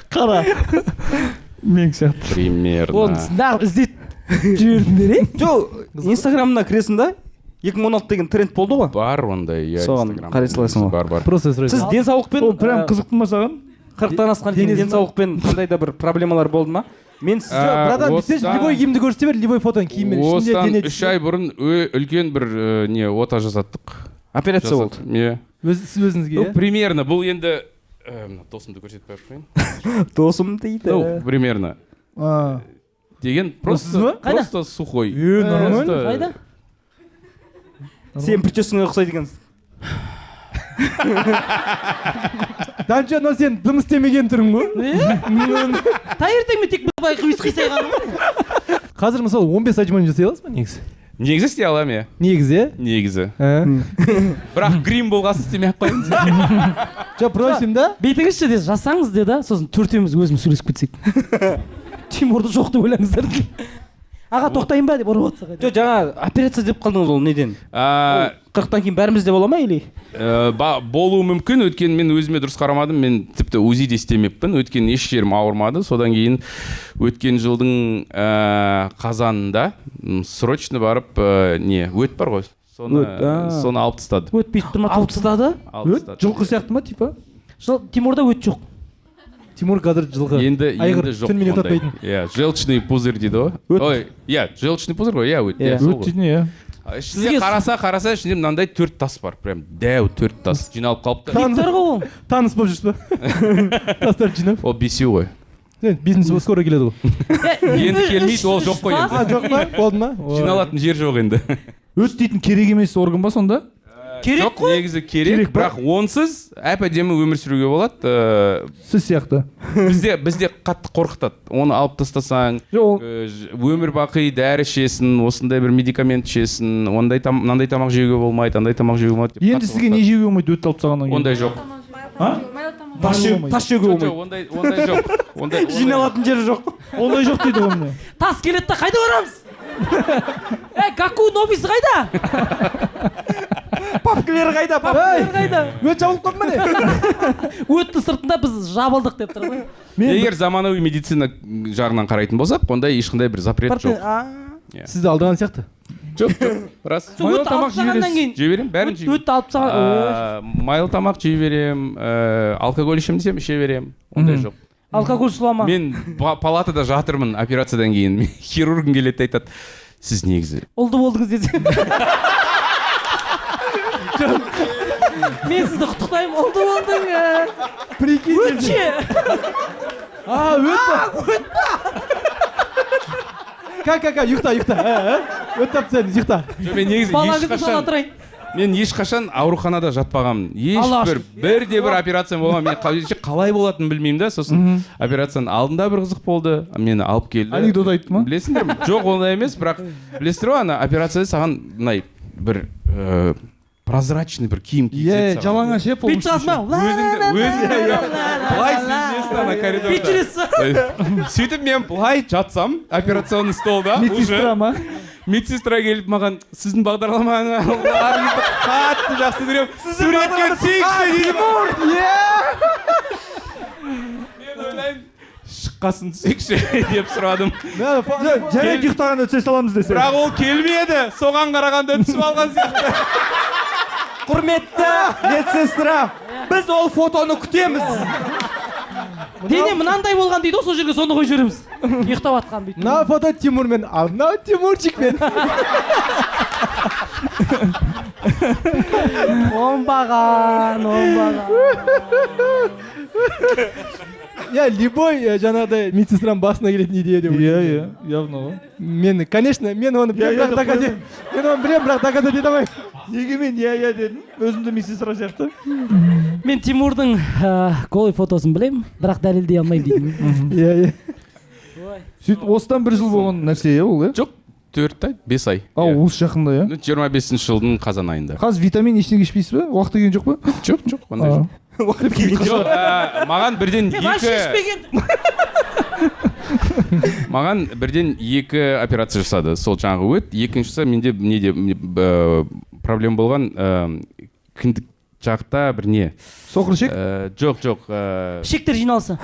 Қара. Мен сияқты. примерно. Оны неғып іздеп жібердіңдер, е? Жоқ, Инстаграмына кіресің да, 2016 деген тренд болды ғой. Бар ондай, иә, Соған Инстаграмда. қарай саласың ғой. Бар, бар. Просто сұрай. Сіз денсаулықпен Ол прям қызықты ма саған? 40-тан асқан кейін денсаулықпен қандай да бір проблемалар болды ма? Мен сізді Братан, бүйтсеңші, любой киімді көрсете бер, любой фотоны киіммен ішінде Осыдан дене 3 ай бұрын үлкен бір не ота жасаттық. Операция болды. Иә. Сіз өзіңізге, Ну, иә? примерно, бұл енді мына досымды көрсетпей ақ қояйын. Досым дейді. Ну, примерно. Деген просто Қайда? просто сухой. Нормально. Просто- Қайда? Сен прическаңа ұқсайды екенсің. Данчо, мынау сен дым істемеген түрің ғой. Таңертең тек былай қисайғаным ғой. Қазір мысалы 15 отжимание жасай аласыз ба негізі? Негізі істей аламын, иә. Негізі, иә? Негізі. Бірақ грим болғасын істемей ақ қояйын. Жоқ, просим да? Бетіңізші де жасаңыз деді, сосын төртеуміз өзіміз сөйлесіп кетсек. Тимурды жоқ деп ойлаңыздар. Аға тоқтайын ба деп ұрып отырса. Жоқ, жаңа операция деп қалдыңыз, ол неден? 40-тан кейін бәрімізде бола ма или? Болуы мүмкін, өйткені мен өзіме дұрыс қарамадым, мен тіпті УЗИ де істемеппін, өйткені еш жерім ауырмады. Содан кейін өткен жылдың қазанында срочно барып не, өт бар ғой, соны соны алып тастады. Өт бүйтіп тұр ма? Алып тастады? Алып тастады. Жылқы сияқты ма типа? Тимурда өт жоқ. Тимур қазір жылқы. Енді айғыр енді жоқ. Түнімен Ондай. ұйықтатпайтын. Иә, желчный пузырь дейді ғой. Ой, иә, желчный пузырь ғой, иә, өт. Иә, сол Өт ғой. дейтін, иә. А, ішінде қараса, ішінде мынандай төрт тас бар. Прям дәу төрт тас жиналып қалыпты. Клиптер ғой ол. Таныс болып жүрсіз ба? Тастарды жинап. Ол бесеу ғой. Енді бесінші скоро келеді ғой. Енді келмейді, ол жоқ қой А, енді. жоқ па? Болды ма? Ой. Жиналатын жер жоқ енді. Өт дейтін керек емес орган ба сонда? Керек Жоқ, негізі керек, Керек па? бірақ онсыз әп әдемі өмір сүруге болады. Сіз сияқты. Бізде қатты қорқытады. Оны алып тастасаң, Жоқ, ол өмір бақи дәрі ішесің, осындай бір медикамент ішесің, ондай там мынандай тамақ жеуге болмайды, андай тамақ жеуге болмайды деп енді қатты сізге не қорқытады. жеуге болмайды өтті алып тастағаннан кейін? Ондай жоқ. А? Тас жеуге Жоқ, болмайды. ондай ондай жоқ. Ондай Жиналатын жері жоқ. Ондай жоқ дейді ғой міне. Тас келеді да қайда барамыз? Ей, Гаку Нобисы қайда? Папкілері қайда? Папкілері қайда? Өт жабылып қалды міне. Өтті сыртында біз жабылдық деп тұр ғой. Егер заманауи медицина жағынан қарайтын болсақ, ондай ешқандай бір запрет жоқ. Сізді алдаған сияқты. Жоқ, жоқ, рас. Сол өтті алып тастағаннан кейін Жей беремін, бәрін жей өтті алып тастаған. Майлы тамақ жей беремін, алкоголь ішемін десем іше беремін. Ондай жоқ. Алкоголь сұлама. Мен палатада жатырмын операциядан кейін. Хирургым келеді де айтады, сіз негізі Ұлды болдыңыз десе. Мен сізді құттықтаймын, ұлды болдыңыз. Прикинь. Өтше. А, өт. Ка, ка, ка, ұйықта, ұйықта. Өт тастаймыз, ұйықта. Жоқ, мен негізі Балаңызды сала ешқашан тұрайын. мен ешқашан ауруханада жатпағанмын. Аллаға Ешбір бірде бір операциям болмаған. Мен қалай болатынын білмеймін да. Сосын операцияның алдында бір қызық болды. Мені алып келді. Анекдот айтты ма? Білесіңдер ме? Жоқ, ондай емес, бірақ білесіздер ғой, ана операцияда саған мынай бір прозрачный бір киім кигізеді Иә, саған. жалаңаш иә Бүйтіп шығасың ба? Өзіңді өзің былай сезінесің ана коридорда. Бүйтіп жүресіз. Сөйтіп мен былай жатсам операционный столда уже Медсестра ма? Медсестра келіп маған, сіздің бағдарламаларыңызды қатты жақсы көремін, суретке түсейікші дейді. Мен ойлаймын, шыққасын түсейікші деп сұрадым. Жарайды, ұйықтағанда түсе саламыз десе. Бірақ ол келмеді, соған қарағанда түсіп алған сияқты. Құрметті медсестра, біз ол фотоны күтеміз. Дене мынандай болған дейді ғой, сол жерге соны қойып жібереміз. Ұйықтап жатқан бүйтіп. Мына фото Тимурмен, ал мынау Тимурчикпен. Оңбаған, оңбаған. Я любой жаңағыдай медсестраның басына келетін идея деп Иә, ойлаймын. иә, явно ғой. Мен, конечно, мен оны білемін, Иә, бірақ доказать, мен оны білемін, бірақ доказать ете алмаймын. Неге мен иә, иә дедім? Өзім де медсестра сияқты. Мен Тимурдың голый фотосын білемін, бірақ дәлелдей алмаймын дейді. Иә, иә. Сөйтіп осыдан бір жыл болған нәрсе иә ол, иә? Жоқ, 4 ай, 5 ай. А, осы жақында, иә? Ну, 25-ші жылдың қазан айында. Қазір витамин ештеңе ішпейсіз ба? Уақыт келген жоқ па? Жоқ, жоқ, ондай жоқ. Уақыт келген Жоқ, маған бірден Мен вообще екі ішпеген. Маған бірден екі операция жасады. Сол жаңағы өт, екіншісі менде неде проблема болған, кіндік жақта бір не. Соқыр ішек? Жоқ, жоқ. Ішектер жиналысы.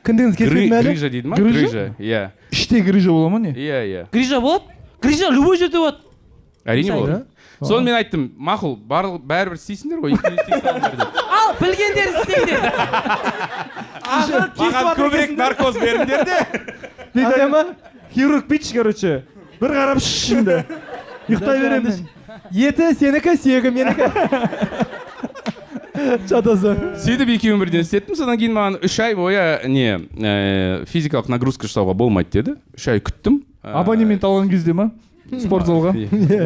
Кіндігіңіз кеспеді ме әлі? Грыжа дейді ма? Грыжа? Грыжа, иә. Іште грыжа бола ма не? Иә, иә. Грыжа болады? Грыжа любой жерде болады. Әрине Мысалы, болады. Соны мен айттым, мақұл, барлық бәрібір істейсіңдер ғой, екеуін істей салыңдар деп. Ал білгендер істеңдер. Маған көбірек наркоз беріңдер де. Андай ма? Хирург бүйтші, короче. Бір қарап шішімді. Ұйықтай беремін мен. Еті сенікі, сүйегі менікі. Шатасың. Сөйтіп екеуін бірден істеттім. Содан кейін маған 3 ай бойы не физикалық нагрузка жасауға болмайды деді. 3 ай күттім. Абонемент алған кезде ма? Спорт залға?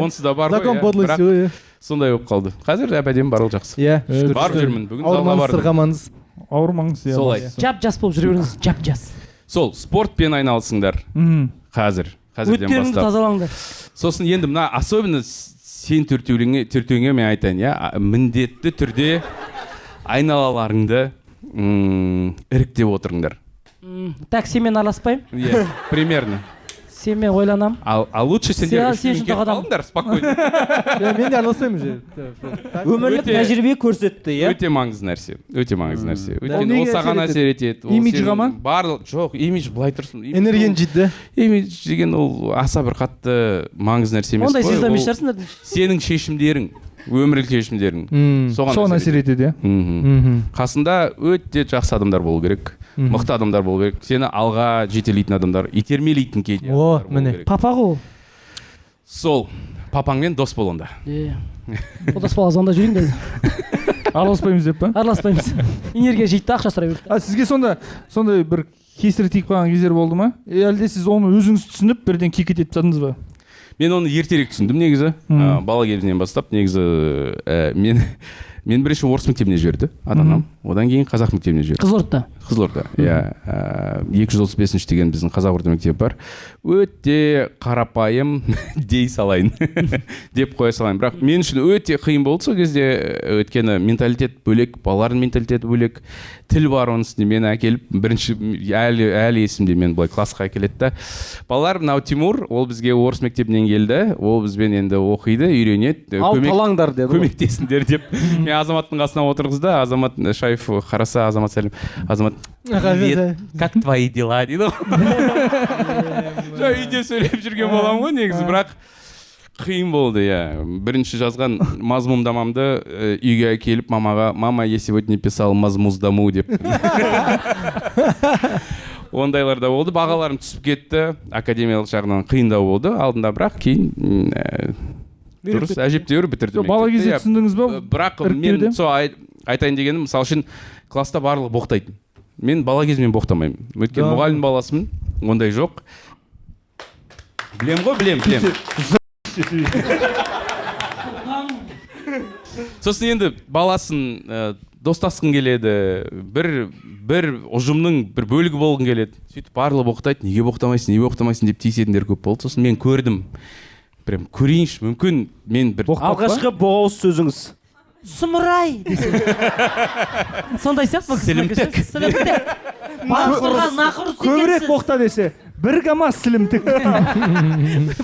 Онсыз да бар ғой. Закон Иә. подлости Бірақ ғой, иә. сондай болып қалды. Қазір әп әдемі, барлығы жақсы. Иә, шүкір. Барып жүрмін. Бүгін залға Ауырмаңыз, бардым. сырғамаңыз. Ауырмаңыз, иә. Солай. Жап жас болып жүре беріңіз, жап жас. Сол спортпен айналысыңдар. Қазір. Қазірден Өттеріңді бастап. тазалаңдар. Сосын енді мына особенно сен төртеуіңе мен айтайын, иә, міндетті түрде айналаларыңды іріктеп отырыңдар. Так, сенімен араласпаймын. Иә, примерно. Сенімен ойланамын. Ал лучше сендер Сен үшеуің үшін кетіп тоқадам. қалыңдар спокойно. Иә, мен де араласпаймын уже. Өмірлік тәжірибе көрсетті, иә? Өте маңызды нәрсе. Өте маңызды нәрсе. Ол Өйткені ол неге саған әсер әсер етеді. Ол Имиджға сенің ма? Барлық жоқ, имидж былай тұрсын. Имидж Энергияны ол- жейді да. Имидж деген ол аса бір қатты маңызды нәрсе емес Ондай қой. звезда емес Ол шығарсыңдар. сенің шешімдерің. Өмірлік шешімдерің. Соған әсер етеді, иә. Қасында өте жақсы адамдар болу керек, мықты адамдар болу керек, сені алға жетелейтін адамдар, итермелейтін кейде. О, міне. Папа ғой. Сол, папаңмен дос бол онда. Иә. Дос бола звондап жүрейін деді. Араласпаймыз деп па? Араласпаймыз. Энергия жейді, ақша сұрай берді. А сізге сонда сондай бір кесірі тиіп қалған кездер болды ма? Әлде сіз оны өзіңіз түсініп бірден кекет етіп тастадыңыз ба? Мен оны ертерек түсіндім негізі. Бала кезімнен бастап негізі мен бірінші орыс мектебіне жіберді ата-анам. Одан кейін қазақ мектебіне жіберді. Қызылорда. Қызылорда. Иә, 235 деген біздің қазақ орта мектебі бар. Өте қарапайым дей салайын деп қоя салайын. Бірақ мен үшін өте қиын болды сол кезде, өйткені менталитет бөлек, балалардың менталитеті бөлек, тіл бар оның үстіне. Мені әкеліп бірінші әлі есімде, мен былай классқа әкеледі да. Балалар, мынау Тимур, ол бізге орыс мектебінен келді, ол бізбен енді оқиды, үйренеді, көмектесіңдер деп. Мен Азаматтың қасына отырғызды, Азамат Шаев қараса, Азамат сәлем, Азамат, привет, как твои дела дейді. Жоқ, үйде сөйлеп жүрген боламын ғой негізі, бірақ қиын болды, иә. Бірінші жазған мазмұндамамды үйге әкеліп мамаға, мама, я сегодня писал мазмуздаму деп. Ондайлар да болды, бағаларым түсіп кетті, академиялық жағынан қиындау болды алдында, бірақ кейін дұрыс, әжептәуір бітірдім. Бала кезде түсіндіңіз ба? Бірақ мен сол айтайын дегенім, мысалы үшін класста барлығы боқтайтын. Мен бала кезімнен боқтамаймын. Өйткені мұғалім баласымын, ондай жоқ. Білем ғой, білем. Сосын енді баласын достасқың келеді, бір ұжымның бір бөлігі болғың келеді. Сөйтіп барлығы боқтайды, неге боқтамайсың, неге боқтамайсың деп тиісетіндер көп болды. Сосын мен көрдім. Прям көрейінші, мүмкін мен бір алғашқы боғауыз сөзіңіз сұмырай десе. Сондай сияқты бұл кісінің. Сілімтік. Сілімтік. Көбірек боқта десе, бір гама сілімтік.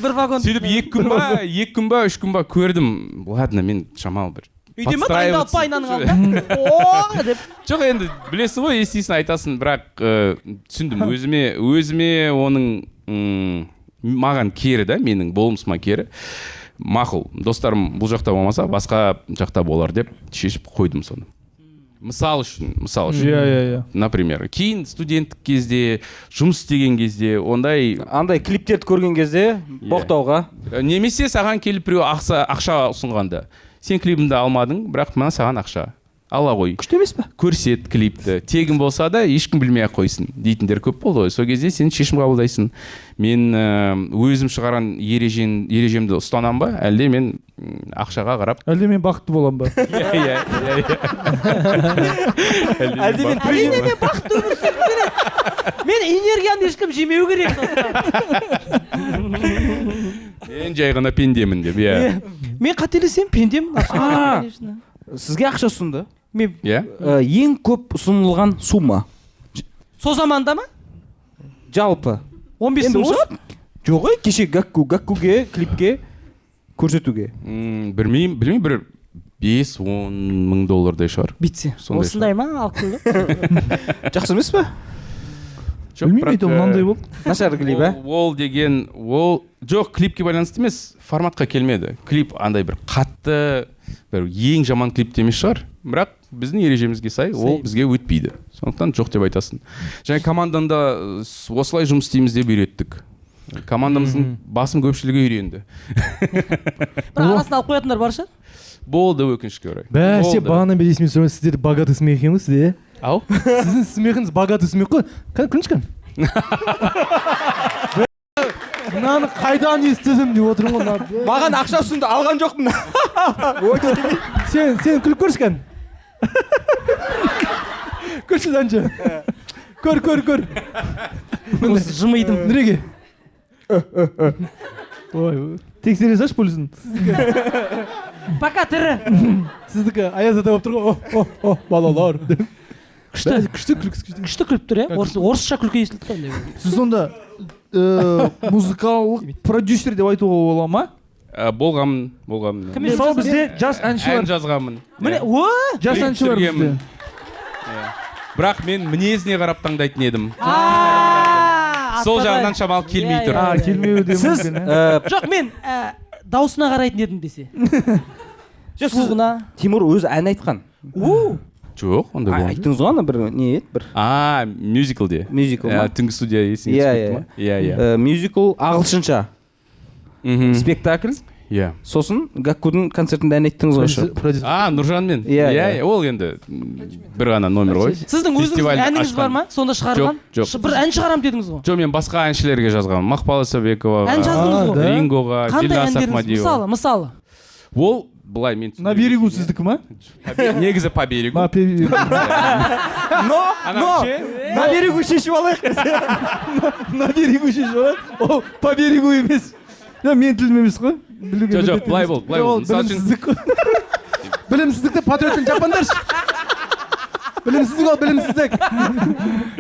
Бір вагон. Сөйтіп 2 күн ба, 3 күн ба көрдім. Ладно, мен шамалы бір. Үйде ме дайындалып па айнаның алдында? О деп. Жоқ, енді білесің ғой, естисің, айтасың, бірақ түсіндім өзіме оның маған кері да, менің болмысыма кері. Мақұл, достарым бұл жақта болмаса, басқа жақта болар деп шешіп қойдым соны. Мысал үшін. Иә. Например, кейін студенттік кезде, жұмыс істеген кезде, ондай андай клиптерді көрген кезде боқтауға. Немесе саған келіп біреу ақша ұсынғанда, сен клибімді алмадың, бірақ мына саған ақша. Ала ғой. Күшті емес пе? Көрсет клипті. Тегін болса да ешкім білмей ақ қойсын дейтіндер көп болды ғой. Сол кезде сен шешім қабылдайсың. Мен өзім шығарған ережемді ұстанам ба, әлде мен ақшаға қарап? Әлде мен бақытты болам ба? Иә. Әлде мен әрине мен бақытты өмір сүргім келеді. Мен энергияны ешкім жемеу керек. Мен жай ғана пендемін деп, иә. Мен қателесем, пендемін. Конечно. Сізге ақша ұсынды. Мен ең көп ұсынылған сумма. Сол заманда ма? Жалпы. 15 мың шығар? Жоқ, кеше Гаккуге, клипке көрсетуге. Білмеймін, бір 5-10 мың доллардай шығар. Битсе. Осындай ма алып келді? Жақсы емес пе? Білмеймін, әйтеуір мынандай болды. Нашар клип, ә? Ол деген, ол жоқ, клипке байланысты емес, форматқа келмеді. Клип андай бір қатты, бір ең жаман клип емес шығар, бірақ біздің ережемізге сай ол бізге өтпейді. Сондықтан жоқ деп айтасың. Және команданы да осылай жұмыс істейміз деп үйреттік. Командамыздың басым көпшілігі үйренді. Бірақ арасын алып қоятындар бар шығар? Болды, өкінішке орай. Бәсе, бағанадан бері есіме түсірмей, сіздер богатый смех екен ғой сізде, Ау? Сіздің смехіңіз богатый смех қой. Күліңізші кән. Мынаны қайдан естідім деп отырмын ғой. Маған ақша ұсынды, алған жоқпын. Сен күліп көрші кән. Көрші Данжа. Көр. Осы жымидым. Нұреке. Ой, тексере салшы пульсін. Пока тірі. Сіздікі Аяз ата болып тұр ғой. О, балалар. Күшті күлкісі күшті. Күшті күліп тұр, иә? Орысша күлкі естілді ғой. Сіз сонда музыкалық продюсер деп айтуға бола ма? Болғанмын. Мысалы бізде жас әнші бар. Ән жазғанмын. Міне, о! Жас әнші бар бізде. Бірақ мен мінезіне қарап таңдайтын едім. Сол жағынан шамалы келмей тұр. Келмеуі де мүмкін. Жоқ, мен даусына қарайтын едім десе. Суығына. Тимур өзі ән айтқан. Жоқ, ондай болған жоқ. Айттыңыз ғой ана бір не еді бір. А, мюзиклде. Мюзикл ма? Түнгі студия есіңе Иә, түсіп кетті ма? Иә, иә. Мюзикл ағылшынша. Спектакль. Иә. Сосын Гаккудың концертінде ән айттыңыз ғой шығып. А, Нұржанмен. Иә, Иә, иә. ол енді бір ғана номер ғой. Сіздің өзіңіздің Фестивальді әніңіз ашқан. бар ма? Сонда шығарған? Жоқ, жоқ. Бір ән шығарам дедіңіз ғой. Жоқ, мен басқа әншілерге жазғанмын. Мақпал Исабековаға. Ән жаздыңыз ғой? Рингоға, Қандай Дильназ әндеріңіз? Ахмадиева. Мысалы. Ол былай мен На берегу сіздікі ма? Негізі по берегу. На берегу. Но, но, на берегу шешіп алайық. На берегу шешіп алайық. Ол по берегу емес. Ja, менің тілім емес қой. Білуге Жоқ, жоқ, міндетті былай емес. болды, былай болды. Мысалы үшін Білімсіздік қой. Білімсіздікті патриотпен жаппаңдаршы. Білімсіздік ол, білімсіздік.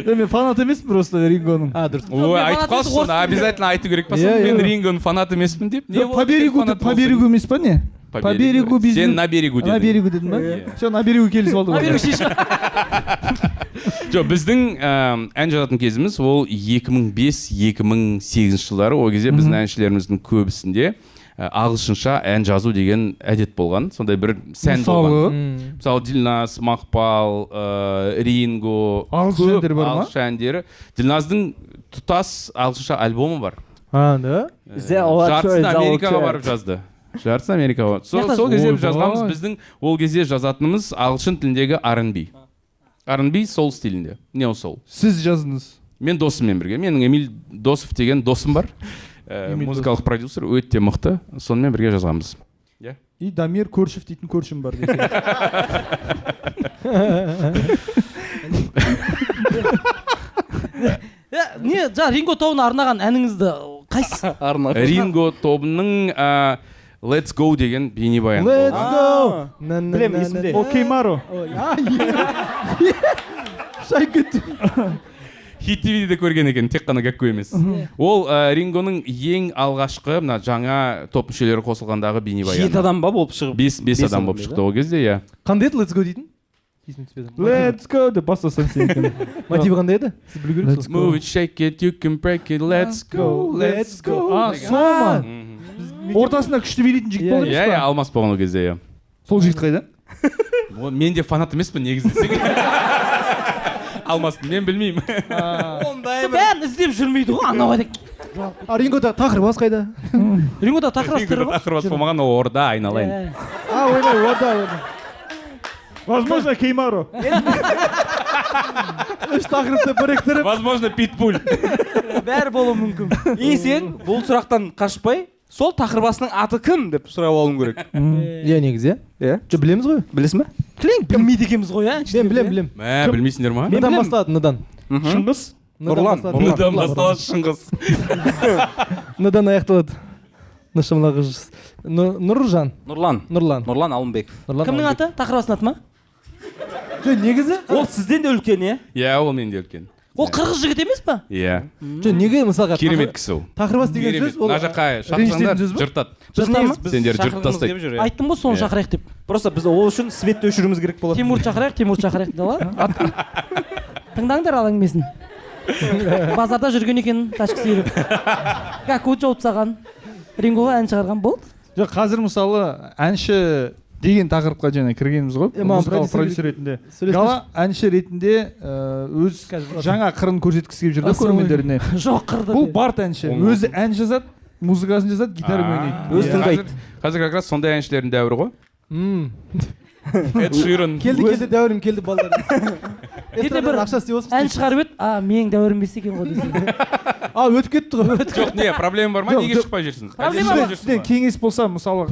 Ja, мен фанат емеспін просто Рингоның. А, дұрыс. Ой, айтып қалшы соны, обязательно айту керек па соны? Мен Рингоның фанаты емеспін деп. Не По берегу деп, по берегу емес па не? По берегу без... Сен на берегу дедің. На берегу дедім ба? Все, на берегу келісіп алдық. На берегу шешіп. Жоқ, біздің ән жазатын кезіміз ол 2005-2008 жылдары. Ол кезде біздің әншілеріміздің көбісінде ағылшынша ән жазу деген әдет болған. Сондай бір сән болған. Мысалы, Дильназ, Мақпал, Ринго. Ағылшын әндері бар ма? Ағылшын әндері. Дильназдың тұтас ағылшынша альбомы бар. А, да? Жартысын Америкаға барып жазды. Жартысын Америкаға барып. Сол кезде біз жазғанбыз, біздің ол кезде жазатынымыз ағылшын тіліндегі R&B. R&B сол стилінде. Neo soul. Сіз жаздыңыз? Мен досыммен бірге. Менің Эмиль Досов деген досым бар. Музыкалық продюсер, өте мықты. Сонымен бірге жазғанбыз. Иә. И Дамир Көршев дейтін көршім бар десең. Не, жаңа Ринго тобына арнаған әніңізді қайсысы? Ринго тобының Let's Go деген бейнебаян. Let's go. Білем, есімде. О, Кеймаро. Шайып кетті. Хит ТВ-де көрген екен, тек қана Гакку емес. Ол Рингоның ең алғашқы мына жаңа топ мүшелері қосылғандағы бейнебаяны. 7 адам ба болып шығып? 5 адам болып шықты ол кезде, иә. Қандай еді Let's Go дейтін? Есіме түспеді. Let's go деп бастасаң сен екен. Мотиві қандай еді? Сіз білу керексіз. Move it, shake it, you can break it, let's go, let's go. А, сол ма? Ортасында күшті билейтін жігіт болды Иә, емес иә, па? Алмас болған ол кезде, иә. Сол жігіт қайда? Мен де фанат емеспін негізі десең. Алмастың, мен білмеймін. Ондай бір. Бәрін іздеп жүрмейді ғой, анау қайда. А Рингода тақырбас қайда? Рингода тақырбас тірі ғой. Тақырбас болмаған, ол орда айналайын. А, ойбай, орда, орда. Возможно, Кеймаро. Үш тақырыпты біріктіріп. Возможно, Питбуль. Бәрі болуы мүмкін. И сен бұл сұрақтан қашпай, сол тақырбасының аты кім деп сұрап алуың керек. Иә, негізі, иә. Жоқ, білеміз ғой. Білесің бе? Кілең білмейді екенбіз ғой, ә? Мен білем, білем. Мә, білмейсіңдер ма? Ныдан басталады, ныдан. Шыңғыс? Нұрлан. Ныдан басталады Шыңғыс. Ныдан аяқталады. Нұржан. Нұрлан. Нұрлан. Нұрлан Алымбеков. Кімнің аты? Тақырбасының аты ма? Жоқ, негізі ол сізден де үлкен, иә? Иә, ол менен де үлкен. Ол қырғыз жігіт емес па? Иә. Жоқ, неге мысалға Керемет кісі ол. Тақырбас деген сөз ол мына жаққа шақырсаңдар жыртады. Сендер жыртып тастайды. Айттым ғой, соны шақырайық деп. Просто біз ол үшін светті өшіруіміз керек болады. Тимур шақырайық, Тимур шақырайық деді. Тыңдаңдар ал әңгімесін. Базарда жүрген екен, тачка сүйреп. Гакку жауып тастаған. Рингоға ән шығарған болды. Жоқ, қазір мысалы әнші деген тақырыпқа жаңа кіргенбіз ғой. Музыкалық продюсер ретінде. Гала әнші ретінде өз жаңа қырын көрсеткісі келіп жүр да көрермендеріне. Жоқ қырды. Бұл бард әнші. Өзі ән жазады, музыкасын жазады, гитарамен ойнайды. Өзі тыңдайды. Қазір как раз сондай әншілердің дәуірі ғой. Эд Ширан. Келді, келді, дәуірім келді балалар. Ертең бір ән шығарып еді, а менің дәуірім емес екен ғой десең. А, өтіп кетті ғой. Жоқ, не, проблема бар ма? Неге шықпай жүрсің? Проблема бар. Сізден кеңес болса, мысалы,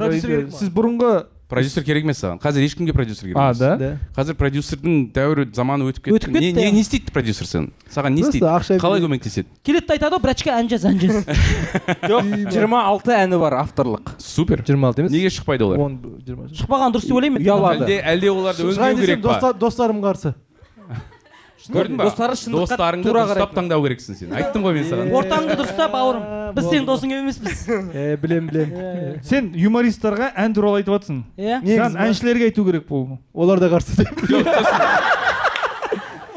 сіз бұрынғы продюсер керек емес саған. Қазір ешкімге продюсер керек емес. А, да? Қазір продюсердің дәуірі, заманы өтіп кетті. Не не істейді продюсер сен? Саған не істейді? Қалай көмектеседі? Келеді де айтады ғой, брачка ән жаз, ән жаз. Жоқ, 26 әні бар авторлық. Супер. 26 емес. Неге шықпайды олар? 10 20. Шықпаған дұрыс деп ойлаймын. Ұялады. Әлде оларды өңдеу керек па? Достарым қарсы. Көрдің ба? Достары шындыққа достарыңды тура дұрыстап қарайды. таңдау керексің сен. Айттым ғой мен саған. Ортаңды дұрыста, бауырым. Біз сенің досың емеспіз. Білем, білем. Сен юмористтарға ән туралы айтып жатсың. Иә. Сен әншілерге айту керек бұл. Олар да қарсы деп.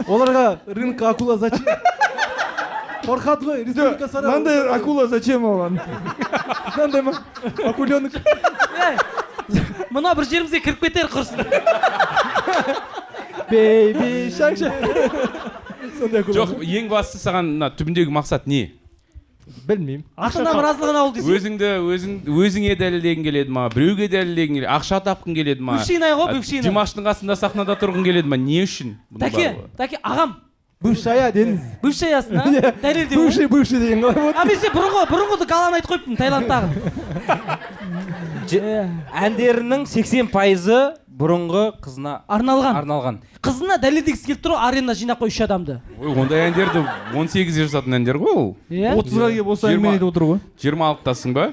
Оларға рынок акула зачем? Қорқады ғой, республика сарайы. Мынандай акула зачем оған? Мынандай ма? Акуленок. Мына бір жерімізге кіріп кетер құрсын. Baby shark. Сондай Жоқ, ең бастысы саған мына түбіндегі мақсат не? Білмеймін. Ата-ананың разылығын алу десең. Өзіңді өзің өзіңе дәлелдегің келеді ма? Біреуге дәлелдегің келеді, ақша тапқың келеді ма? Бывшийный ғой, бывшийный. Димаштың қасында сахнада тұрғың келеді ма? Не үшін? Бұның Тәке, барлығы? Тәке, ағам. Бывшая дедіңіз. Бывшаясың, а? Дәлелдеу. Бывший, бывший деген қалай болады? А мен сен бұрынғы галаны айтып қойыппын, Таиландтағы. Әндерінің 80%-ы бұрынғы қызына арналған. Арналған. Қызына дәлелдегісі келіп тұр, арена жинап қой үш адамды. Ой, ондай әндерді 18-де жазатын әндер ғой ол. Иә. 30-ға келіп осы әңгімені айтып отыр ғой. 26-тасың ба?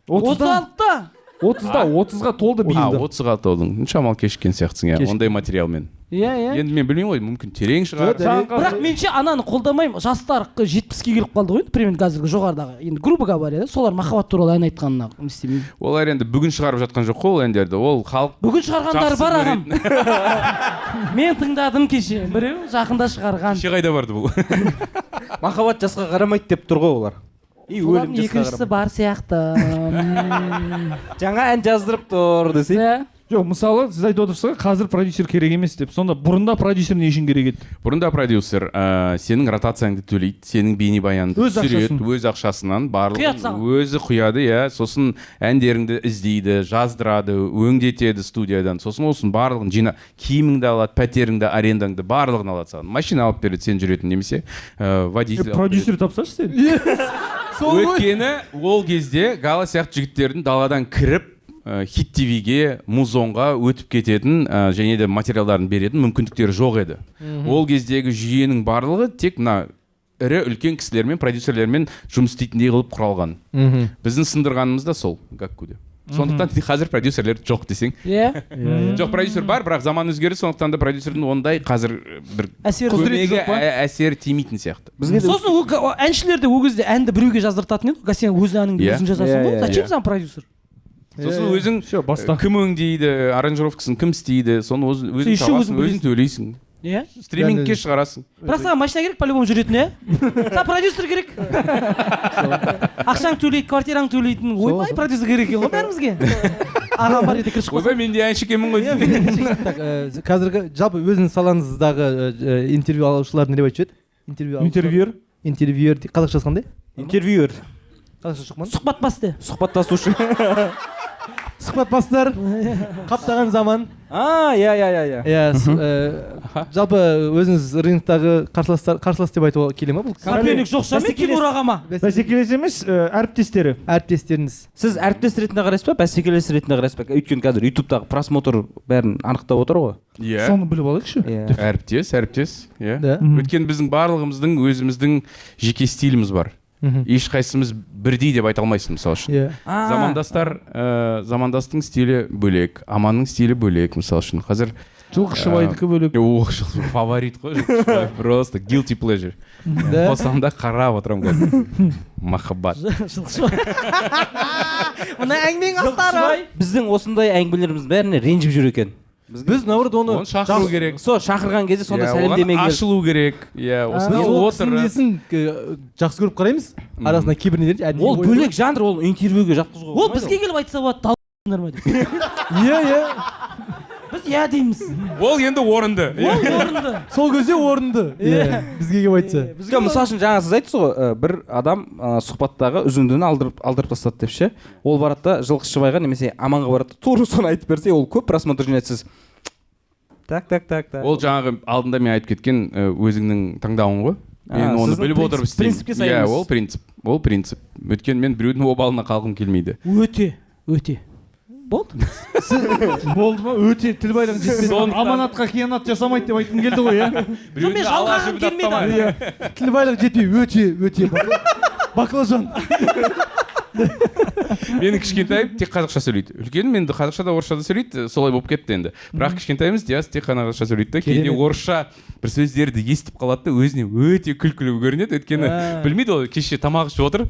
36-та. 30-да, 30-ға толды биыл. 30-ға толдың. Шамалы кешіккен сияқтысың, иә, ондай материалмен. Иә, иә. Енді мен білмеймін ғой, мүмкін терең шығар. Бірақ менше ананы қолдамаймын. Жастар 70-ке келіп қалды ғой, примерно қазіргі жоғарыдағы. Енді грубо говоря, солар махаббат туралы ән айтқанына не істемеймін. Олар енді бүгін шығарып жатқан жоқ қой ол әндерді. Ол халық бүгін шығарғандары жақсы бар ағам. көретін. Мен тыңдадым кеше. Біреу жақында шығарған. Кеше қайда барды бұл? Махаббат жасқа қарамайды деп тұр ғой олар. И Солардың өлім жасқа екіншісі қарамайды. бар сияқты. Жаңа ән жаздырып тұр десей. Жоқ, мысалы, сіз айтып отырсыз ғой, қазір продюсер керек емес деп. Сонда бұрында продюсер не үшін керек еді? Бұрында продюсер сенің ротацияңды төлейді, сенің бейнебаяныңды Өз түсіреді, ақшасын. өз ақшасынан барлығын Құяды саған. өзі құяды, иә. Сосын әндеріңді іздейді, жаздырады, өңдетеді студиядан. Сосын осының барлығын жина, киіміңді алады, пәтеріңді, арендаңды барлығын алады саған. Машина алып береді сен жүретін немесе водитель алып Продюсер тапсашы сен. Өйткені ол кезде Гала сияқты жігіттердің даладан кіріп Хит ТВ-ге, Музонға өтіп кететін және де материалдарын беретін мүмкіндіктері жоқ еді. Ол кездегі жүйенің барлығы тек мына ірі үлкен кісілермен, продюсерлермен жұмыс істейтіндей қылып құралған. Біздің сындырғанымыз да сол Гаккуде. Сондықтан қазір продюсерлер жоқ десең. Иә. Жоқ, продюсер бар, бірақ заман өзгерді, сондықтан да продюсердің ондай қазір бір Әсері көмегі, жоқ па? әсері тимейтін сияқты. Сосын әншілер де ол кезде әнді біреуге жаздыртатын еді. Сен өз әніңді Иә. өзің жазасың Иә, ғой. иә, Зачем иә. саған продюсер? Сосын өзің кім өңдейді, аранжировкасын кім істейді, соны өзің Еще табасың, өзің өзің төлейсің. Иә. Стримингке шығарасың. Бірақ саған машина керек, по-любому жүретін, иә? Саған продюсер керек. Ақшаң төлейді, квартираң төлейтін. Ойбай, продюсер керек екен ғой бәрімізге. Ағам бар еді, кірші. Ойбай, мен де әнші екенмін ғой. Так, қазіргі жалпы өзіңіз салаңыздағы интервью алушылар не деп айтушы еді? Интервью алушылар. Интервьюер. Интервьюер қазақшасы қандай? Интервьюер. Қазақша жоқ ма? Сұхбаттас де. Сұхбаттасушы. Сұхбаттастар. Қаптаған заман. А, иә, иә, иә, иә. Иә, жалпы өзіңіз рыноктағы қарсыластар, қарсылас деп айтуға келе ма бұл? Соперник жоқ шығар мен Тимур ағама. Бәсекелес емес, әріптестері. Әріптестеріңіз. Сіз әріптес ретінде қарайсыз ба, бәсекелес ретінде қарайсыз ба? Өйткені қазір ютубтағы просмотр бәрін анықтап отыр ғой. Иә. Соны біліп алайықшы. Иә. Әріптес, әріптес, иә. Да. Өйткені біздің барлығымыздың өзіміздің жеке стиліміз бар. Ешқайсымыз бірдей деп айта алмайсың, мысалы үшін. Иә. Замандастар, замандастың стилі бөлек, Аманның стилі бөлек, мысалы үшін. Қазір Жылқышыбайдікі бөлек. О, фаворит қой Жылқышыбай, просто guilty pleasure. Да. Қосамын да қарап отырамын кәдімгі. Махаббат. Мына әңгіменің астары. Біздің осындай әңгімелеріміздің бәріне ренжіп жүр екен. Біз наоборот оны Оны шақыру керек. Сол шақырған кезде сонда Иә, оған сәлемдеме келіп. ашылу керек. Иә, Біз осындай ол кісінің отырып. несін жақсы көріп қараймыз. Арасында кейбір нелер әдейі Ол ойып- бөлек жанр, ол интервьюге жатқызуға Ол болмайды. бізге келіп айтса болады, талдыңдар ма деп. Иә, иә. Біз иә дейміз. Ол енді орынды. Ол орынды. Сол кезде орынды. Иә, бізге келіп айтса. Бізге мысалы үшін жаңа сіз айттыңыз ғой, бір адам сұхбаттағы үзіндіні алдырып тастады деп ше. Ол барады да Жылқышыбайға немесе Аманға барады да тура соны айтып берсе, ол көп просмотр жинайды сіз. Так, так, так, так. Ол жаңағы алдында мен айтып кеткен өзіңнің таңдауың ғой. Мен оны сіздің біліп отырып істеймін. принципке сай Иә, емес. ол принцип. Ол принцип. Өйткені мен біреудің обалына қалғым келмейді. Өте, өте. Болды. Болды ма? Өте тіл байлығын жетпеді. Аманатқа қиянат жасамайды деп айтқым келді ғой, иә? Жоқ, мен жалғағым келмеді. Иә. Тіл байлығы жетпей, өте, өте. Баклажан. Менің кішкентайым тек қазақша сөйлейді. Үлкенім енді қазақша да орысша да сөйлейді, солай болып кетті енді. Бірақ кішкентайымыз Диас тек қана қазақша сөйлейді да, кейде орысша бір сөздерді естіп қалады да, өзіне өте күлкілі көрінеді. Өйткені білмейді ол, кеше тамақ ішіп отыр,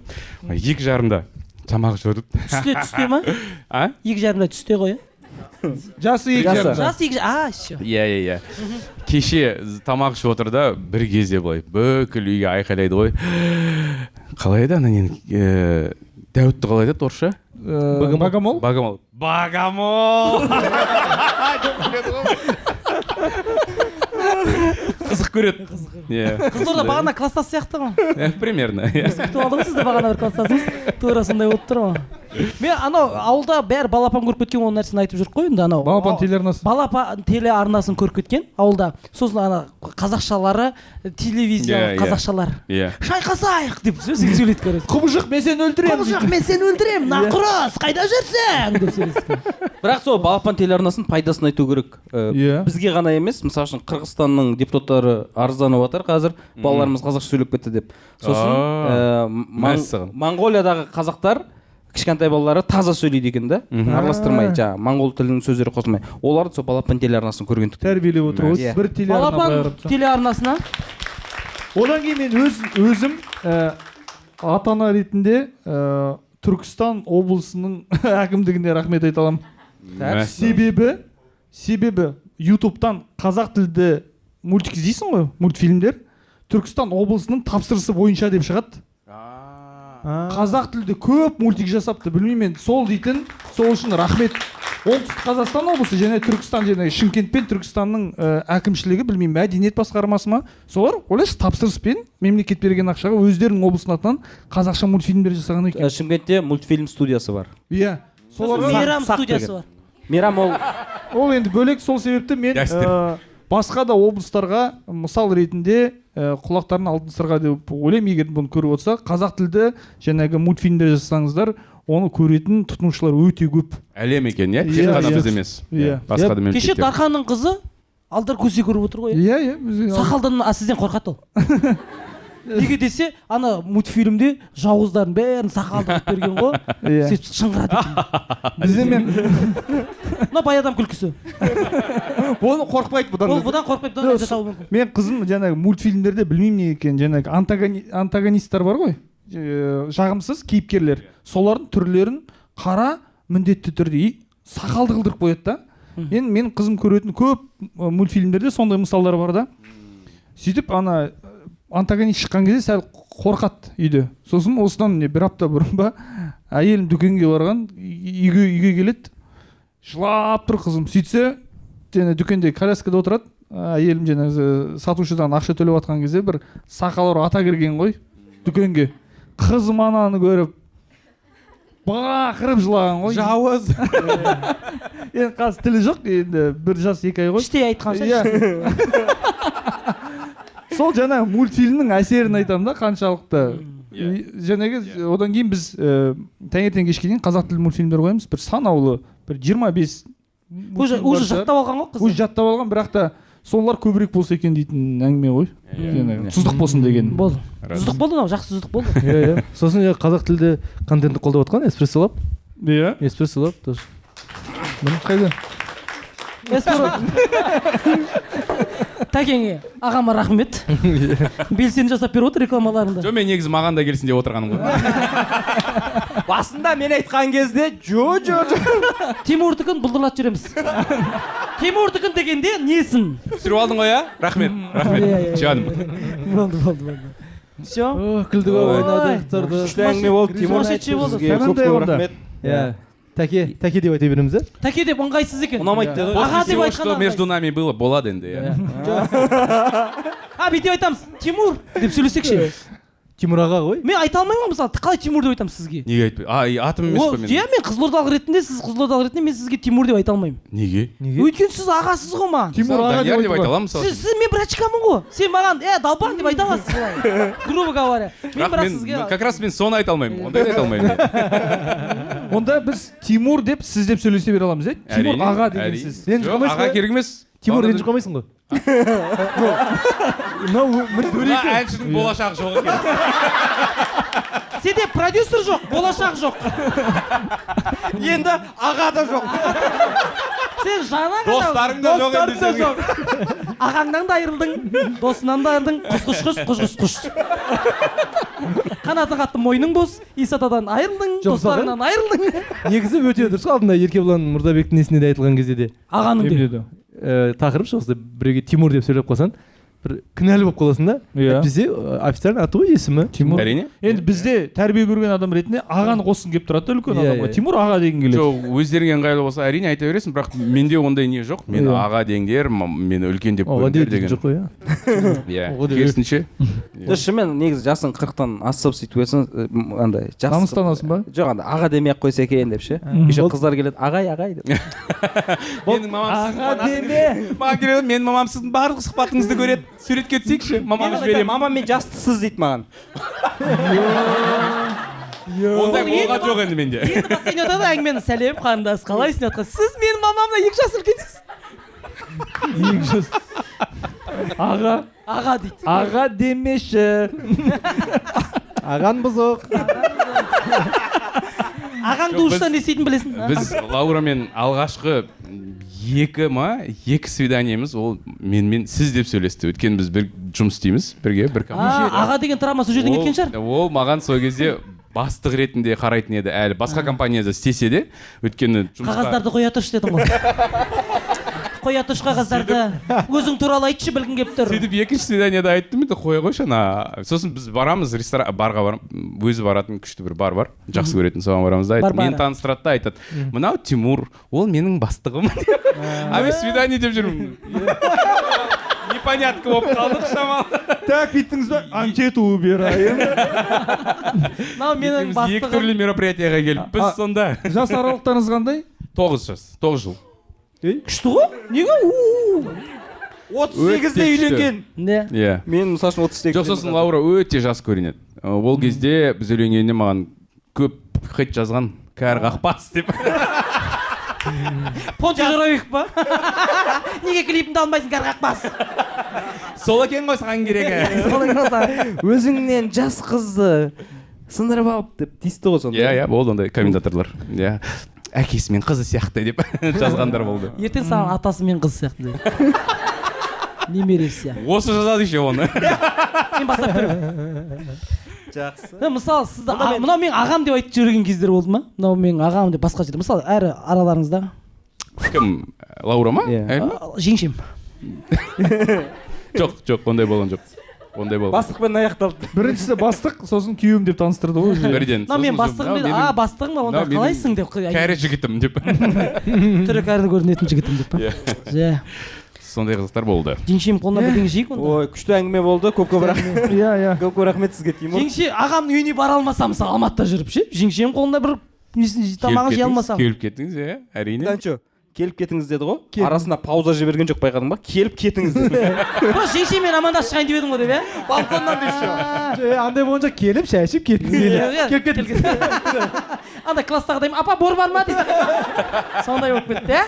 2:30-да тамақ ішіп отырып. Түсте ма? А? 2:30-да түсте ғой, иә? Жасы 2:30. Жасы 2, а, всё. Иә, иә, иә. Кеше тамақ ішіп отыр да, бір кезде былай бүкіл үйге айқайлайды ғой. Қалай еді ана нені? Дәуітті қалай айтады орысша? Богомол. Богомол. Богомол. Қызық көреді. Иә. Қызылорда бағана класстас сияқты ғой. Примерно. Біз күтіп алдық сізді, бағана бір класстасыңыз. Тура сондай болып тұр ғой. Мен анау ауылда бәрі балапан көріп кеткен, ол нәрсені айтып жүрік қой енді анау. Балапан телеарнасы. Балапан телеарнасын көріп кеткен ауылда. Сосын ана қазақшалары, телевизиялық қазақшалар. Шайқасайық деп сөйлейді короче. Құбыжық мен сені өлтіремін. Құбыжық мен сені өлтіремін. Нақұрыс, қайда жүрсің деп сөйлесті. Бірақ сол балапан телеарнасының пайдасын айту керек. Бізге ғана емес, мысалы үшін Қырғызстанның депутаттары арызданып жатыр қазір, балаларымыз қазақша сөйлеп кетті деп. Сосын Моңғолиядағы қазақтар кішкентай балалары таза сөйлейді екен да, араластырмай, жаңағы моңғол тілінің сөздері қосылмай. Оларды сол балапан телеарнасын көргендіктен тәрбиелеп отыр ғой. Бір телеарна. Балапан телеарнасына. Одан кейін мен өзім ата-ана ретінде Түркістан облысының әкімдігіне рахмет айта аламын. Себебі YouTube'тан қазақ тілді мультик іздейсің ғой, мультфильмдер Түркістан облысының тапсырысы бойынша деп шығады. Қазақ тілді көп мультик жасапты, білмеймін мен, сол дейтін, сол үшін рахмет. Оңтүстік Қазақстан облысы және Түркістан, және Шымкент пен Түркістанның әкімшілігі, білмеймін, мәдениет басқармасы ма, солар ойлашы тапсырыспен мемлекет берген ақшаға өздерінің облысының атынан қазақша мультфильмдер жасаған екен. Шымкентте мультфильм студиясы бар. Иә, соларға Мейрам студиясы бар. Мейрам ол енді бөлек, сол себепті мен басқа да облыстарға мысал ретінде құлақтарын алтын сырға деп ойлаймын, егер бұны көріп отырса, қазақ тілді жаңағы мультфильмдер жасасаңыздар, оны көретін тұтынушылар өте көп. Әлем екен, иә? Тек қана біз емес. Басқа да мемлекеттер. Кеше Дарханның қызы Алдар Көсе көріп отыр ғой. Иә, иә. Сақалдан, сізден қорқады ол. Неге десе, ана мультфильмде жауыздардың бәрін сақалды қылып берген ғой. Сөйтіп шыңғырады екен. Бізде мен мына бай адам күлкісі. Оны қорқпайды бұдан. Ол бұдан қорқпайды, бұдан ләззат алуы мүмкін. Мен қызым жаңағы мультфильмдерде білмеймін не екенін, жаңағы антагонисттар бар ғой, жағымсыз кейіпкерлер. Солардың түрлерін қара міндетті түрде сақалды қылдырып қояды да. Енді мен қызым көретін көп мультфильмдерде сондай мысалдар бар да. Сөйтіп ана антагонист шыққан кезде сәл қорқады үйде. Сосын осыдан не бір апта бұрын ба, әйелім дүкенге барған, үйге келеді, жылап тұр қызым. Сөйтсе, және дүкенде коляскада отырады, әйелім жаңағы сатушыдан ақша төлеп жатқан кезде бір сақалы ата кірген ғой дүкенге. Қызым ананы көріп бақырып жылаған ғой. Жауыз. Енді қазір тілі жоқ, енді 1 жас 2 ай ғой. Іштей айтқан шығар. Сол жаңа мультфильмнің әсерін айтамын да, қаншалықты. Жаңағы одан кейін біз таңертең кешке дейін қазақ тілді мультфильмдер қоямыз, бір санаулы, бір 25. Уже жаттап алған ғой қызы. Уже жаттап алған, бірақ та солар көбірек болса екен дейтін әңгіме ғой. Тұздық болсын деген. Болды. Тұздық болды мынау, жақсы тұздық болды. Иә, иә. Сосын қазақ тілді контентті қолдап отқан Эспрессо Лаб. Иә. Эспрессо Лаб тоже. Міне қайда? Тәкеңе ағама рахмет. Белсенді жасап беріп отыр рекламаларында. Жоқ, мен негізі маған да келсін деп отырғаным ғой. Басында мен айтқан кезде жо. Тимурдікін бұлдырлатып жібереміз. Тимурдікін дегенде несін? Түсіріп алдың ғой, иә? Рахмет, рахмет. Жаным. Болды. Все. Күлдік, ойнадық, тұрдық. Күшті әңгіме болды, Тимур. Сізге көп рахмет. Иә. Тәке деп айта береміз, ә? Тәке деп ыңғайсыз екен. Ұнамайды деді ғой. Аға деп айтқан. Что между нами было, болады енді, иә. А, бүйтіп айтамыз, Тимур деп сөйлесекші. Тимур аға ғой. Мен айта алмаймын ғой, мысалы, қалай Тимур деп айтамын сізге? Неге айтпай? А, атым емес пе мен? Иә, мен қызылордалық ретінде, сіз қызылордалық ретінде, мен сізге Тимур деп айта алмаймын. Неге? Өйткені сіз ағасыз ғой маған. Тимур аға деп айта аламын, мысалы. Сіз мен братчикамын ғой. Сен маған, долбан деп айта аласыз былай. Грубо говоря. Мен бірақ сізге как раз мен соны айта алмаймын. Ондайды айта алмаймын. Онда біз Тимур деп сіз деп сөйлесе бере аламыз, иә? Тимур аға деген сіз. Жоқ, аға керек емес. Тимур ренжіп қалмайсың ғой. Мынау мына әншінің болашағы жоқ екен. Сенде продюсер жоқ, болашақ жоқ. Енді аға да жоқ. Сен жаңа ғана достарың да жоқ енді сенің. Ағаңнан да айырылдың, досыңнан да айырылдың. Құс құс құс, құс құс. Қанаты қатты мойның бос, Исатадан айырылдың, достарыңнан айырылдың. Негізі өте дұрыс, алдында Еркебұлан Мырзабектің несіне де айтылған кезде де. Ағаның де. Тақырып осы біреуге Тимур деп сөйлеп қалсаң, бір кінәлі болып қаласың да. Иә. Әйтпесе официально аты ғой, есімі. Тимур. Әрине. Енді бізде тәрбие көрген адам ретінде ағаны қосқың келіп тұрады да үлкен Иә, адамға. иә. Тимур аға деген келеді. Жоқ, өздеріңе ыңғайлы болса, әрине айта бересің, бірақ менде ондай не жоқ. Мен Иә. аға деңдер, мені үлкен деп Оға көріңдер деген деген. жоқ қой, иә. Иә, Оға деп- керісінше. Жоқ, шынымен негізі жасың 40-тан асып сөйтіп өтсең, андай жас Намыстанасың ба? Жоқ, андай аға демей ақ қойса екен деп ше. Еще қыздар келеді, ағай, ағай деп. Менің мамам сіздің Аға деме. Маған келеді, менің мамам сіздің барлық сұхбатыңызды көреді. Суретке түсейікші, мамама жіберемін. Мамам мен жастысыз дейді маған. Ондай болған жоқ енді менде. Енді бастайын жатады әңгімені. Сәлем, қарындас, қалайсың деп жатқан. Сіз менің мамамнан 2 жас үлкенсіз. 2 жас. Аға. Аға дейді. Аға демеші. Аған бұзық. Ағаң Жоқ, душтан не істейтінін білесің. Біз Лаурамен алғашқы 2 свиданиеміз ол менімен сіз деп сөйлесті. Өйткені біз бір жұмыс істейміз бірге, бір компания. Аға деген травма сол жерден кеткен шығар. Ол маған сол кезде бастық ретінде қарайтын еді әлі. Басқа компанияда істесе де, өйткені жұмысқа Қағаздарды қоя тұршы дедің ғой. Қоя тұршы қағаздарды. Өзің туралы айтшы, білгім келіп тұр. Сөйтіп екінші свиданиеда айттым, енді қоя қойшы ана. Сосын біз барамыз ресторан, барға барам, өзі баратын күшті бір бар бар, жақсы көретін, соған барамыз да айтады. Бар-бары. Мені таныстырады да айтады. Мынау Тимур, ол менің бастығым. А мен свидание деп жүрмін. Непонятка болып қалдық шамалы. Так, бүйттіңіз ба? Анкету убираем. Мынау менің Екеуміз екі бастығым. түрлі мероприятияға келіп, біз сонда. Жас аралықтарыңыз қандай? 9 жас, 9 жыл. Күшті ғой? Неге? 38-де үйленген. Не? Иә. Мен мысалы үшін 38. Жоқ, сосын Лаура өте жас көрінеді. Ол кезде біз үйленгенде маған көп хейт жазған, кәрі қақпас деп. Понти Журавик па? Неге клипімді алмайсың, кәрі қақпас? Сол екен ғой саған керегі. Сол екен ғой саған. Өзіңнен жас қызды сындырып алып деп тиісті ғой сонда. Иә, иә, болды ондай комментаторлар. Иә. Әкесі мен қызы сияқты деп жазғандар болды. Ертең саған атасы мен қызы сияқты дейді. Немересі сияқты. Осы жазады еще оны. Мен бастап беремін. Жақсы. Мысалы, сізді мынау менің ағам деп айтып жіберген кездер болды ма? Мынау менің ағам деп басқа жерде. Мысалы, әрі араларыңызда. Кім? Лаура ма? Иә. Әйел ма? Жеңшем. Жоқ, жоқ, ондай болған жоқ. Ондай болған. Бастықпен аяқталды. Біріншісі бастық, сосын күйеуім деп таныстырды ғой уже. Бірден. Мынау менің Сосын бастығым мынау деді. менің А, бастығым ба? Онда мынау менің қалайсың деп. Кәрі жігітім деп. Түрі кәрі көрінетін жігітім деп па? Иә. Жә. Сондай қызықтар болды. Жеңшем қолына бірдеңе жейік онда. Ой, күшті әңгіме болды. Көп-көп рахмет. Иә, иә. Көп-көп рахмет сізге, Тимур. Жеңше ағамның үйіне бара алмасам, мысалы, Алматыда жүріп ше, жеңшем қолында бір несін тамағын жей алмасам. Келіп кеттіңіз, иә, әрине. Данчо, келіп кетіңіз деді ғой. Арасында пауза жіберген жоқ, байқадың ба? Келіп кетіңіз деді. Просто жеңшеммен амандасып шығайын деп едім ғой деп, иә? Балконнан деп ше. Андай болғанша келіп, шай ішіп кеттіңіз. Иә, Келіп кеттіңіз. Анда класстағыдай апа бор бар ма дейсің. Сондай болып кетті, иә?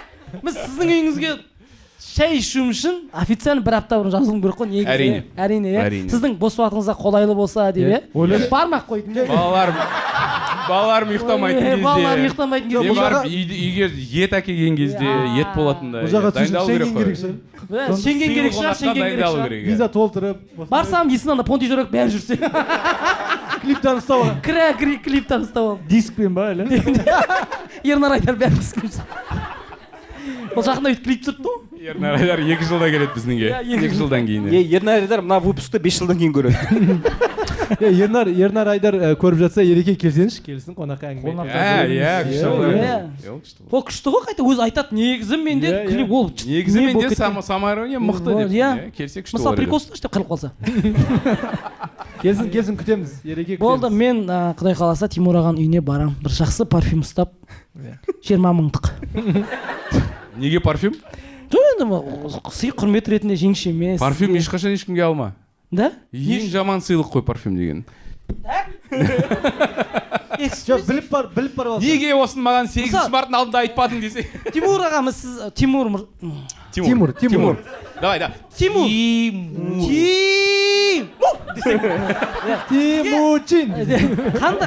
Біз сіздің үйіңізге шай ішуім үшін официально бір апта бұрын жазылуым керек қой негізі. Әрине. Әрине, иә. Әрине. Сіздің бос уақытыңызға қолайлы болса деп, иә? Ойлашы. Бармақ қойдым. Балаларым ұйықтамайтын Ой, кезде. Балалар ұйықтамайтын Не кезде. барып үйге ет әкелген кезде ет болатындай. Бұл жаққа Дайындалу шенген керек керек қой. шығар. Иә, Шенген керек шығар, Сыйлық шенген керек дайындалу шығар. керек. Виза толтырып. Барсам, есін анда Понти Журек бәрі жүрсе. Клиптан ұстап алған. Кірі клиптан ұстап алып. Дискпен ба әлі? Ернар Айдар бәрі дискпен жүр. Ол жақында өйтіп клип түсіріпті ғой. Ернар Айдар 2 жылда келеді біздің үйге. Иә, екі 2 жылдан кейін. Е, Ернар Айдар мына выпускты 5 жылдан кейін көреді. Ернар, Ернар Айдар көріп жатса, Ереке келсеңші, келсін қонаққа әңгіме. Қонаққа. Ә, иә, күшті Иә, болады. иә. Иә, ол күшті болады. Ол күшті ғой, қайта өзі айтады, негізі менде Иә, иә. клип ол Негізі не менде болып кеткен? самоирония мықты деп. Иә. Иә, келсе күшті Мысалы, болар еді. прикол ұсташы деп қырылып қалса. Келсін, келсін, күтеміз. Ереке күтеміз. Болды, мен Құдай қаласа Тимур ағаның үйіне барам. Бір жақсы парфюм ұстап, 20 мыңдық. Неге парфюм? Жоқ, енді сый құрмет ретінде жеңшеме. Парфюм ешқашан ешкімге алма. Да? Ең жаман сыйлық қой парфюм деген. Жоқ, біліп бар, біліп бар алса. Неге осыны маған 8 Мысалы- марттың алдында айтпадың десе. Тимур ағамыз, сіз Тимур Тимур, Тимур. Давай, да. Тимур. Тимур. Тимур десең. Тимучин.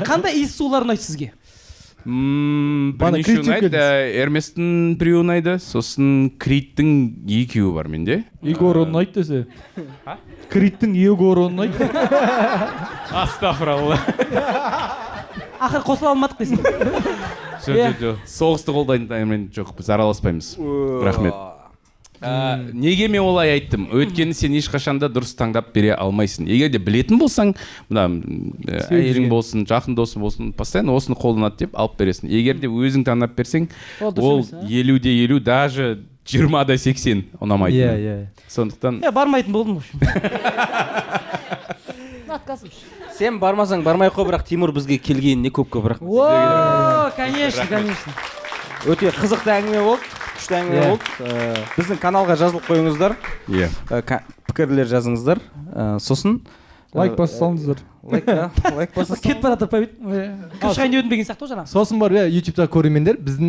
Қандай иіс сулар ұнайды сізге? Бағана Бірнеше Крид деп ұнайды. Эрместің біреуі ұнайды, сосын Кридтің екеуі бар менде. Егор ұнайды десе. Криттің Егоры ұнайды. Астафыралла. Ақыры қосыла алмадық десең. Жоқ, жоқ, жоқ. Соғысты қолдайтын жоқ, біз араласпаймыз. Рахмет. Неге мен олай айттым? Өйткені сен ешқашан да дұрыс таңдап бере алмайсың. Егер де білетін болсаң, мына әйелің болсын, жақын досың болсын, постоянно осыны қолданады деп алып бересің. Егер де өзің таңдап берсең, Ол дұрыс ол емес, а? 50-де 50, даже 20-да 80 ұнамайтын. Иә, иә. Сондықтан Е, бармайтын болдым, в общем. Отказ. Сен бармасаң, бармай ақ қой, бірақ Тимур бізге келгеніне көп көп рахмет. О, конечно, конечно. Өте қызықты әңгіме болды, күшті әңгіме болды. Біздің каналға жазылып қойыңыздар. Пікірлер жазыңыздар. Сосын Лайк басып салыңыздар. Лайк, да, лайк баса. Кетіп бара жатыр па бүйтіп. Кім шығайын деп едім деген сияқты ғой жаңағы. Сосын барып, иә, ютубта көрермендер, біздің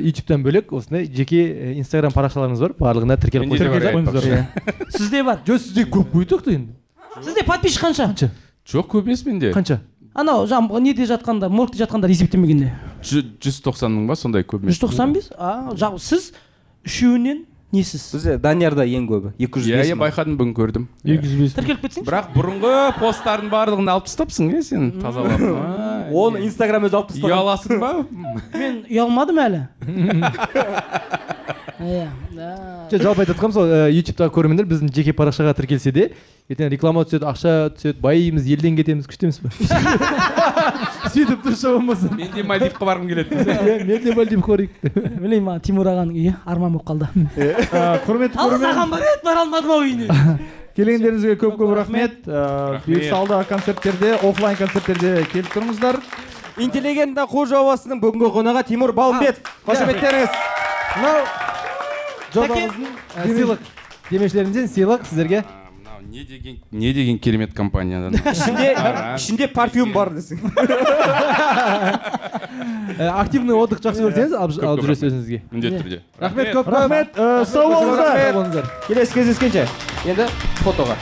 ютубтан бөлек осындай жеке инстаграм парақшаларымыз бар, барлығына тіркеліп Менде де бар, қойыңыздар. айтпақшы. Иә. Сізде бар. Жоқ, сізде көп қой тоқты енді. Сізде подписчик қанша? Қанша? Жоқ, көп емес менде. Қанша? Анау жаңағы неде жатқанда, моргте жатқандар есептемегенде. 190 мың ба, сондай, көп емес. 195? А, сіз үшеуінен несіз? Бізде Даниярда ең көбі, 205 Иә, мың. байқадым, бүгін көрдім. 205. Тіркеліп кетсеңші. Бірақ бұрынғы посттардың барлығын алып тастапсың, иә, сен тазалап. Оны Инстаграм өзі алып тастаған. Ұяласың ба? Мен ұялмадым әлі. Иә. Жоқ, жалпы айтып жатқаным сол, ютубтағы көрермендер біздің жеке парақшаға тіркелсе де, ертең реклама түседі, ақша түседі, байимыз, елден кетеміз, күшті емес па? Сөйтіп тұрса болмаса. Мен де Мальдивқа барғым келеді. Иә, мен де Мальдивқа барайық. Білмеймін, маған Тимур ағаның үйі арман болып қалды. Құрметті Алыс көрермен, ағам бар еді, бара алмадым ау үйіне. келгендеріңізге көп көп рахмет. Бұйырса, алдағы концерттерде, офлайн концерттерде келіп тұрыңыздар. Интеллигентно қу жобасының бүгінгі қонағы Тимур Балымбетов. Қошеметтеріңіз. Мынау жобамыздың сыйлық, демеушілерімізден сыйлық сіздерге. Мынау не деген керемет компаниядан. Ішінде парфюм бар десең. Активный отдых жақсы көрсеңіз, алып Көп алып көп жүресіз рахмет. өзіңізге. Міндетті түрде. Рахмет көп көп. Рахмет, сау болыңыздар. Сау болыңыздар. Келесі кездескенше. Енді фотоға.